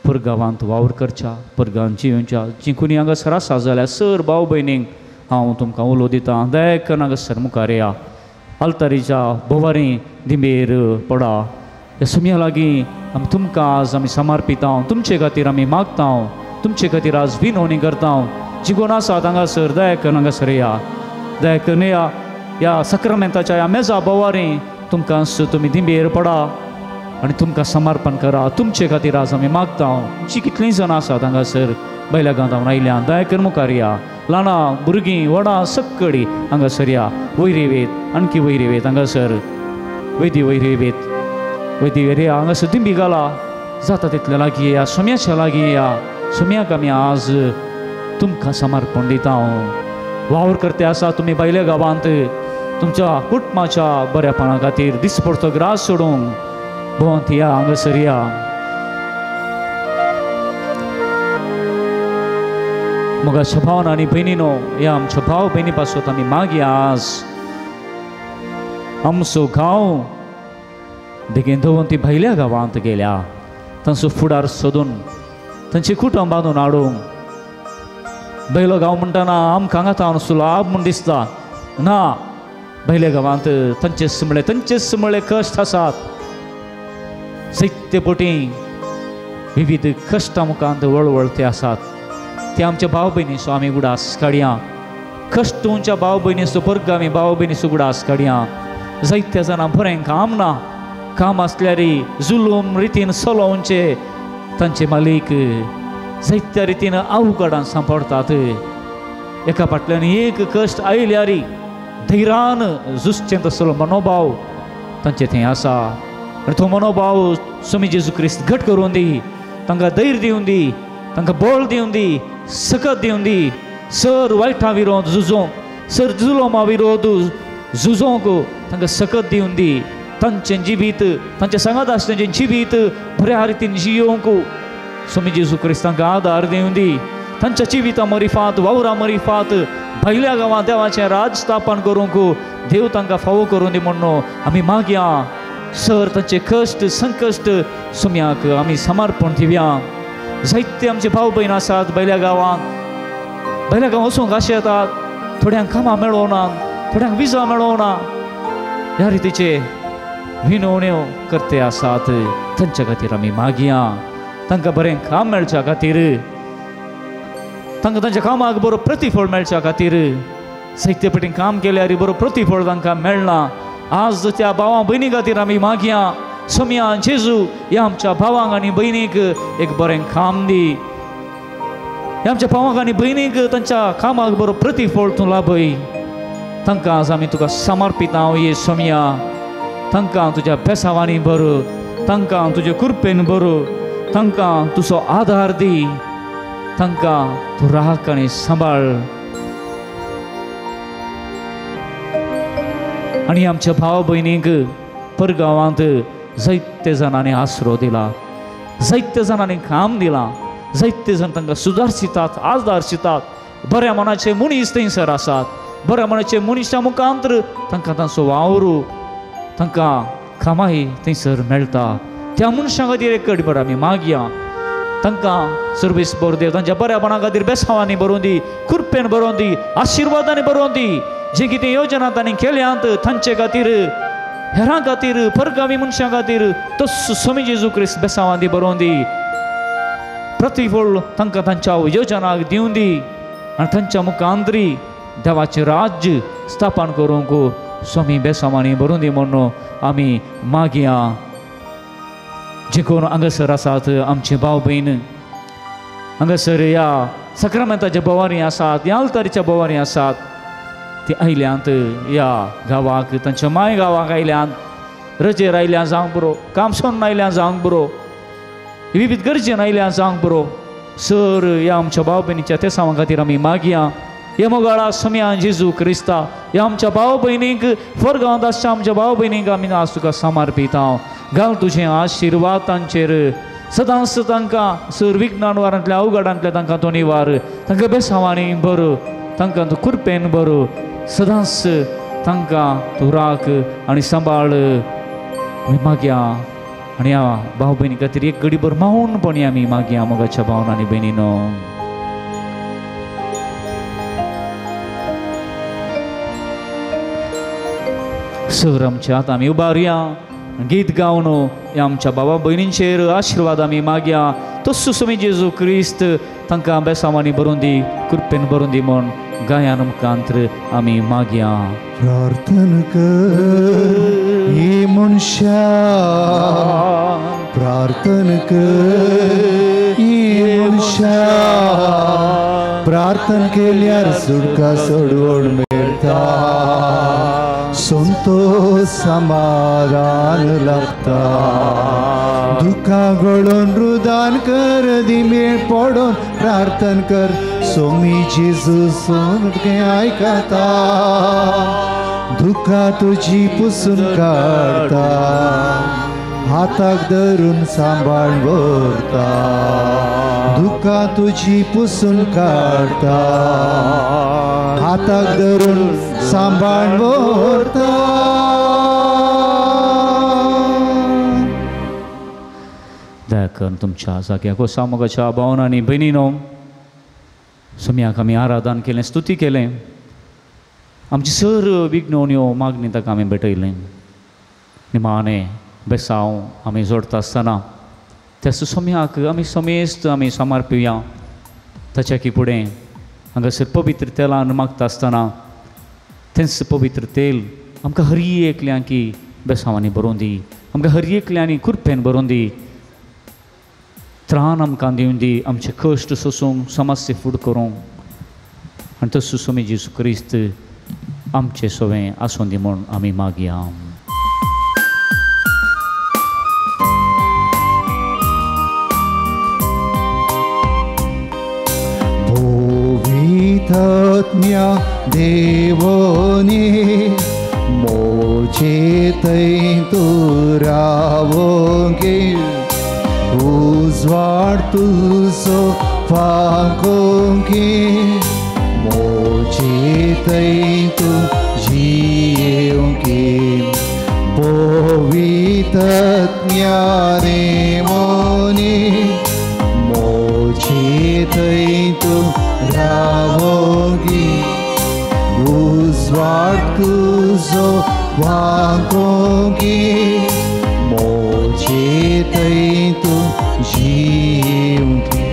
परगांवांत वावर करच्या, परगांवांत जियोवच्या जी कोणी हांगासर आसा जाल्यार सर भाव भयणींक हांव तुमकां उलो दितां, दया करून हांगासर मुखार या, आल्तारीच्या बोवारी दिंबेर पडा. ह्या सुमया लागीं आमी तुमकां आज आमी समर्पिता, तुमचे खातीर आमी मागता, तुमचे खातीर आज विनवणी करता. जी कोण आसात हांगासर दया करून हांगासर या, दया करून या. ह्या सक्रामेंताच्या ह्या मेजा बोवारी तुमकां तुमी दिंबेर पडा आनी तुमकां समर्पण करा. तुमचे खातीर आज आमी मागता. जी कितलीं जाणां आसात हांगासर बैल्या गांवांत आयल्या, दया करून मुखार या. ल्हानां भुरगीं व्हडां सक्कडी हांगासर या, वयर येवेत, आणखी वयर येवेत हांगासर, वैदी वयर येवेत, वैदी वयर या, हांगासर दिंबी घाला. जाता तितल्या लागीं या, सोम्याच्या लागीं या. सोम्याक आमी आज तुमकां समर्पण दिता. वावर करते आसा तुमी भायल्या गांवांत तुमच्या कुटुंबाच्या बऱ्यापणा खातीर दिसपडतो ग्रास सोडूंक भोंवत या, हांगासर या. मोगाच्या भावान आनी भयणीनो, ह्या आमच्या भाव भयणी पासत आमी मागया. आज आमचो गांव बेगीन दवरून ती भायल्या गांवांत गेल्या, तांचो फुडार सोदून तांचे कुटुंब बांदून हाडूंक. भायलो गांव म्हणटना आमकां हांगा तावन सुलाभ म्हूण दिसता ना, भायल्या गांवांत तांचे म्हळ्ळे कश्ट आसात. सैत्य पटी विविध कश्टां मुखांत वळवळते आसात. ते आमच्या भाव भयणीचो आमी उगडास काडया, कश्टूंच्या भाव भयणीचो परगामी आमी भाव भयणीचो उगडास काडया. जायत्या जाणां बरें काम ना, काम आसल्यार जुलूम रितीन चलोवचे तांचे मालीक जायत्या रितीन अवघडान सांपडटात. एका फाटल्यान एक कश्ट आयल्यार धैर्यान झुजचें तसलो मनोभाव तांचे थंय आसा. आनी तो मनोभाव स्वामी जेजू क्रिस्त घट करून दी, तांकां धैर्य दिवन दी, तांकां बळ दिवन दी, सकत दिवन दी. सर वायटा विरोध झुजोंक, सर जुलोमा विरोध झुजोंक तांकां सकत दिवन दी. तांचें जिवीत, तांच्या सांगात आसतांचें जिवीत बऱ्या रितीन जियोवंक स्वामी जेजू क्रिस्त तांकां आदार दिवन दी. तांच्या जिविता मरिफात, वावरा मरिफात भायल्या गांवांत देवाचें राज स्थापन करूंक देव तांकां फावो करून दी म्हणून आमी मागया. सर तांचे कश्ट संकश्ट सुम्याक आमी समर्पण दिवया. जायते आमचे भाव भयण आसात भायल्या गांवांत, भायल्या गांवांत वचूंक आशे येतात, थोड्यांक कामां मेळोना, थोड्यांक विजा मेळोना, ह्या रितीचे विनवण्यो करते आसात. तांच्या खातीर आमी मागया, तांकां बरें काम मेळच्या खातीर, तांकां तांच्या कामाक बरो प्रतिफळ मेळच्या खातीर. जायते पटीन काम केल्यार बरो प्रतिफळ तांकां मेळना. आज त्या भावां भयणी खातीर आमी मागया, सोम्या जेजू ह्या आमच्या भावांक आनी भयणीक एक बरें काम दी, ह्या आमच्या भावांक आनी भयणीक तांच्या कामाक बरो प्रतिफळ तूं लाभय. तांकां आज आमी तुका समर्पिता ये सोम्या. तांकां तुज्या बेसावांनी बरो, तांकां तुजे कृपेन बरो, तांकां तुजो आदार दी, तांकां तूं राख आनी सांबाळ. आनी आमच्या भाव भयणीक परगांवांत जायते जाणांनी आसरो दिला, जायते जाणांनी काम दिलां, जायते जाण तांकां सुदारशितात, आदारशितात. बऱ्या मनाचे मनीस थंयसर आसात. बऱ्या मनाचे मनीसां मुखांतर तांकां तांचो वावर, तांकां कामाय थंयसर मेळटा. त्या मनशां खातीर एक कडबर आमी मागया, तांकां सर्वीस बरो देव तांच्या बऱ्यापणा खातीर बेसावांनी बरोवन दी, कृपेन बरोवन दी, आशिर्वादांनी बरोवन दी. जे कितें योजना तांणी केल्यांत तांचे खातीर, हेरां खातीर, परगावी मनशां खातीर तस स्वामी जेजू क्रिस्त बेसावांनी बरोवन दी. प्रतिफळ तांकां तांच्या योजनाक दिवन दी आनी तांच्या मुखांतरी देवाचें राज्य स्थापन करूंक स्वामी बेसांवांनी भरून दी म्हणून आमी मागया. जे कोण हांगासर आसात आमचे भाव भयण हांगासर ह्या सक्रमेंताच्या भोवारी आसात, ह्या आल्तारीच्या भोवारी आसात, ती आयल्यांत ह्या गांवाक, तांच्या माय गांवाक आयल्यांत, रजेर आयल्या जावंक बरो, काम सोडून आयल्या जावंक बरो, विविध गरजेन आयल्या जावंक बरो. सर ह्या आमच्या भाव भयणीच्या तेसांवा खातीर आमी मागया. हे मोगाळा सम्या जेजू क्रिस्ता ह्या आमच्या भाव भयणींक फोरगांवांत आसच्या आमच्या भाव भयणींक आमी आज तुका समर्पिता. घाल तुजें आशिर्वाद तांचेर सदांच, तांकां सर विज्ञान वारांतल्या अवघडांतल्या तांकां तो निवार, तांकां बेसांवांनी बरो, तांकां तूं कुरपेन बरो, सदांच तांकां तूं राख आनी सांबाळ. आमी मागया आनी ह्या भाव भयणी खातीर एक घडीभर मावूनपणी आमी मागया मोगाच्या भावन आनी भयणीनो. सर आमच्या आतां आमी उबारया गीत गावन ह्या आमच्या बाबा भयणींचेर आशिर्वाद आमी मागया. तस्सो स्वामी जेजू क्रिस्त तांकां बेसांवांनी भरून दी, कृपेन भरून दी म्हूण गायान मुखांत्र आमी मागया. प्रार्थना कर हे मनशा, प्रार्थना कर हे मनशा, प्रार्थना केल्यार सुटका सोडवण मेळटा, संतोष समाधान लाभता. दुःखा गळोन रुदान कर, दिमेळ पडोन प्रार्थना कर, सोमी जेजू सोमके आयकता, दुःखा तुजी पुसून काडता, हाताक धरून सांबाळ व्हरता, दुःखा तुजी पुसून काडता, हाताक धरून सांबाळ व्हरता. दया करून तुमच्या जाग्याक वसा मोगाच्या भावन आनी भयणीनो. सोम्याक आमी आराधन केलें, स्तुती केलें, आमची सर विघ्नवण्यो मागणी ताका आमी भेटयलें. निमाणें बेसांव आमी जोडटा आसतना त्या सोम्याक आमी समेस्त आमी समर्पिया. ताच्या की फुडें हांगासर पवित्र तेलान मागता आसतना तेंच पवित्र तेल आमकां हर एकल्यांकी बेसांवांनी भरून दी, आमकां हर एकल्यांनी कुरपेन भरून दी, त्राण आमकां दिवन दी, आमचे कश्ट सोसूंक, समस्या फूड करूंक. आनी तसो स्वामी जेजू क्रिस्त आमचे सोवें आसूं दी म्हूण आमी मागया. पवित्रत्म्या देवोनी मोजे थंय तूं रावोंगे, उजवाड तुजो फाकोंगे, मोजे थंय तूं जियेवंगे. पवित्रत्म्या देवोनी मोजे थंय तूं रावोंगे, उजवाड तुजो वाकोंगे, मोजे थंय तूं जियेवंगे.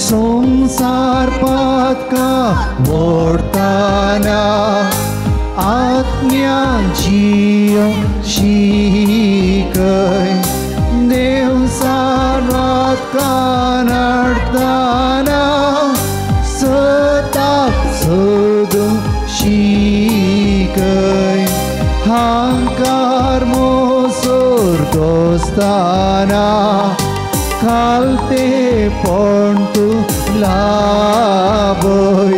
संसार पातका मोडताना आत्म्या जियो शिकय, देव सारवात नडताना सताक सोदूं शिकय, हांकार मोसोर दोस्ताना खालते पण तूं लाभय,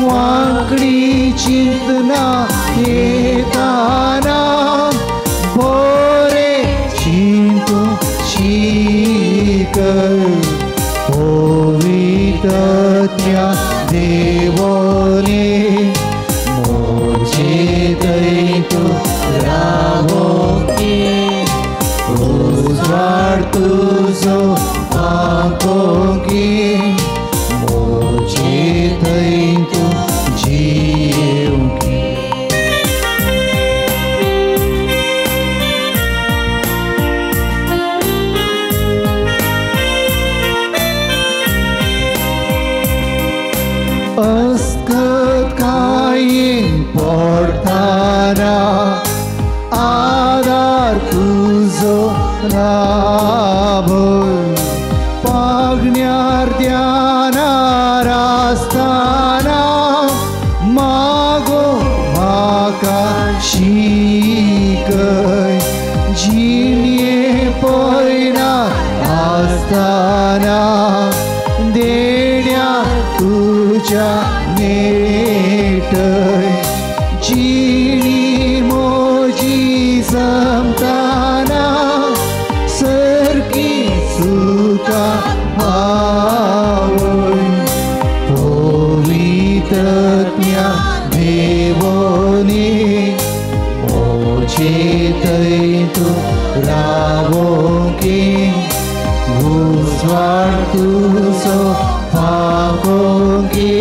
वांकडी चिंतना येताना बरे चिंतू शिकय. पवित्रत्म्या देवोनी मोजे थंय तूं रावोंगे, उजवाड तुजो फाकोंगे, मोजे थंय तूं जियेवंगे. अस्कतकायेन पडटाना आदार तुजो लाभय पागण्यार ध्यानार आसतना मागो म्हाका शिकय जिणे पयना आसतना देण्या तुज्या नेटय जिणी म्हजी समताना सारकी सुका पावय पवित्रज्ञा देवोनी म्हजे थंय तूं रावोंकी उजवाड तुजो फाकोंकी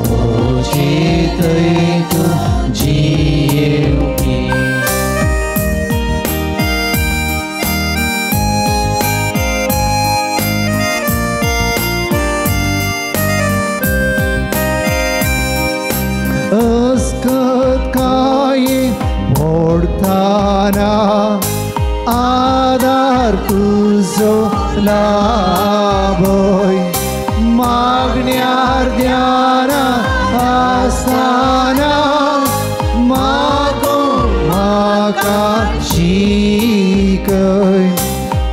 म्हजे थंय तूं जियेवंकी. अस्कतकायेन पडटाना आदार तुजो लाभय मागण्यार ध्यानार आसतना मागो म्हाका शिकय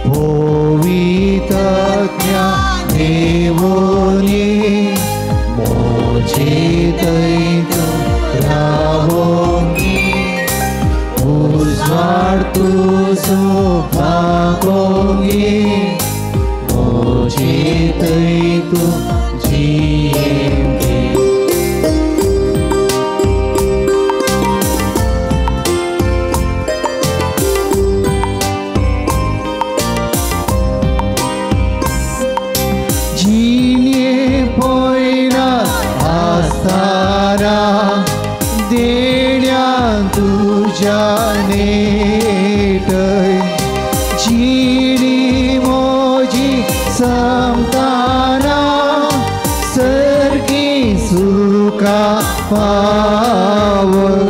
पवित्रज्ञा देवोनी म्हजे थंय तूं रावोंकी उजवाड तुजो फाकोंकी म्हजे थंय तूं जियेवंकी. जिणे पयना आसतना देण्या तुज्या नेटय जिणी म्हजी समताना सारकी सुका पावय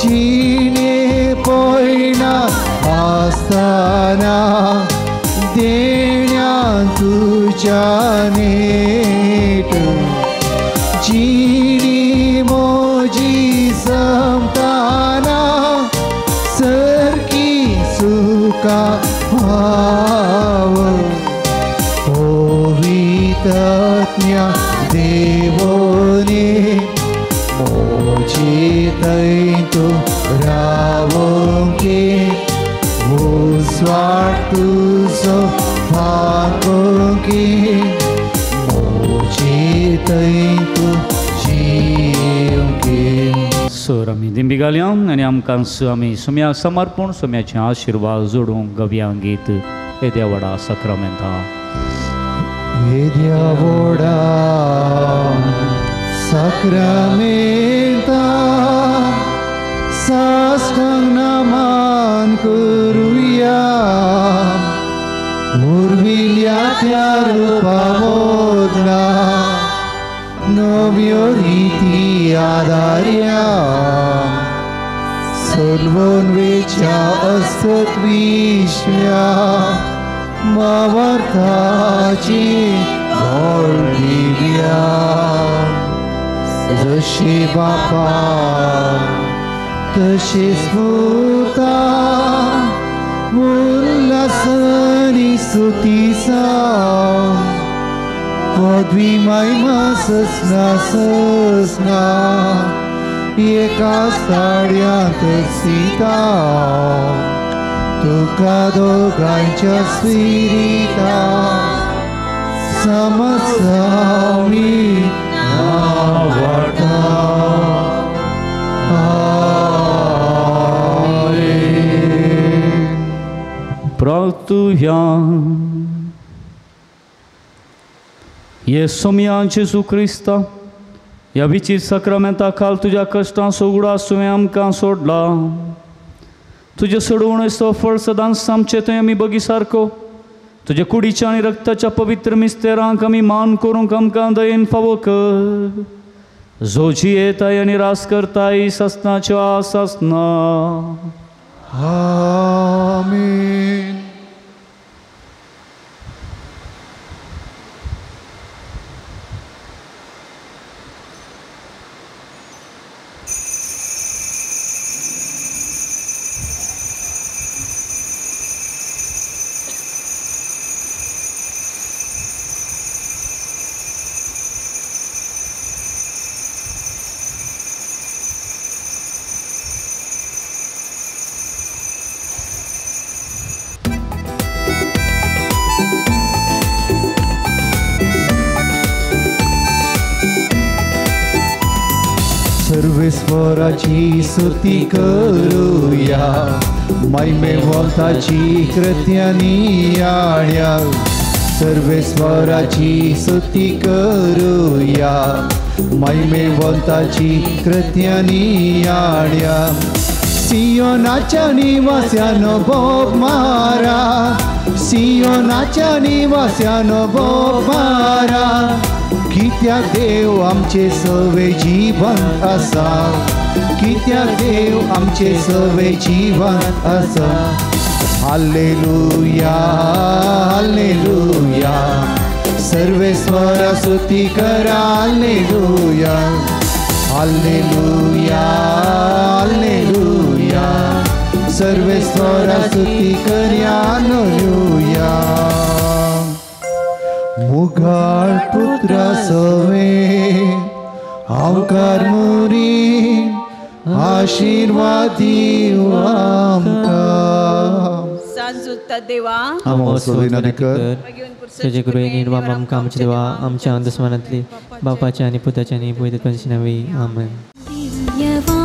जिणे पयना आसतना देण्या तुज्या नेटय जिणी म्हजी समताना सारकी सुका पावय पवित्रज्ञा देवोनी म्हजे थंय तूं रावोंकी उजवाड तुजो फाकोंकी म्हजे थंय तूं जियेवंकी. सर आमी दिंबी घालया आनी आमकां आमी सुम्या समर्पण सुम्याचे आशिर्वाद जोडूंक गवया गीत येद्या व्हडा साक्रामेंता. येद्या व्हडा साक्रामेंता साश्टांग नमन करुया उर्विल्या त्या रुपा मोदला नव्यो रिती आदार्या सर्वोन्वेच्या अस्तित्विश्व्या मावार्थाची भोळ दिव्या जशी बापा तशी स्फूर्ता उल्हासनी स्तुतीसा पदवी महिमा ससना ससना एका साड्यांत सीता तुका दोगांच्या स्पिरिता समजामी नावाटा. आमेन. प्रार्थुया. ये सोम्या जेजू क्रिस्ता ह्या विचीर साक्रामेंता खाल तुज्या कश्टां सोगुडा तुवें आमकां सोडला. तुजें सोडवणेचो फळ सदांच आमचें थंय आमी बगी सारको तुज्या कुडीच्या आनी रक्ताच्या पवित्र मिस्तेरांक आमी मान करूंक आमकां दयेन फावो कर. जो जियेताय आनी रास करताय सासनाच्या सासना. आमेन. सर्वेस्वराची स्तुती करूया, महिमेवंताची कृत्यानी आण्या. सर्वेस्वराची स्तुती करूया, महिमेवंताची कृत्यानी आण्या. सियोनाच्या निवास्यानो बोब मारा, सियोनाच्या निवास्यानो बोब मारा. कित्याक देव आमचे सवे जीवन आसा, कित्याक देव आमचे सवे जीवन आसा. हालेलुया हालेलुया, सर्वेस्वरा स्तुती करा. हालेलुया हालेलुया हालेलुया, सर्वेस्वरा स्तुती करा. हालेलुया. मुगाळ पुत्रा सवे हांवकार मुरी आशीर्वाद दिव आमकां. सांजुता देवा तुजे कृपेन निर्वाम आमकां आमच्या देवा आमच्या अंतस्मरणांतली बापाच्या आनी पुताच्या आनी पवित्र आत्म्याच्या नांवी. आमेन.